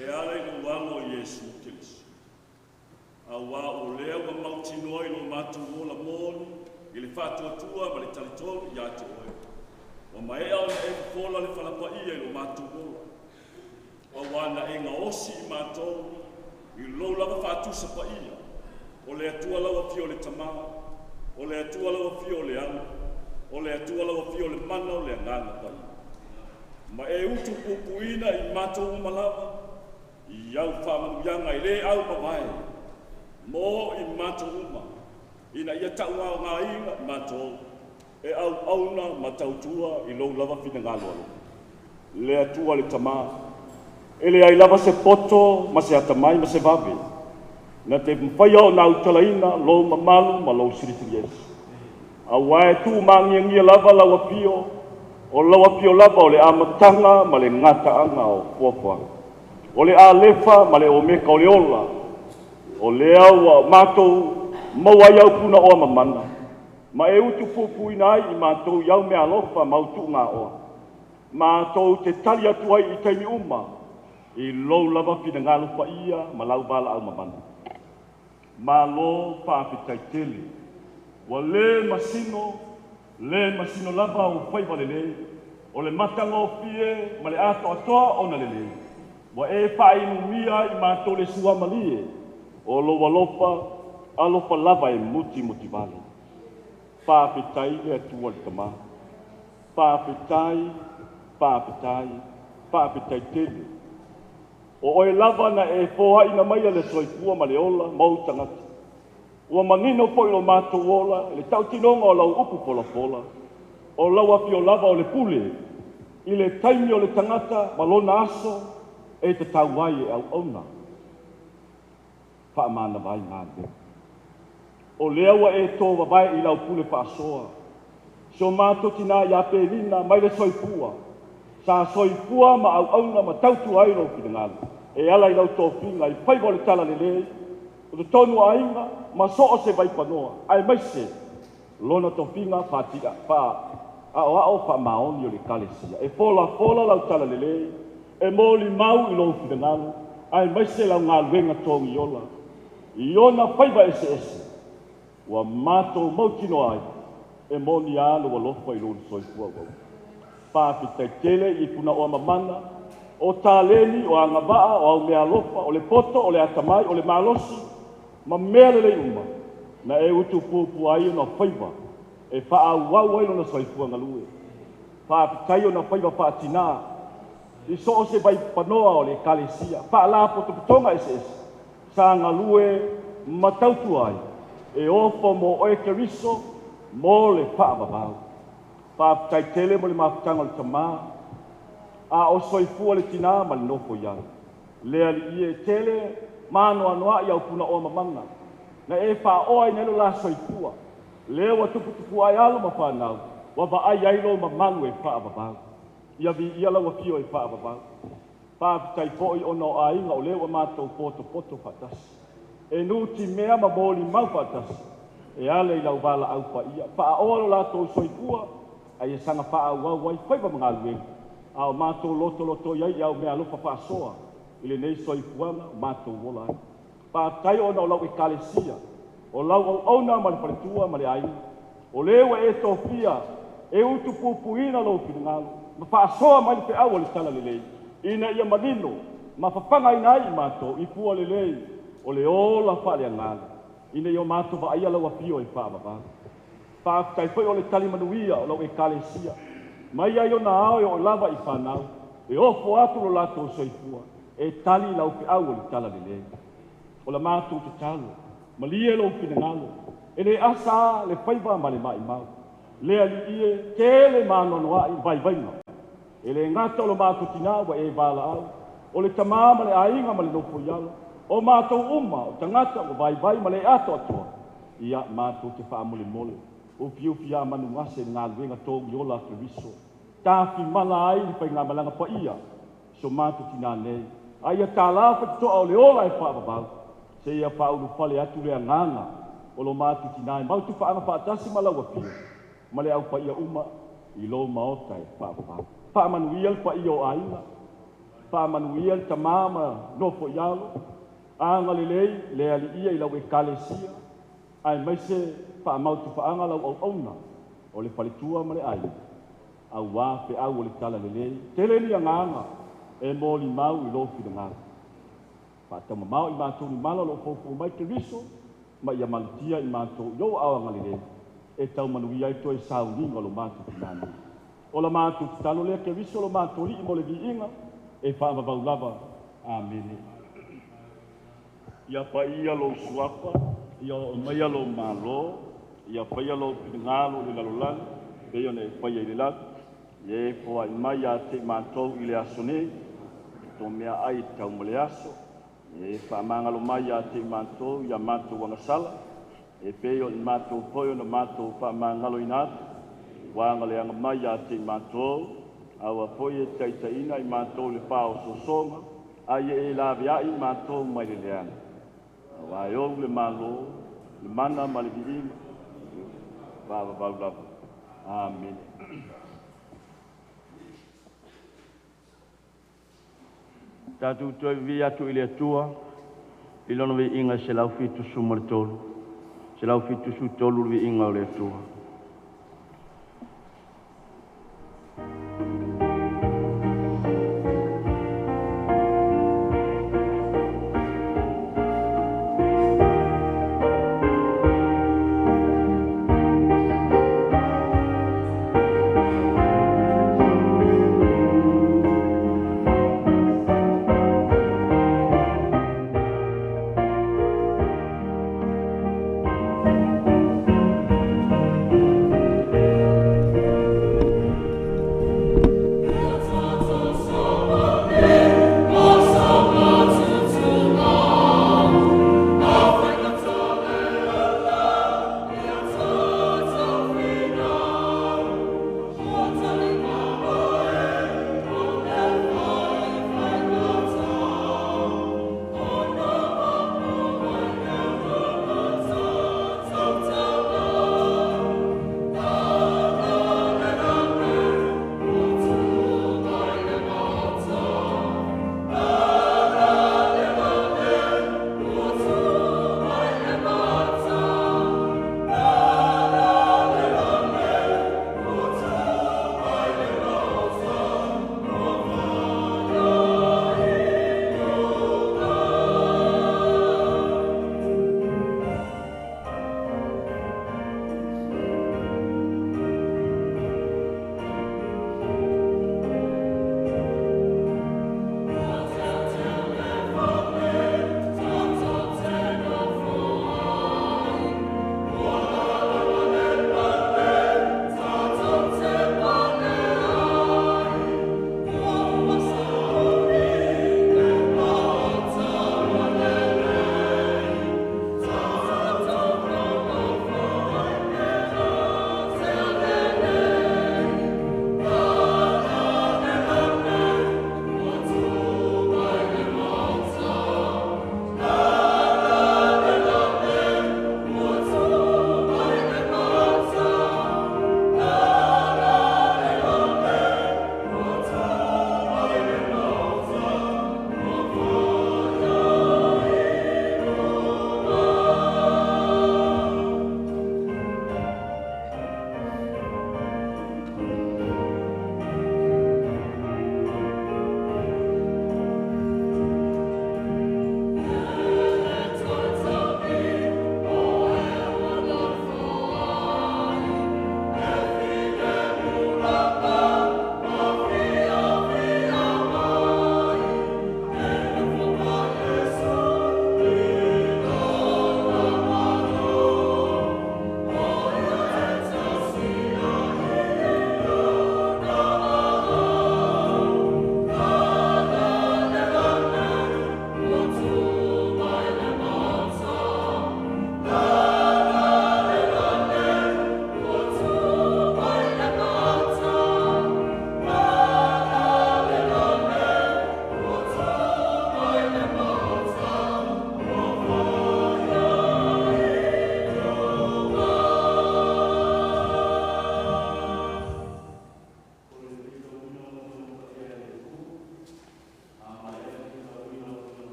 e ala i lou alo o Iesu Keriso. Auā o lea ua mautinoa i lo matou ola moni i le faatuatua ma le talitonu ia te oe. Ua maea ona e fofola le falapaia i lo matou ola. Auā na e gaosi i matou i lou lava faatusa paia, o le Atua lau afio o le Tamā, o le Atua lau afio o le Alo, o le Atua lau afio o le Mana o le Agaga Paia. Ma e utupupuina i matou uma lava, i au faamanuiaga e le aumavae, mo i matou uma, ina ia tauaogaina i matou, e auauna ma tautua i lou lava finagalo alofa. Le Atua le Tamā, e leai lava se poto ma se atamai ma se vave, na te mafaia ona autalaina lou mamalu ma lou silisili ese. Auā e tuumagiagia lava lau afio, o lau afio lava o le amataga ma le gataaga o fuafuaga. O le Alefa ma le Omeka o le ola, o lea ua matou maua ai au punaoa mamana, ma e utupupuina ai i matou i au meaalofa ma au tuugaoa. Matou te tali atu ai i taimi uma, i lou lava finagalo paia ma lau valaau mamana. Malo faafetai tele. Ua le masino, le masino lava ou faiva lelei, o le matagofie ma le atoatoa ona lelei. Ua e faainumia ai i matou le suamalie o lou alofa, alofa lava e mutimutivale. Faafetai le Atua le Tamā. Faafetai, faafetai, faafetai tele. O oe lava na e foaina maia le soifua ma le ola ma ou tagata. Ua manino foi lo matou ola i le tautinoga o lau upu polapola, o lau afio lava o le pule i le taimi o le tagata ma lona aso e tatau ai e auauna faamanava ai galuega. O lea ua e tō vavae i lau pule faasoa. Si o matou tinā ia Pelina mai le soifua, sa soifua ma auauna ma tautua ai lou finagalo, e ala i lau tofiga i faiva o le talalelei, o totonu o aiga ma so o se vaipanoa, aemaise lona tofiga faa-aoao faamaoni o le Ekalesia. E folafola lau talalelei, e molimau i lou finagalo, aemaise lau galuega togiola. I ona faiva eseese, ua matou mautinoa ai, e moni lava lou alofa i lou soifua auauna. Faafetai tele i punaoa mamana, o taleni, o agavaa, o au meaalofa, o le poto, o le atamai, o le malosi, ma mea lelei uma, na e utupupu ai ona faiva, e faaauau ai lona soifua galue. Faafetai ona faiva faatinā, i so o se vaipanoa o le Ekalesia, faalapotopotoga eseese, sa galue ma tautua ai, e ofo mo oe Keriso mo le faavavau. Faafetai tele mo le mafutaga o le Tamā, a o soifua le tinā ma le nofo i ai. Le Alii e tele maanoanoa'i au punaoa mamana, na e faaoa ai lo la soifua, lea ua tuputupu ai alo ma fanau, ua vaai ai lou mamalu e faavavau. Ia viia lau afio e faavavau. Faafetai foi ona o aiga o lea ua matou potopoto faatasi. E nutimea ma molimau faatasi, e ala i lau valaau paia. Faaoa lo latou soifua, ai e saga faaauau ai faiva ma galuega. A o matou lotolotoi ai i au meaalofa faasoa, i lenei soifuaga o matou ola ai. Faafetai ona o lau Ekalesia, o lau auauna ma le faletua ma le aiga, o lea ua e tofia e utupupuina lou finagalo, ma faasoa mai le feau o le talalelei, ina ia manino ma fafagaina ai i matou i fua lelei O le ola faaleagaga ina ia o matou vaaia lau afio e faavavau. Faafetai foi o le talimanuia o lau Ekalesia mai ai ona ao e oo lava i fanau e ofo atu lo latou soifua e tali lau feau o le talalelei. O la matou tatalo, malie lou finagalo, e le asa le faiva ma le maimau. Le Alii e, tele ma anoanoai vaivaiga. E le gata o lo matou tinā ua e valaau, o le tamā ma le aiga ma le nofoialo, o matou uma o tagata ua vaivai ma le atoatoa, ia matou te faamolemole, ufiufi a manugase le galuega togiola a Keriso. Tafimala ai le faigamalaga paia so matou tinā nei, a ia tālā faitotoa o le ola e faavavau, seia faaulufale atu le agaga o lo matou tinā e mautufaaga faatasi ma lau afio ma le aupaia uma i lou maota e faavavau. Faamanuia le paia o aiga, faamanuia le tamā ma nofoialo, agalelei le Alii i lau Ekalesia, aemaise faamautufaaga lau auauna o le faletua ma le aiga, auā feau o le talalelei, tele ni agaga e molimau i lou finagalo. Faataumamao i matou ni mala o loo foufou mai Keriso, ma ia malutia i matou i lou aao agalelei, e taumanuia ai toe sauniga o lo matou tinā nei. O la matou tatalo lea Keriso lo matou Alii mo le viiga e faavavau lava. Amene. Ia paia lou suafa, ia oo maia lou Malo, ia faia lou finagalo i le lalolagi pei ona e faia i le lagi. Ia e foai mai ia te i matou i le aso nei, to meaai e tatau mo le aso. Ia e faamagalo mai ia te i matou ia matou agasala, e pei o i matou foi ona matou faamagaloina atu, ua agaleaga mai ia te i matou, aua foi e taitaiina i matou i le faaosoosoga, a ia e laveai i matou mai le leaga. Auā e ou le Malo, le mana ma le viiga, faavavau lava. Amene. Tatou toe vivii atu i le Atua i lona viiga e 173, 173 le viiga o le Atua.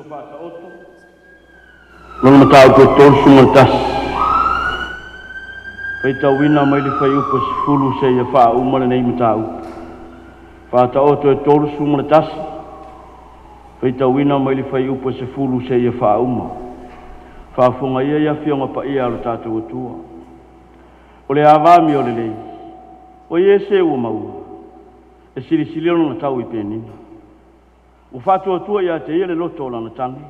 Faataoto, lona mataupu e 31. Faitauina mai le fuaiupu 10 seia faauma lenei mataupu. Faataoto e 31, faitauina mai le fuaiupu 10 seia faauma. Faafofoga ia i afioga paia a lo tatou Atua. O le ava amiolelei, o Iese ua maua, e silisili ona tau i penina. Ua faatuatua ia te ia le loto o lana tane,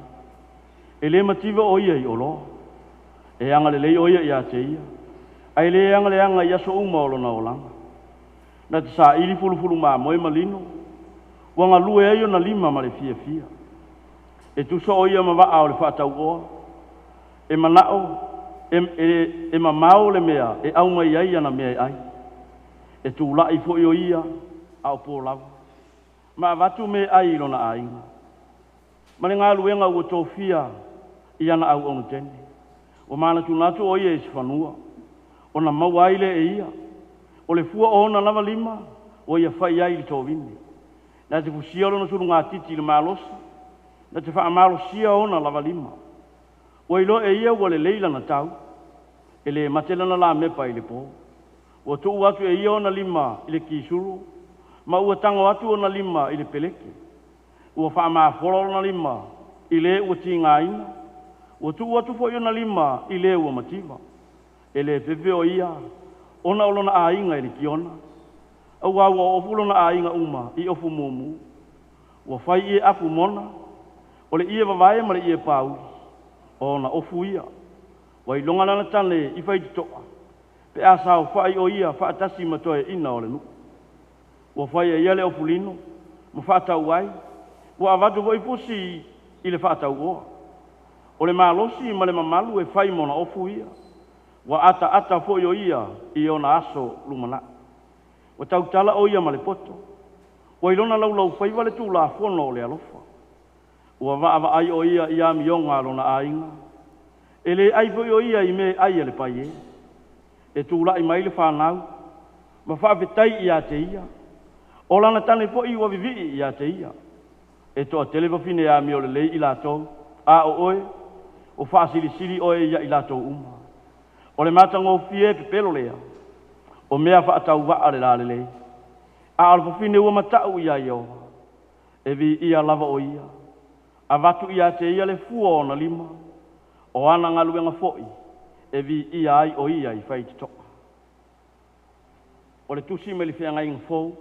e le mativa o ia i oloa, e agalelei o ia ia te ia, ae le agaleaga i aso uma o lona olaga. Na te saili fulufulu mamoe ma lino, ua galue ai ona lima ma le fiafia. E tusa o ia ma vaa o le faatauoa, e manao, e mamao le mea e aumai ai ana mea e ai. E tulai foi o ia a o pō lava, ma avatu me ai i lona aiga. Ma le galuega ua tofia i ana auauna tene. Ua manatunatu o ia i se fanua, ona maua ai lea e ia. O le fua o ona lava lima, ua ia fai ai i le tovine. Na te fusia lona sulugatiti i le malosi, na te faamalosia ona lava lima. Ua iloa e ia ua lelei lana tau, e le mate lana lamepa i le pō. Ua tuu atu e ia ona lima i le kisulu, ma ua tago atu ona lima i le peleke. Ua faamafola ona lima i le ua tigaina, ua tuu atu foi ona lima i le ua mativa. E le fefe o ia, ona o lona aiga i le kiona, auā ua oofu lona aiga uma i ofu mumu. Ua fai ie afu mona, o le ie vavae ma le ie pauli, o ona ofu ia. Ua iloga lana tane i faitotoa, pe a saofai o ia faatasi ma toeaiina o le nuu. Ua fai e ia le ofu lino ma faatau ai, ua avatu foi pusi i le faatauoa. O le malosi ma le mamalu e fai ma ona ofu ia, ua ataata foi o ia i ona aso lumanai. Ua tautala o ia ma le poto, ua ilona laulaufaiva le tulafono o le alofa. Ua vaavaai o ia i amioga a lona aiga, e le ai foi o ia i mea ai a le paie. E tulai mai le fanau, ma faafetai ia te ia, o lana tane foi ua vivii ia te ia. E toatele fafine amiolelei i latou, a o oe, o faasilisili oe ia i latou uma. O le matagofie e pepelo lea, o mea faatauvaa le lalelei. A o le fafine ua matau ia Ieova, e viia lava o ia. Avatu ia te ia le fua o ona lima, o ana galuega foi e viia ai o ia i faitotoa. O le tusi mai le feagaiga fou,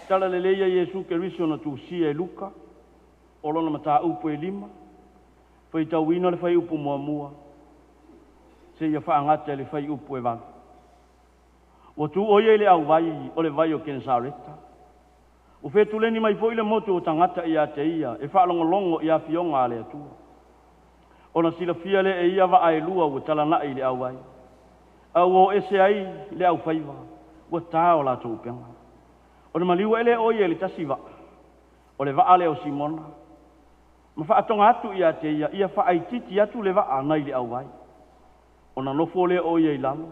tala lelei ia Iesu Keriso na tusia e Luka, o lona mataupu e 5, faitauina le fuaiupu 1, seia faagata i le fuaiupu e 8. Ua tu o ia i le auvai o le vai o Kenesareta. Ua fetuleni mai foi le motu o tagata ia te ia e faalogologo i afioga a le Atua. Ona silafia lea e ia vaa e lua ua talanai i le auvai, a ua o ese ai le aufaiva, ua tā o latou upega. Ona maliu ae lea o ia i le tasi vaa, o le vaa lea o Simona, ma faatoga atu ia te ia, ia faaitiiti atu le vaa nai le auvai. Ona nofo lea o ia i lalo,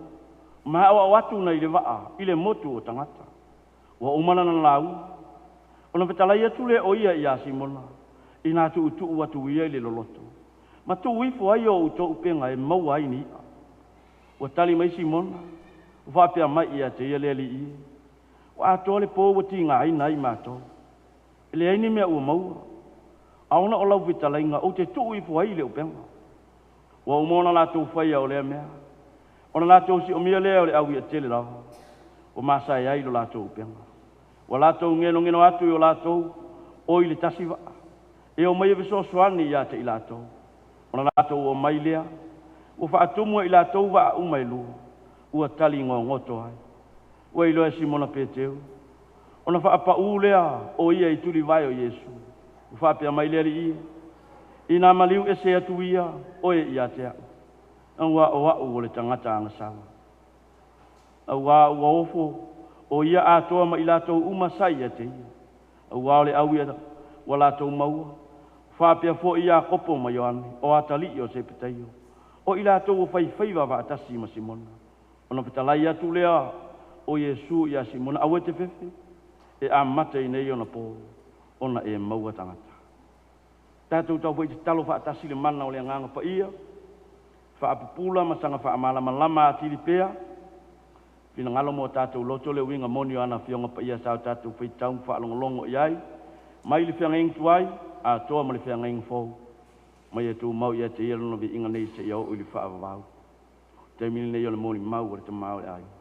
ma aoao atu nai le vaa i le motu o tagata. Ua uma lana lauga, ona fetalai atu lea o ia ia Simona, ina tuutuu atu ia i le loloto, ma tuu ifo ai o outou upega e maua ai ni i'a. Ua tali mai Simona, ua faapea mai ia te ia le Alii e, ua atoa le pō ua tigaina ai matou. E leai ni mea ua maua, a ona o lau fetalaiga ou te tuu ifo ai le upega. Ua uma ona latou faia o lea mea, ona latou siomia lea o le au iatele lava, ua masae ai lo latou upega. Ua latou genogeno atu i o latou o i le tasi vaa, e o mai e fesoasoani ia te i latou. Ona latou o mai lea, ua faatumu e i latou vaa uma e lua, ua tali gogoto ai. Ua iloa e Simona Peteu, ona faapaū lea o ia i tulivae o Iesu. Ua faapea mai le Alii e, ina maliu ese atu ia oe ia te au, auā o au o le tagata agasala. Auā ua ofo o ia atoa ma i latou uma sa ia te ia. Auā o le au ia ua latou maua, faapea foi Iakopo ma Ioane, o atalii o Sepetaio, o i latou ua faifaiva faatasi ma Simona. Ona fetalai atu lea o Iesu ia Simona, aua e te fefe, e amata i nei ona pō, ona e maua tagata. Tatou tau foi tatalo faatasi le mana o le agaga paia, faapupula ma saga faamalamalama atili pea finagalo mo tatou loto le uiga moni o ana Afioga Paia sa o tatou faitau ma faalogologo i ai mai le feagaiga tuai atoa ma le feagaiga fou, ma ia tumau ia te Ia Lona viiga nei seia oo i le faavavau. Taimi lenei o le molimau a le tama o le aiga.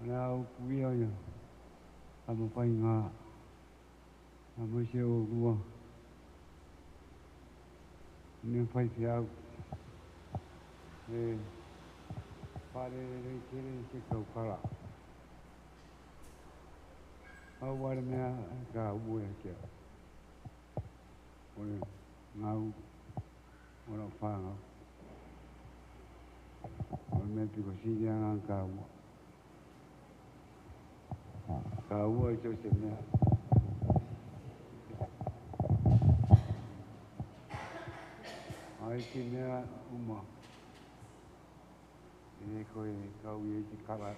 O le a upu ia ia taumafaiga aemaise o oulua i mea faifeau e faalelelei tele se tautala. Pau lava le mea e taua ia te au, o le gau o lau fanau. O le mea pito sili lava lena ona taua. Taua i so o se mea. A isi mea uma, e le toe tau i ai se tala.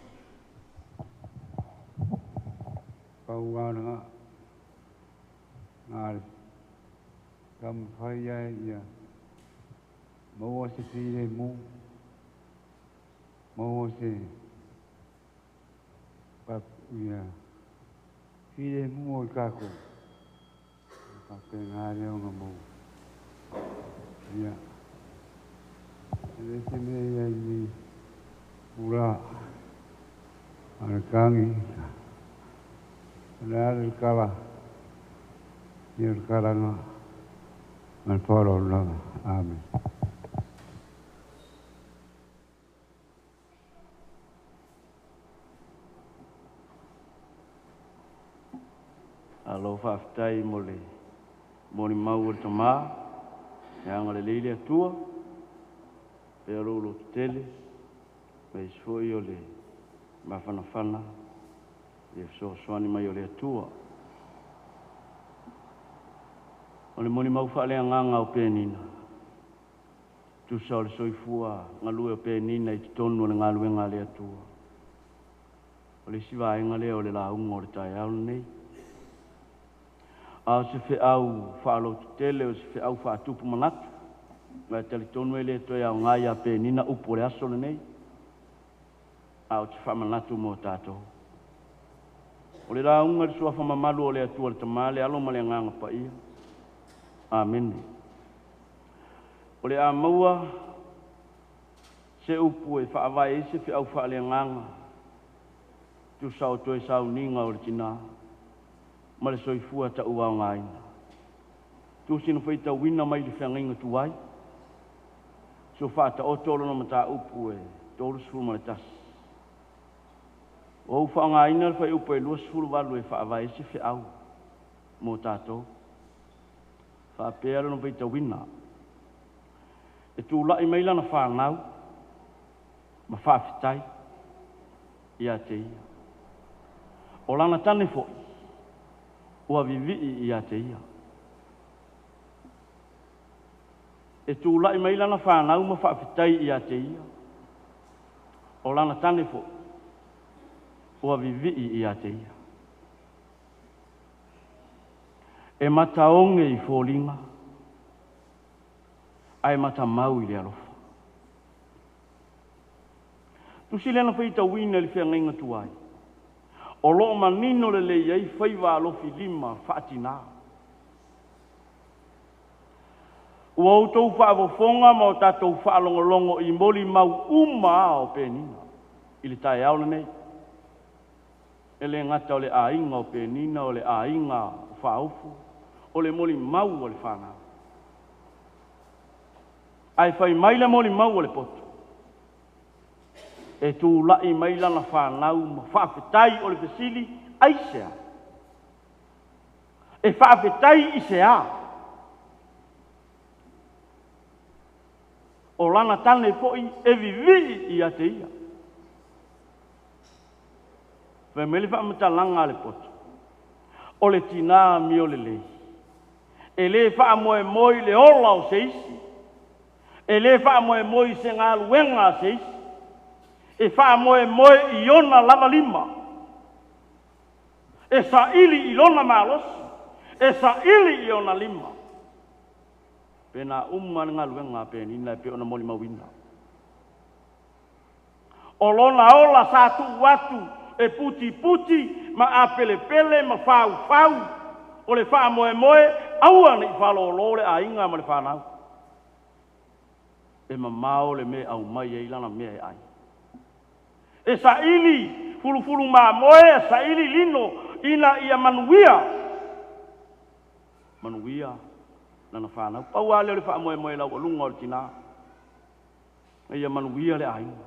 Pau lava lena, na o le taumafai lava ia maua se filemu, maua se ia filemu o i tatou, faapena lea ona maua. Ia, e le se mea i ai ni pula a le tagi, o le a le tala, ia o le talaga ma le faaaloalo lava. Amene. Alo faafetai mo le molimau o le tama, e agalelei le Atua, pea lou lototele, aemaise foi o le mafanafana i le fesoasoani mai o le Atua. O le molimau faaleagaga o Penina, tusa o le soifua galue o Penina i totonu o le galuega a le Atua. O le isi vaega lea o le lauga o le taeao lenei. A o se feau faalototele, o se feau faatupu manatu, ma e talitonu e le toe aoga ia Penina upu o le aso lenei, a o te faamanatu mo tatou. O le lauga i le suafa mamalu o le Atua le Tama, le Alo ma le Agaga Paia. Amene. O le a maua se upu e faavae ai se feau faaleagaga, tusa o toe sauniga o le tina ma le soifua tauaogaina. Tusi na faitauina mai le feagaiga tuai, so faataoto o lona mataupu e 31. Ua ou faaaogaina le fuaiupu e 28 e faavae ai se feau mo tatou. Faapea lona faitauina. E tulai mai lana fanau ma faafetai ia te ia. O lana tane foi ua vivii ia te ia. E tulai mai lana fanau ma faafetai ia te ia. O lana tane foi ua vivii ia te ia. E mataoge i foliga, ae matamau i le alofa. Tusi lea na faitauina i le feagaiga tuai, o loo manino lelei ai faiva alofi lima faatinā. Ua outou faafofoga ma o tatou faalogologo i molimau uma a o Penina i le taeao lenei. E le gata o le aiga o Penina, o le aiga o Faaufo, o le molimau o le fanau. Ae fai mai le molimau o le poto, e tulai mai lana fanau ma faafetai. O le fesili, Aisea? E faafetai i se a? O lana tane foʻi e vivii ia te ia. Fai mai le faamatalaga a le poto, o le tinā amio lelei. E lē faamoemoe i le ola o se isi, e lē faamoemoe i se galuega a se isi, e faamoemoe i ona lava lima, e saili i lona malosi, e saili i ona lima. Pe na uma le galuega a Penina e pei ona molimauina. O lona ola sa tuu atu e putiputi ma apelepele ma faufau o le faamoemoe aua ne i faalōlō le aiga ma le fanau. E mamao le mea e aumai ai lana mea e ai. E saili fulufulu mamoe, e saili lino ina ia manuia. Manuia lana fanau. Pau lava lea o le faamoemoe laualuga o le tinā. Ina ia manuia le aiga.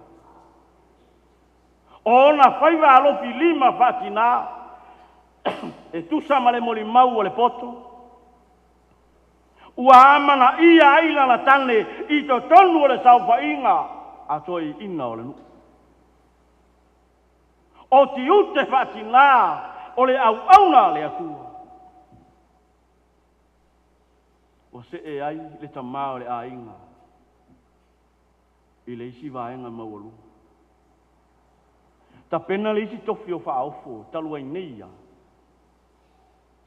O ona faiva alofi lima faatinā e tusa ma le molimau a le poto, ua amanaia ai lana tane i totonu o le saofaiga a toeaiina o le nuu. O tiute faatinā o le auauna a le Atua. Ua see ai le tamā o le aiga i le isi vaega maualuga. Tapena le isi tofi o faaofo talu ai nei ia.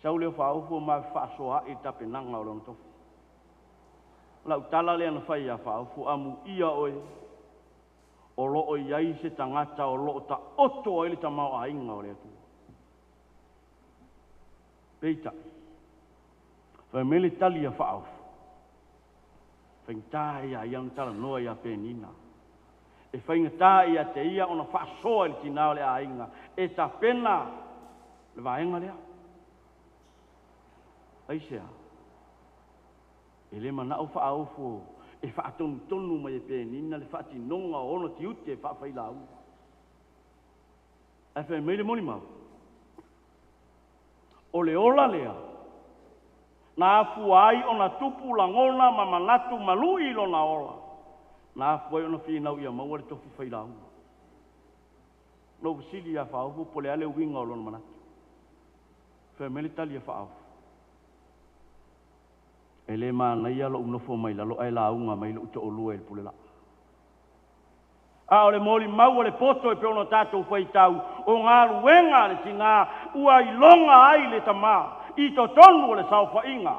Sau lea o faaofo ma fefaasoaai i le tapenaga o lona tofi. O lau tala lea na fai ia Faaofo, amuia oe o lo o i ai se tagata o lo o taoto ai le tamaoaiga o le Atua. Peitai, fai mai le tali a Faaofo, faigata ia ia ona talanoa ia Penina. E faigata ia te ia ona faasoa i le tinā o le aiga e tapena le vaega lea. Aisea? E le manao Faaofo e faatonutonu mai e Penina le faatinoga o ona tiute faafailauga. Ae fai mai le molimau, o le ola lea na afua ai ona tupu lagona ma manatu malu'i i lona ola, na afua ai ona finau ia maua le tofi failauga. Na ou fesili ia Faaofo po o le a le uiga o lona manatu. Fai mai le tali a Faaofo, E le manaia lou nofo mai lalo ae lauga mai lou toalua i le pule laa. A o le molimau a le poto e pei ona tatou faitau, o galuega a le tinā ua iloga ai le tamā i totonu o le saofaiga.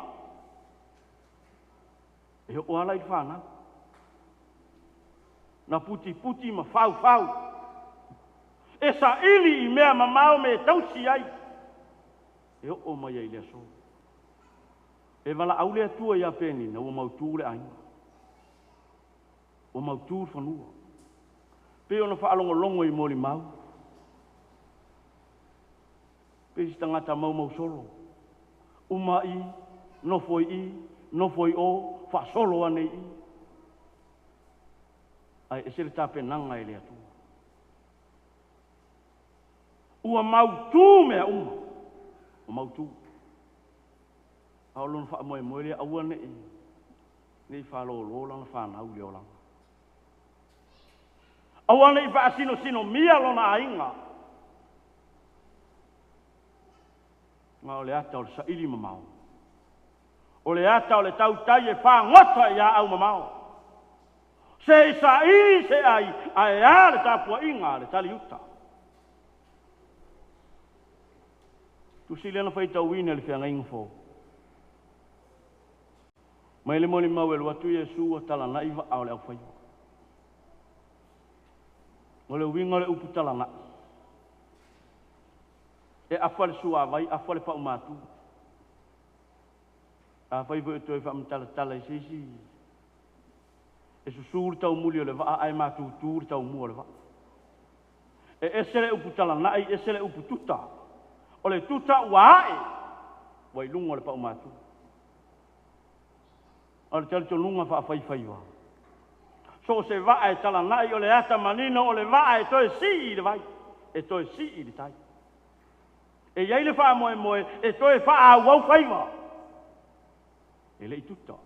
E oo lava la i le fanau, na putiputi ma faufau, e saili i mea mamao me tausi ai, e oo mai ai i le aso. E valaau le Atua ia Penina, ua mautu le aiga, ua mautu le fanua. Pei ona faalogologo i molimau, pei se tagata maumausolo, uma i, nofo i i, nofo i o, faasolo ane i i. Ae ese le tapenaga e le Atua. Ua mautu mea uma, ua mautu. A o lona faamoemoe lea, aua ne i, ne i faalōlō lana fanau i le olaga. Aua ne i faasinosinomia lona aiga. Ma o le ata o le saili mamao. O le ata o le tautai e fagota i aau mamao. Se i saili se ai, ae a le tapuaiga a le taliuta. Tusi lea na faitauina i le feagaiga fou. Mai le molimau e alu atu Iesu ua talanai vaa o le aufaiva. O le uiga o le upu talanai, e afa le suavai, afa le paumatu. Afai foi e toe faamatalatala i se isi, e susu le taumuli o le vaa ae matutu le taumua o le vaa. E ese le upu talanai, ese le upu tuta. O le tuta ua ae, ua i luga o le paumatu. A o le talitonuga faafaifaiva, so o se vaa e talanai o le ata manino o le vaa e toe sii i le vai, e toe sii i le tai. E iai le faamoemoe e toe faaauau faiva. E le i tuta.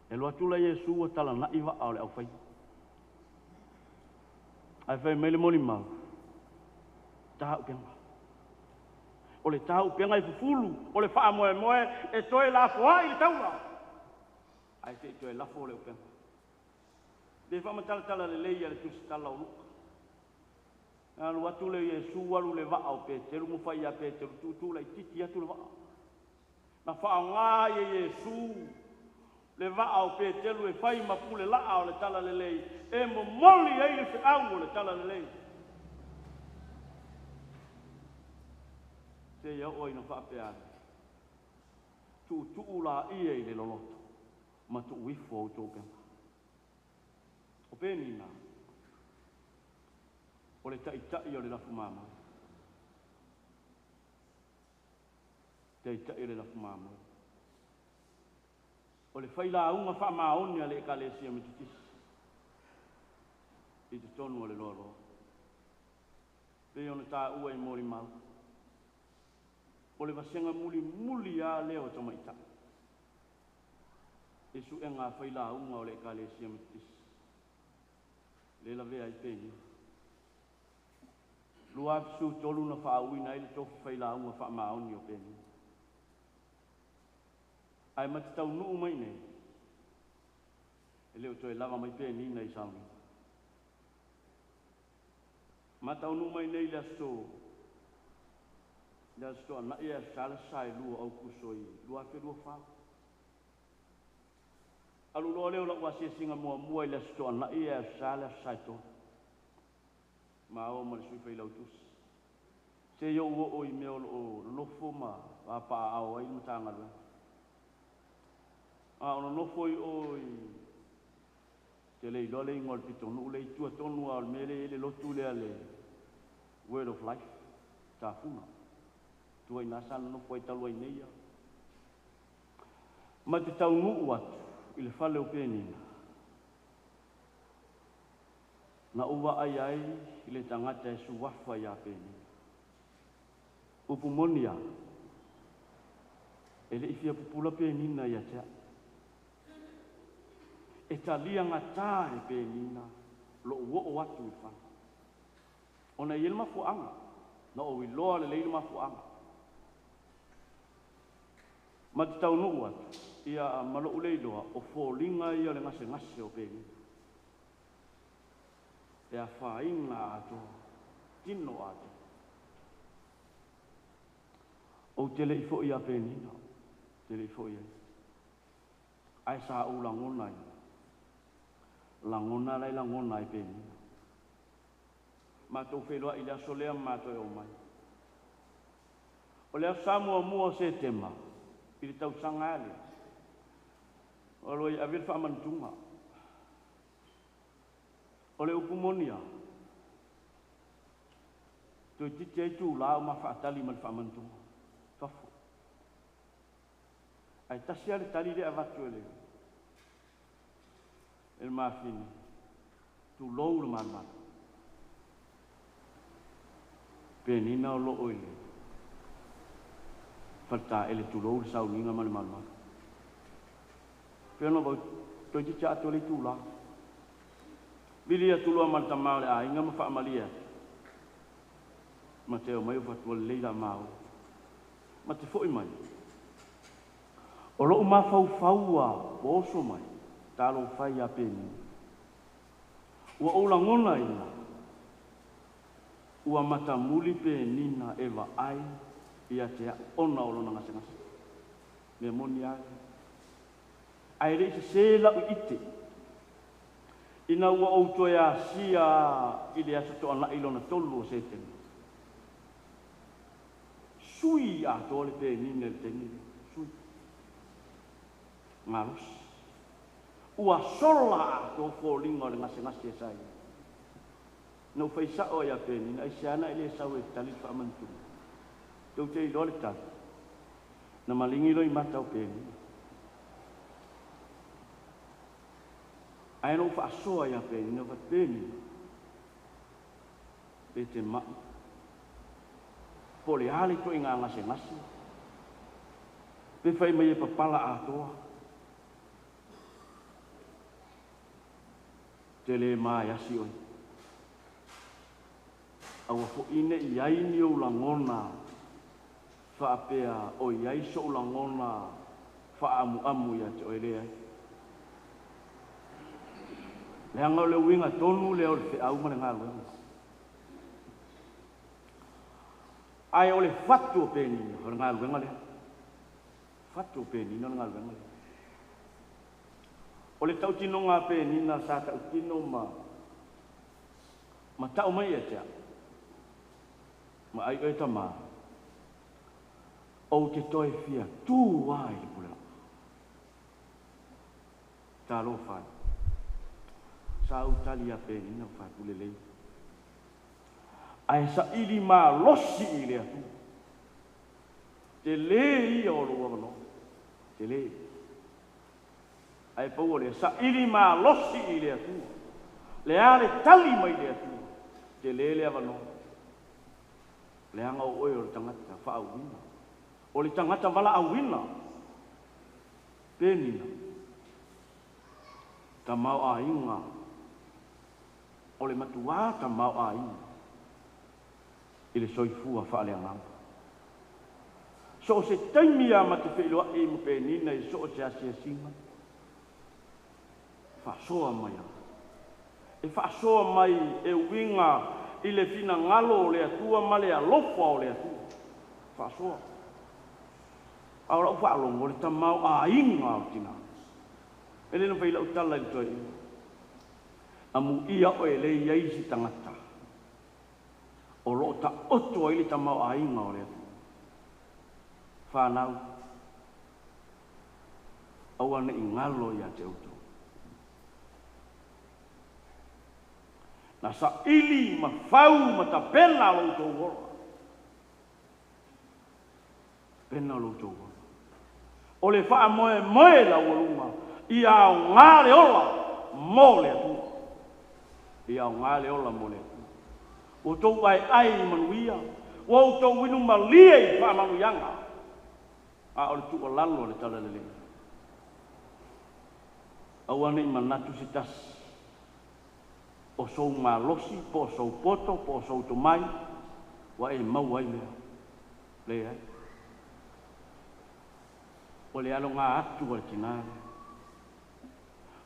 E alu atu la Iesu ua talanai vaa o le aufaiva. Ae fai mai le molimau, ta upega. O le ta upega e fufulu, o le faamoemoe e toe lafoai le taula. Ae se i toe lafo le upega. Le faamatalatala lelei a le tusitala o Luka. Na alu atu le Iesu alu le vaa o Peteru ma fai ia Peteru tuutuu laititi atu le vaa. Na faaaoga ai e Iesu le vaa o Peteru e fai ma pule laa o le talalelei e momoli ai le feau o le talalelei. Seia oo ina faapea ane, tuutuu laia i le loloto ma tuu ifo a outou upega. O Penina, o le taitai o le lafu mamoe. Taitai o le lafu mamoe. O le failauga faamaoni a le Ekalesia Metotisi i totonu o le loaloa. Pei ona taua i molimau, o le vasega mulimuli lava lea o tamaitai i suega a failauga o le Ekalesia Metotisi, lea e lavea ai Penina. 2013 na faauuina ai le tofi failauga faamaoni o Penina. Ae ma te taunuu mai nei, e le o toe lava mai Penina i sauniga. Ma taunuu mai nei le aso, le Aso Toonai e Aso Sa le Aso Saelua o Aokuso i 2024. Alu loa lea o lau asiasiga muamua i le Aso Toonai e Aso Sa le Aso Saetolu. Maua ma le sui failautusi. Se i ou oo i mea o lo o nonofo ma papaaao ai le Matagaluega. A o nonofo i o i te le iloa le igoa o le pitonuu lea i tua tonu lava o le mea lea e i ai le lotu lea le Word of Life, Tafuna. Tua i ina sa nonofo ai talu ai nei ia. Ma te taunuu atu i le fale o Penina. Na ou vaai ai i le tagata e suafa ia Penina. Upu moni lava, e le i fia pupula Penina ia te au. E talia gata e Penina lou oo atu i le fale. Ona e i ai le mafuaaga, na ou iloa lelei le mafuaaga. Ma te taunuu atu, ia ma lou le iloa, o foliga ia o le gasegase o Penina. E afaina atoa, tino atoa. Ou te le i foi ia Penina, te le i foi ai. Ae sa ou lagona ai, lagona la e lagona ai Penina. Matou feiloai i le aso lea ma matou e omai. O le aso Sa muamua o Setema i le tausaga lea, o alu ai e ave le faamanatuga. O le upu moni lava, toeitiiti ai itulā o ma faatali ma le faamanatuga i fafo. Ae tasi lava le tali lea e avatu e le e le mafine, tulou le malumalu. Penina o loo i le faletaele, tulou le sauniga ma le malumalu. Pei ona ou toeitiiti atoa le itulā. Vili atu loa ma le tama o le aiga ma faamalie atu. Ma te omai o fatua lelei la maua. Ma te foi mai. O lou mafaufau ua oso mai, talofa e ia Penina. Ua ou lagonaina, ua matamuli Penina e vaai ia te au ona o lona gasegase. Mea moni lava ia. Ae le i sese lau ite, ina ua ou toe asia i le Aso Toonai lona tolu o Setema. Sui atoa le Penina i le taimi lea. Sui. Malosi. Ua sola atoa foliga o le gasegase sa i ai. Na ou fai sao ai ia Penina, aisea na e le sau e tali le faamanatuga? Tou te iloa le tali. Na maligi loa i mata o Penina. Ae na ou faasoa ia Penina, ou fai atu, Penina, pe te mai. Po o le a le ituaiga gasegase, pe fai mai e papala atoa. Te le maea si oe. Aua foʻi neʻi ai ni ou lagona faapea o i ai soʻu lagona faaamuamu iā te oe leai. Leaga o le uiga tonu lea o le feau ma le galuega. Ae o le fatu o Penina o le galuega lea. Fatu o Penina o le galuega lea. O le tautinoga a Penina sa tautino ma ma tau mai ia te au. Ma ai oe tamā, ou te toe fia tū lava i le pule laa. Talofa e. Sa ou tali ia Penina ua fai atu lelei. Ae saili malosi i le Atua. Tele ia o lou avanoa. Tele. Ae pau o lea, saili malosi i le Atua. Le a le tali mai le Atua. Tele le avanoa. Leaga o oe o le tagata faauuina. O le tagata valaauina. Penina. Tamaoaiga. O le matuā tamaoaiga i le soifua faaleagaga. So o se taimi lava ma te feiloai ma Penina i so o se asiasiga, faasoa mai lava. E faasoa mai e uiga i le finagalo o le Atua ma le alofa o le Atua. Faasoa. A o lau faalogo, o le tamaoaiga o tinā. E le na fai lau tala i le toeaina. Amuia oe e le i ai se tagata o lo o taoto ai le tamaoaiga o le Atua. Fanau, aua ne i galo ia te outou. Na saili ma fau ma tapena lo outou ola. Tapena lo outou ola. O le faamoemoe laualuga ia aoga le ola mo le Atua. Ia aoga le ola mo le Atua. Ua outou aeae i manuia, ua outou inu malie i faamanuiaga, a o le tuualalo a le Talalelei. Aua ne i manatu se tasi o sou malosi po o sou poto po o sou tomai ua e maua ai mea. Leai. O le aloga atu a le tinā lea.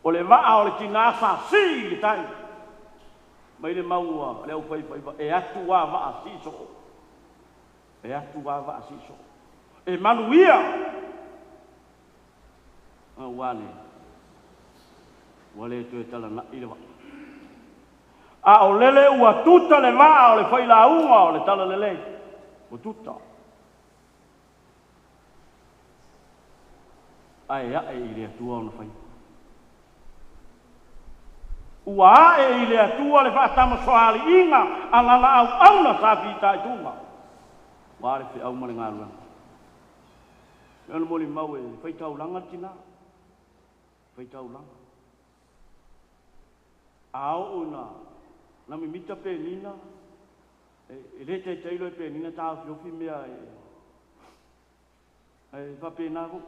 O le vaa o le tinā sa sii i le tai. Mai le mau a le aufaifaiva, e atu lava vaa sii soo. E atu lava vaa sii soo. E manuia! A ua a nei? Ua le toe talanai le vaa. A o lele ua tuta le vaa o le failauga o le talalelei. Ua tuta. Ae ae i le Atua ona faiva. Ua ae i le Atua le faatamasoaliiga a lana auauna sa fitaituga. Ua a le feau ma le galuega. E ona molimau e faitaulaga le tinā. Faitaulaga. A oo ina na mimita Penina, e le taitai loa e Penina taofiofi mea e Ae faapena foi.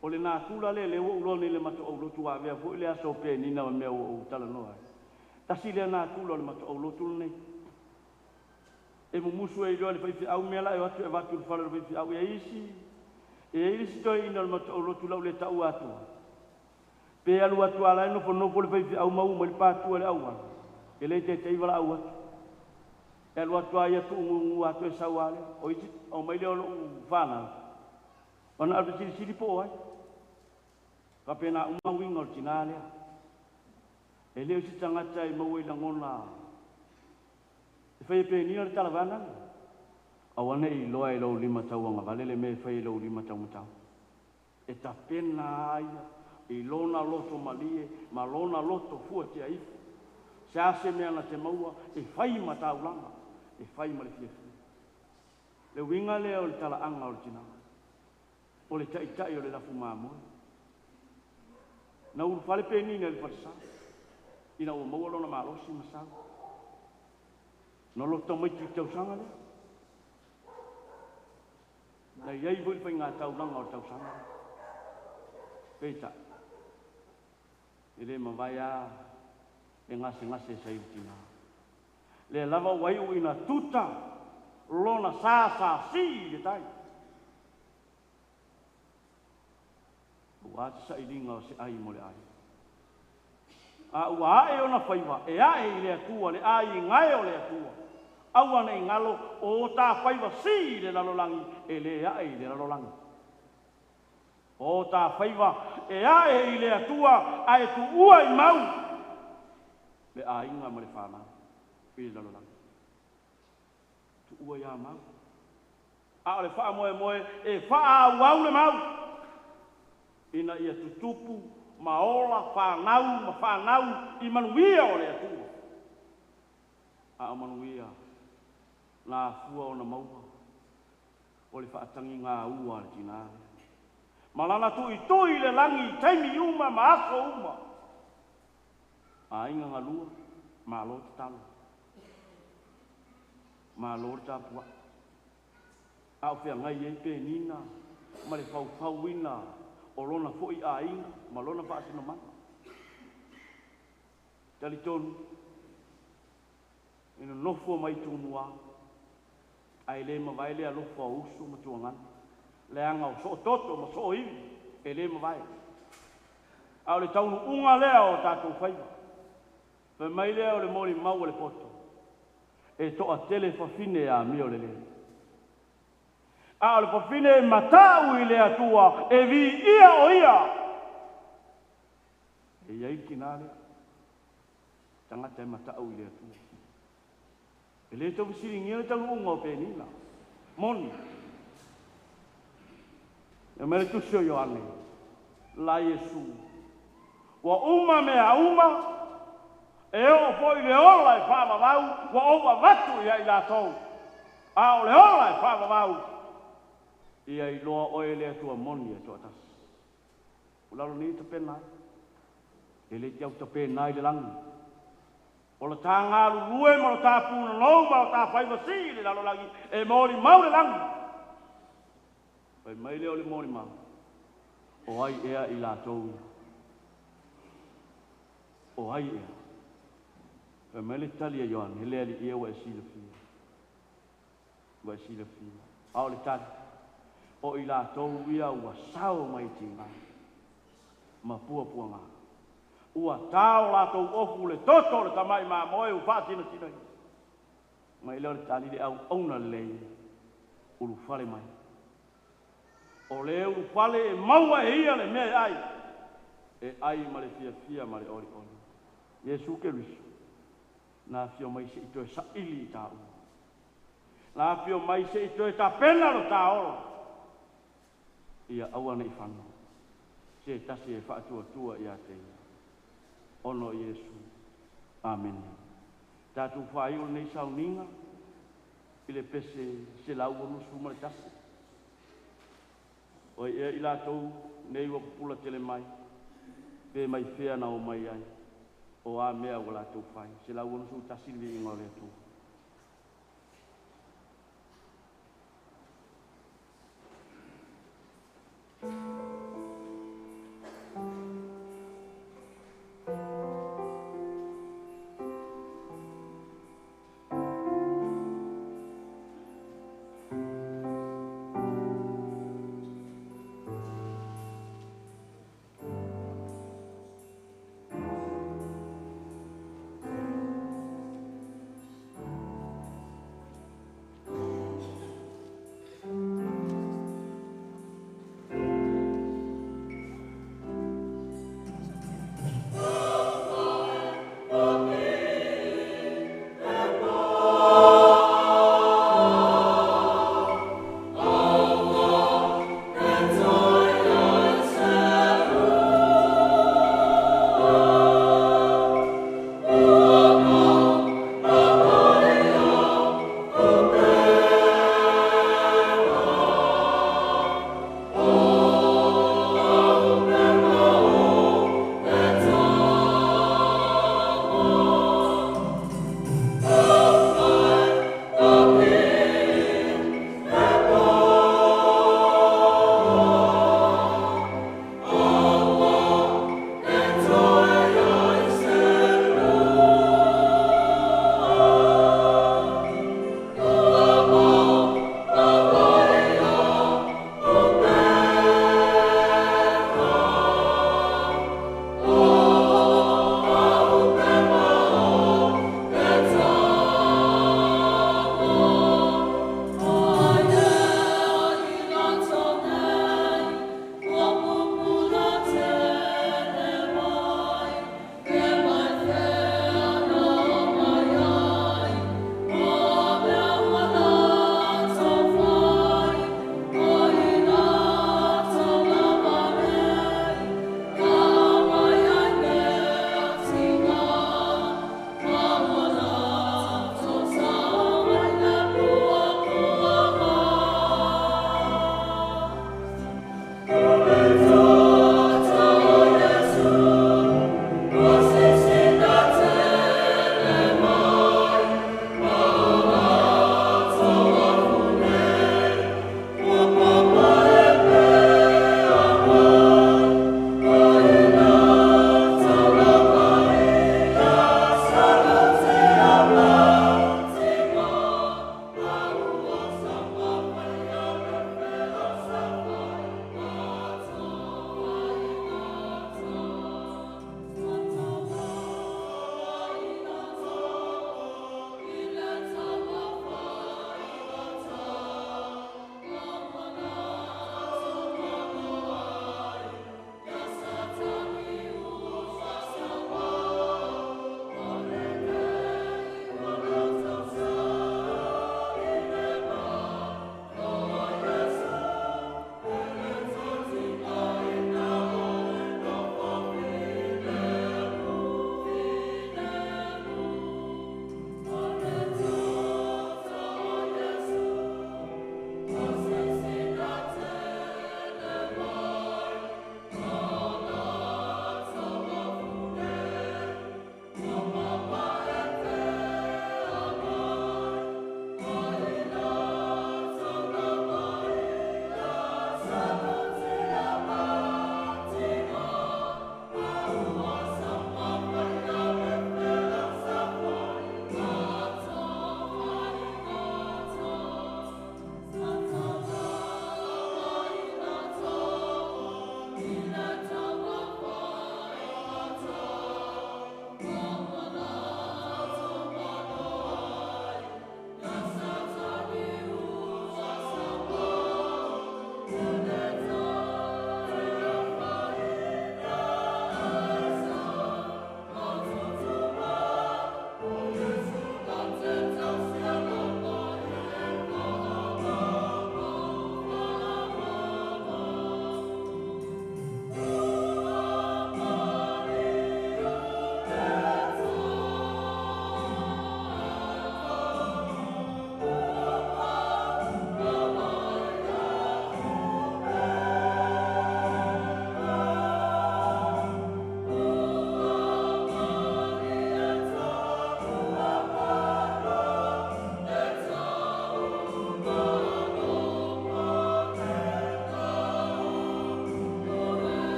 O le natura lea lea ua ou iloa nei i le matou aulotu ua avea foi le aso o Penina ma mea ua ou talanoa ai. Tasi lea natura o le matou aulotu lenei. E mumusu e iloa e le faifeau mea la e o atu e avatu i le fale o le faifeau. E i ai isi, e i ai le isi toeaina o le matou aulotu o le a ou le taua atua. Pe alu atu lava la e nofonofo le faifeau ma u mai le patu a le auala, e le taitai valaau atu. E alu atu lava ia tuugugu atu e sau lava lea. O isi, omai lea o lou fanau, ona ave silisili po o ai. Faapena uma uiga o le tinā lea. E le o se tagata e maua i lagona e fai e Penina le tala vaeane. Aua ne i iloa e lou lima tauagavale le mea e fai e lou lima taumatau. E tapena a ia i lona loto malie ma lona loto fuatia ifo. Se a se mea na te maua e fai ma taulaga, e fai ma le fiafia. Le uiga lea o le talaaga o le tinā, o le taitai o le lafu mamoe. Na ulufale Penina i le falesa, ina ua maua lona malosi ma sau. Na loto tamaiti i le tausaga lea. Na i ai foi le faigataulaga o le tausaga lea. Peitai, e le mavae lava le gasegase sa i le tina. Lea lava ua iu ina tuta lona sa sa sii i le tai. Aua se sailiga o se ai mo le aiga. A ua ae ona faiva, e ae i le Atua le aiga e o le Atua. Aua ne i galo o ta faiva sii i le lalolagi e le ae i le lalolagi. O ta faiva e ae i le Atua ae tuua i mau le aiga ma le fanau i le lalolagi. Tuua ia mau. A o le faamoemoe e faaauau le mau ina ia tutupu ma ola fanau ma fanau i manuia o le Atua. A o manuia na afua ona maua o le faatagiga ua a le tina lea. Ma lana tuitui i le lagi i taimi uma ma aso uma. Aiga galua, malo tatalo. Malo le tapuai. A o feagai ai Penina ma le faufauina o lona foi aiga ma lona faasinomaga. Talitonu, e nonofo mai Tumua, ae le mavae le alofa o uso ma tuagana, leaga o soo toto ma soo ivi, e le mavae. A o le taunuuga lea o tatou faiva, fai mai lea o le molimau a le poto, e toatele fafine e amio lelei. A o le fafine e matau i le Atua, e viia o ia. E i ai le tina lea, tagata e matau i le Atua. E le tau fesiligia le taunuuga o Penina. Moni. E mai le tusi o Ioane, la Iesu. Ua uma mea uma, e oo foi le ola e faavavau, ua ou avatu ia i latou. A o le ola e faavavau, ia iloa oe le Atua moni e toatasi. O lalo nei e tapena ai. E le te au tapena i le lagi. O le tā galulue ma le tā punanou ma le tā faiva sii i le lalolagi e molimau le lagi. Fai mai lea o le molimau, o ai ea i latou ia? O ai ea? Fai mai le tali a Ioane, le alii e ua e silafia. Ua e silafia. A o le tali, o i latou ia ua sao mai tiga ma puapuaga. Ua tao latou ofu le toto o le tamai mamoe ua faatinatinaina. Mai lea o le tali le auauna lelei ulufale mai. O le ulufale e maua e ia le mea e ai, e ai ma le fiafia ma le olioli. Iesu Keriso, na afio mai se i toe saili i taua. Na afio mai se i toe tapena lo ta ola. Ia aua ne i fano. Se tasi e faatuatua ia te ia. Ona o Iesu. Amene. Tatou faaiu lenei sauniga i le pese 161. O ai ea i latou nei ua pupula tele mai, pe mai fea na omai ai, o a mea ua latou fai. 161 le viiga o le Atua.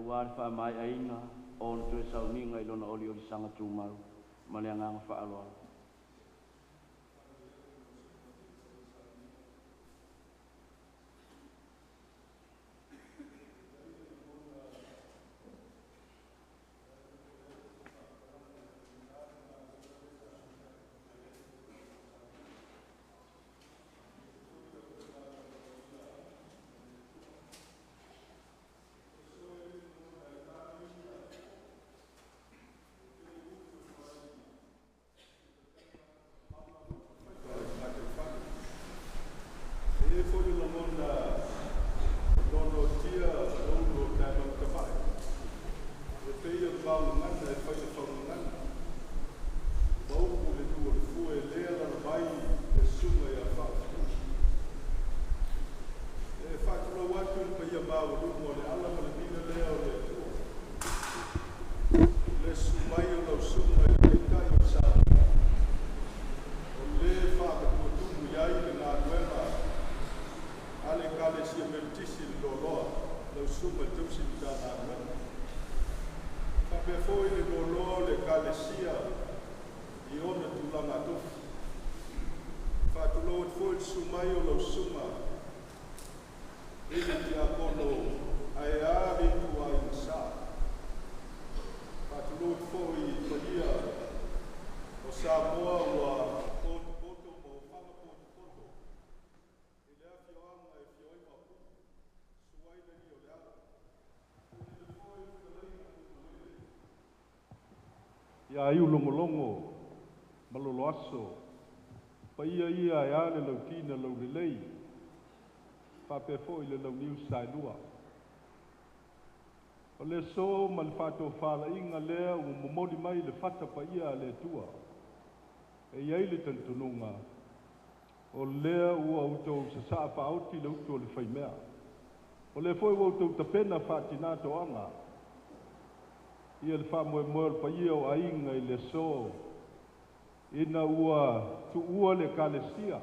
Auā le faamaeaina o ona toe sauniga i lona oliolisaga tumau ma le agaga faaaloalo. E foi le lagona nonotia ulu o taeao tama'i e pei o le vaogagana e fai le faugagana ma upu le nuu o le fue lea lala mai le susuga ia Faaoftu. E faatulou atu i le paia maualuga o le ala ma le vina lea o le Atua le susu mai o lau susuga i le Taitai o le Samoa o lē faamatuatumu i ai le galuega a le Ekalesia Metotisi i le loaloa lau susuga i le tausi matagaluega faapea foi le loaloa o le Ekalesia i ona tulaga tofi. Faatulou atu foi le susu mai o lau susuga i le tiakono ae a le ituaiga sa. Faatulou atu foi i paia o Samoa ua potopoto ma ofaga potopoto i le afioaga e afio ai Maopu, susu ai le alii o le ala. Ia iu logologo ma loloaso, paia ia e a le lautina laulelei, faapea foi le launiu saelua. O le aso ma le faatofalaiga lea ua momoli mai le fata paia a le Atua. E i ai le talitonuga, o lea ua outou sasaa faaoti le utu o le faimea. O lea foi ua outou tapena faatinā toaga ia le faamoemoe o le paia o aiga i le aso ina ua tuua le Ekalesia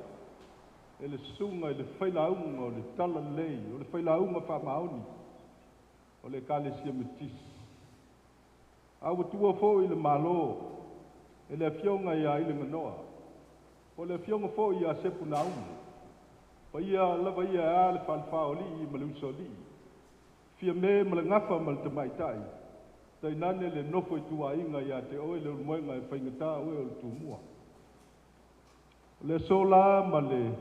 e le susuga i le failauga o le Talalelei, o le failauga faamaoni o le Ekalesia Metotisi. A ua tuua foi le Malo e le afioga ia Ileganoa, o le afioga foi ia Sepu Naumu, paia lava ia e a le falefa o alii ma le usoalii, Fiame ma le gafa ma le tamaitai, tainane le nofo ituaiga ia te oe Leulumoega e faigata oe o le Tumua. O le aso la ma le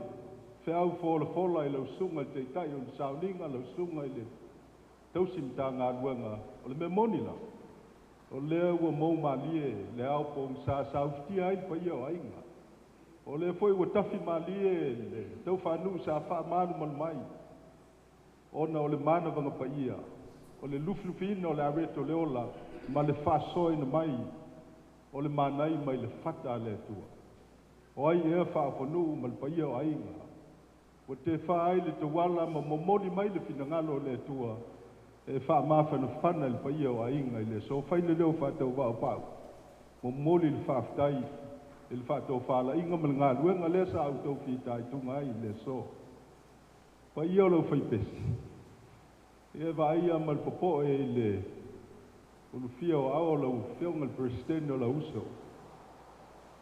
feau folafola i lau susuga i le Taitai o le sauniga, lau susuga i le tausi matagaluega, o le mea moni lava, o lea ua moumalie le ao pogisa sa ufitia ai le paia o aiga. O lea foi ua tafi malie le taufanuu sa faamalumalu mai, ona o le manavaga paia, o le lufilufiina o le areto o le ola ma le faasoaina mai o le manai mai le fata a le Atua. O ai ea faaofonuu ma le paia o aiga, ua tefā ai le tauala ma momoli mai le finagalo o le Atua e faamafanafana i le paia o aiga i le aso. Fai le leo faatauvaa o Pau, momoli le faafetai i le faatofalaiga ma le galuega lea sa outou fitaituga ai i le aso. Paia o lau faipesi, ia e vaaia ma le popoe i le ulufia o ao o lau afioga i le Peresetene o lau uso,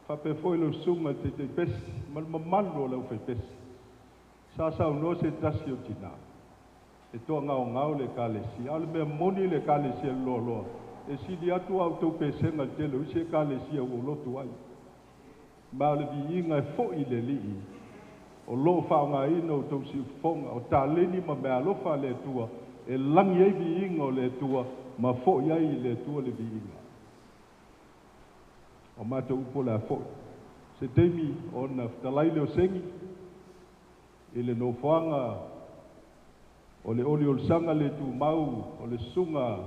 faapea foi lau susuga i le Taitaipesi ma le mamalu o le aufaipesi. Sa saunoa se tasi o tinā, e toagaogao le Ekalesia, a o le mea moni le Ekalesia i le loaloa, e sili atu a outou pesega i le tele o isi Ekalesia ua ou lotu ai. Ma o le viiga e foi i le Alii o loo faaaogaina outou siufofoga o taleni ma meaalofa a le Atua e lagi ai viiga o le Atua ma foi ai i le Atua le viiga. O matou upu o le a foi. Se taimi ona fetalai lea o Segi i le nofoaga o le oliolisaga le tumau o le susuga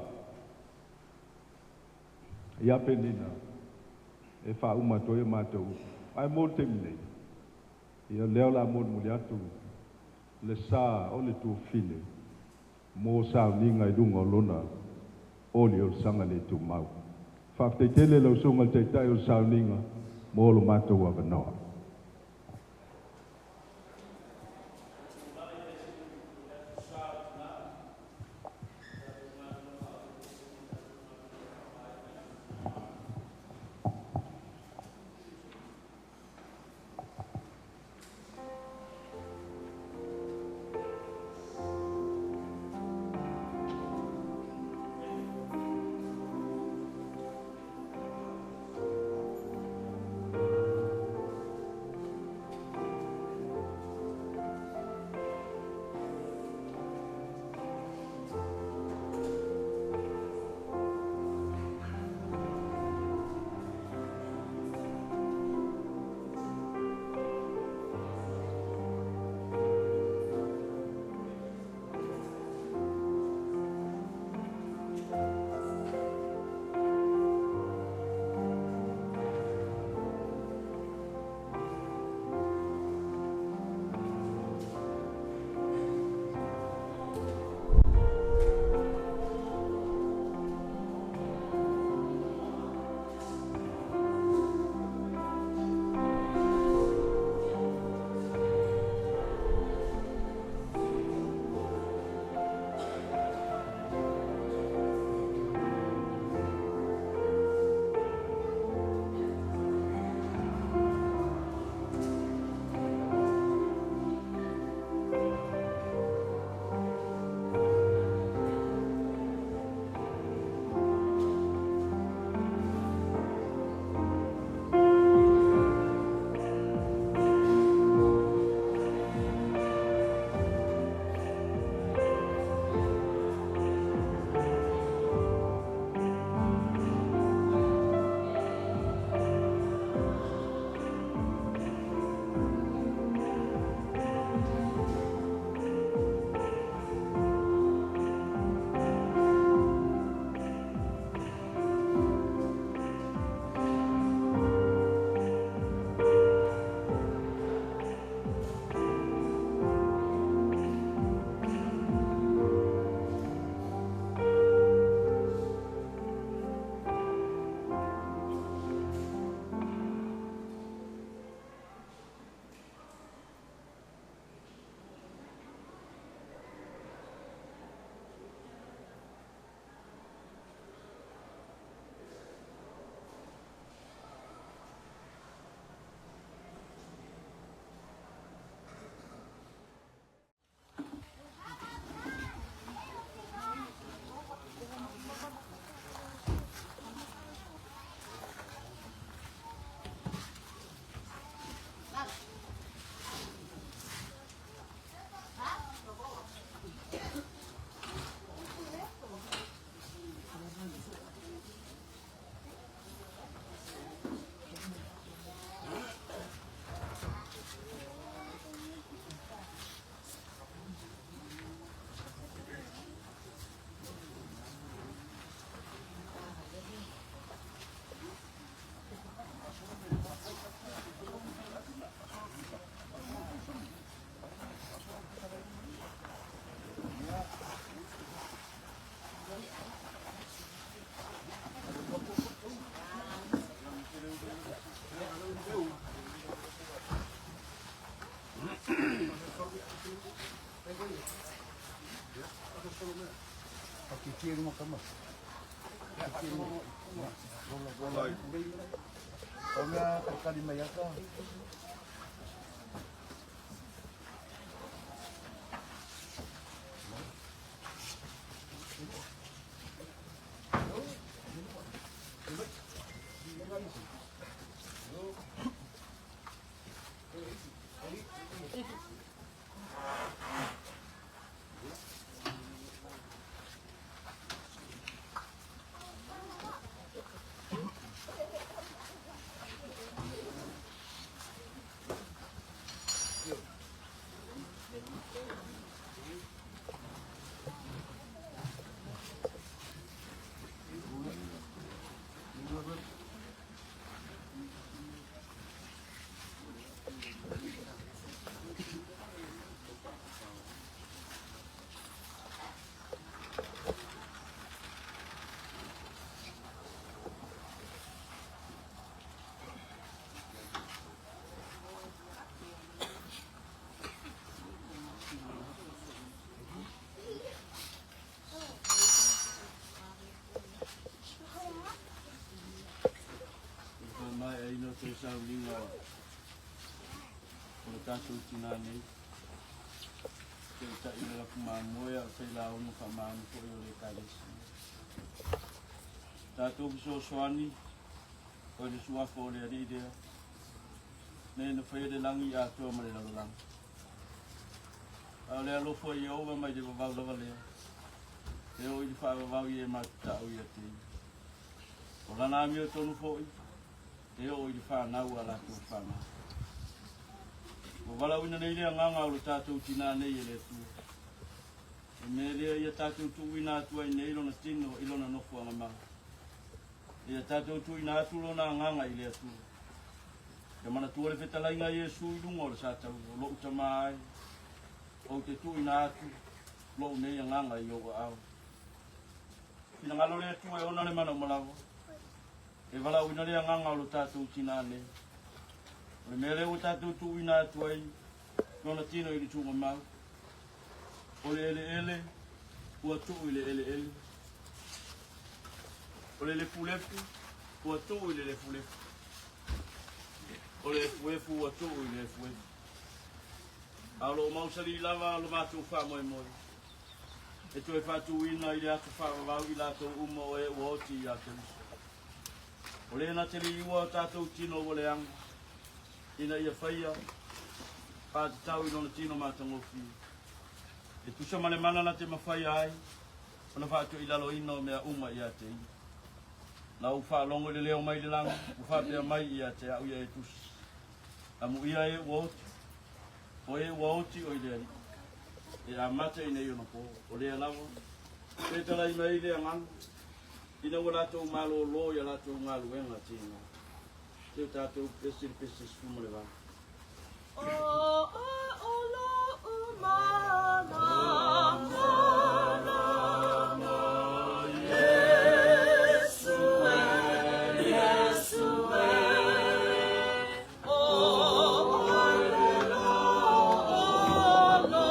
ia Penina e faauma atu ai a matou upu. Ae mo le taimi nei, ia lea o le a molimoli atu le sa o le tuafafine mo sauniga i luga o lona oliolisaga le tumau. Faafetai tele lau susuga i le Taitai o le sauniga mo lo matou avanoa. Te sauliga o le tatou tinā nei. Teita'i le lafu mamoe a o se lauga faamaoni fo'i o le Ekalesia. Tatou fesoasoani o le suafa o le Alii lea, le na faia le lagi atoa ma le lalolagi. A o le alofa i ova mai le vavau lava lea, e o i le faavavau i e matuta'u ia te ia. O lana amio tonu fo'i, e o i le whanau a latou whanau. O walauina nei le agaga o le tatou tinā nei e le Atua. E mea lea ia tatou tuuina atu ai nei lona tino i lona nofoaga mau. Ia tatou tuuina atu lona agaga i le Atua. Ia manatua le fetalaiga a Iesu i luga o le sataua, o lou tamā ai, ou te tuuina atu lou nei agaga i ou aao. Finagalo le Atua e ona le mana uma lava. E walauina le agaga o lo tatou tinā nei. O le mea lea ua tatou tuuina atu ai lona tino i le tuugamau. O le eleele ua tuu i le eleele. O le lefulefu ua tuu i le lefulefu. O le efuefu ua tuu i le efuefu. A o loo mausali lava lo matou faamoemoe. E toe faatuina i le aso faavavau i latou uma o e ua oti ia Keriso. O le na te liua o tatou tino ua leaga, ina ia faia faatatau i lona tino matagofie. E tusa ma le mana na te mafaia ai, ona faatoilaloina o mea uma ia te ia. Na ou faalogo i le leo mai le lagi, ua faapea mai ia te au ia e tusi. Amuia e ua oti, o e ua oti o i le Alii. E amata i nei ona po, o lea lava, pe talai mai le agaga, ina ua latou malōlō ia latou galuega tiga. Te o tatou pese le pese 18. O o lo umana, mana, Yesu e, Yesu e, o le lo, lo,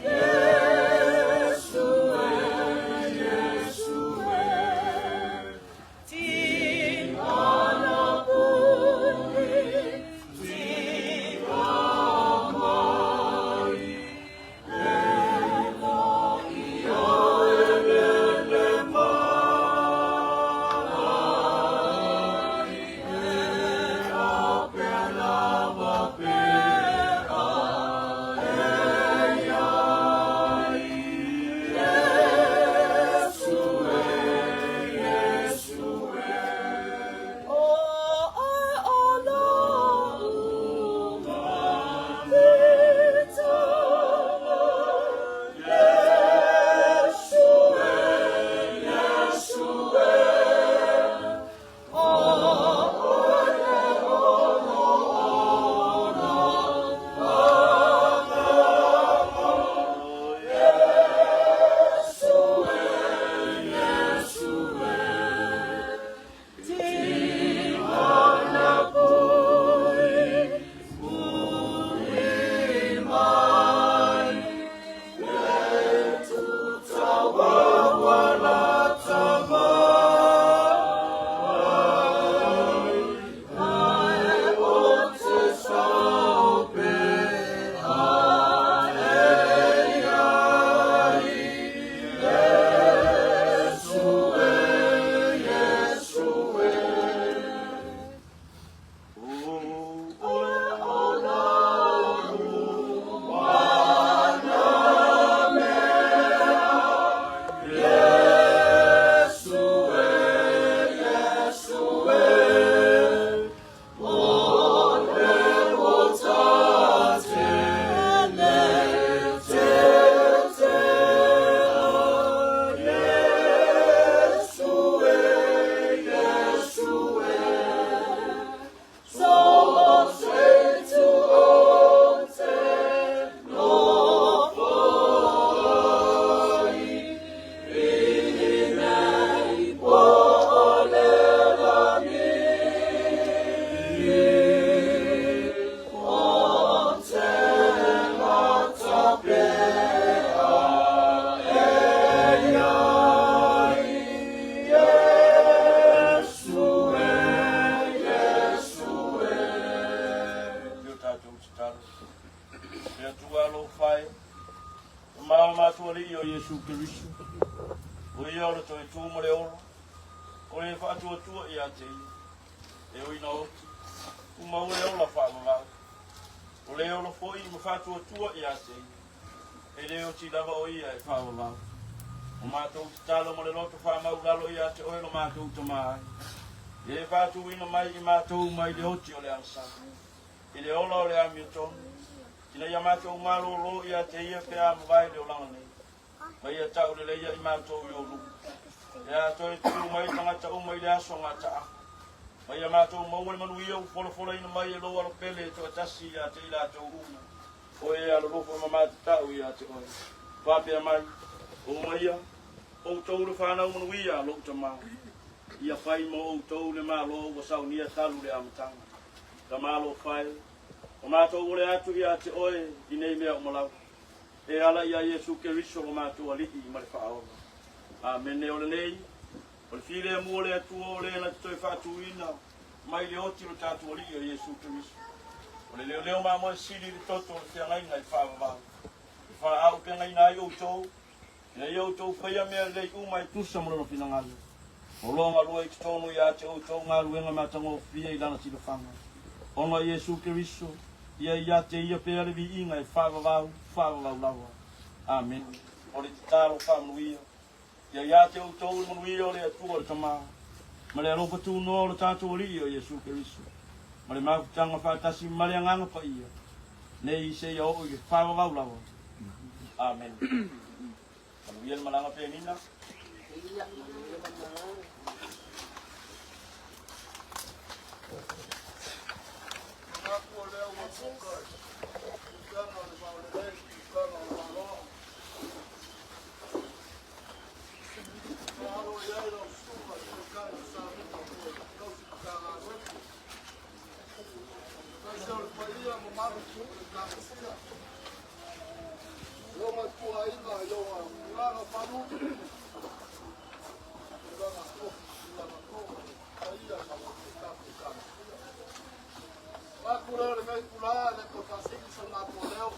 Yesu e, Yesu e, ti ono puli, ti ono Tamā o matou Alii o Iesu Keriso, o ia o le toe tū ma le ola, o le faatuatua ia te ia, e ui na oti, ua maua le ola faavavau. O le ola foi ma faatuatua ia te ia, e le oti lava o ia e faavavau. O matou tatalo ma le loto faamaulalo ia te oe lo matou Tamā ai, ia e faatuina mai i matou mai le oti o le agasala, i le ola o le amiotonu, ina ia matou malōlō ia te ia pe a mavae le olaga nei, ma ia tauleleia i matou i ou luma, pe a toe tulū mai tagata uma i le aso gataaga, ma ia matou maua le manuia ua folafolaina mai e lou Alo Pele e toatasi ia te i latou uma, o e alolofa ma matatau ia te oe. Faapea mai, Omaia, outou le fanau manuia a lou Tamā, ia fai mo outou le Malo ua saunia talu le amataga. Tamā alofa e, o matou ole atu ia te oe i nei mea uma lava, e ala iā Iesu Keriso lo matou Alii ma le Faaola. Amene. O lenei, o le filemu o le Atua o le na te toe faatuina mai le oti lo tatou Alii o Iesu Keriso. O le leoleo mamoe sili i le toto o le feagaiga e faavavau, e faaaupegaina ai outou, ina ia outou faia mea lelei uma e tusa ma lona finagalo. O lo o galue i totonu ia te outou galuega matagofie i lana silafaga, ona o Iesu Keriso, ia ia te ia pea le viiga e faavavau, faavavau lava. Amene. O le tatalo faamanuia, ia ia te outou le manuia o le Atua le Tamā, ma le alofa tunoa o le tatou Alii o Iesu Keriso, ma le mafutaga faatasi ma le Agaga Paia, nei seia oo i le faavavau lava. Amene. Manuia le malaga Penina. Ia, manuia le malaga. Manatu o lea ua puka i tulaga o le vaolelei, tulaga o le valoa. Faalo i ai lau susuga i le Taitai o le Saluga po o le Tausi Matagaluega. Aemaise o le paia mamalu o le Ekalesia. I ona tuuaiga, i ona tulaga faalupe, tulaga tofi, tulaga toga, le paia ma le tatou Ekalesia. Manatu lea o lenei itula e le toe faasili so matou leo,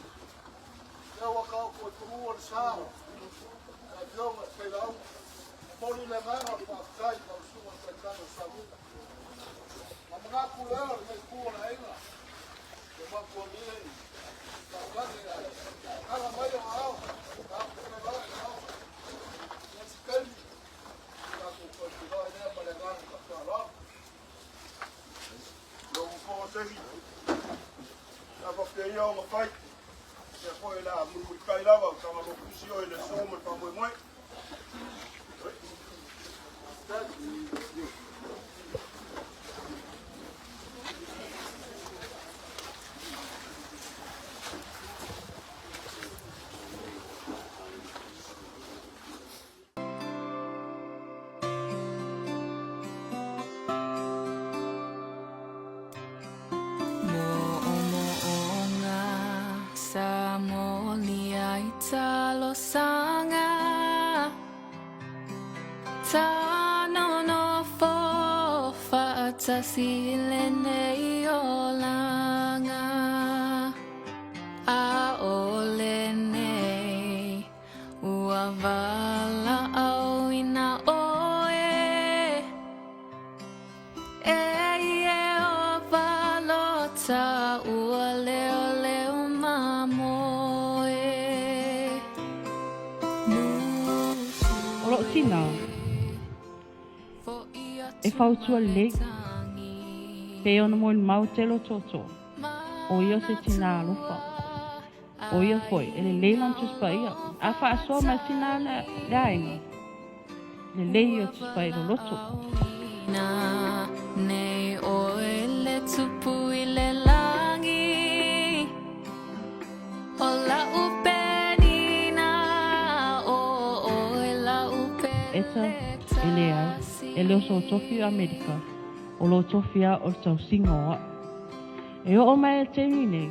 lea ua taoto i fanua le sa o le Afioga i le Failauga. Momoli le agaga o le faafetai i lau Susuga i le Taitai o le Saluga. Ma manatu lea o lenei itu o le aiga, ua matua le taulagi ae ala mai o ao, tatou feiloai i le Maota. I le isi taimi, tatou toe feiloai lea ma le agaga faaaloalo. Lou fofoga segi, sa faapea ia ona fai, ia foi o le a mulimulitai lava o Tagaloa tusi oe i le aso ma le faamoemoe. Mo'omo'oga sa moli ai talosaga Tanonofo fa'atasi i lenei olaga ʻAʻole nei ua valaauina ʻoe E Iēhova Lota ua leoleo mamoe. O lou tinā e fautua lelei, pei ona molimau tele o tootoo, o ia o se tinā alofa. O ia foi, e lelei lana Tusi Paia. A faasoa ma le tinā le aiga, lelei ia o Tusi Paia loloto. Nei ʻoe le tupu i le lagi O la'u penina ʻo ʻoe la'u Eta, e leai, e le o sou tofi o Amerika, o lou tofi lava o le tausiga o a'u. E oo mai i le taimi nei,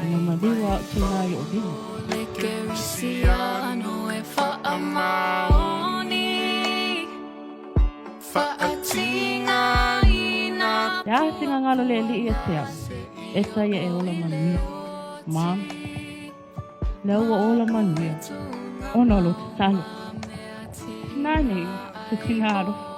ina maliu a o tinā i o lima. Le Kerisiano e faamaoni Fa'atigaina Le a se gagalo le alii ia te au, e sa ia e ola manuia. Mom. Lea ua ola manuia ona o lou tatalo. Tinā nei, se tinā alofa.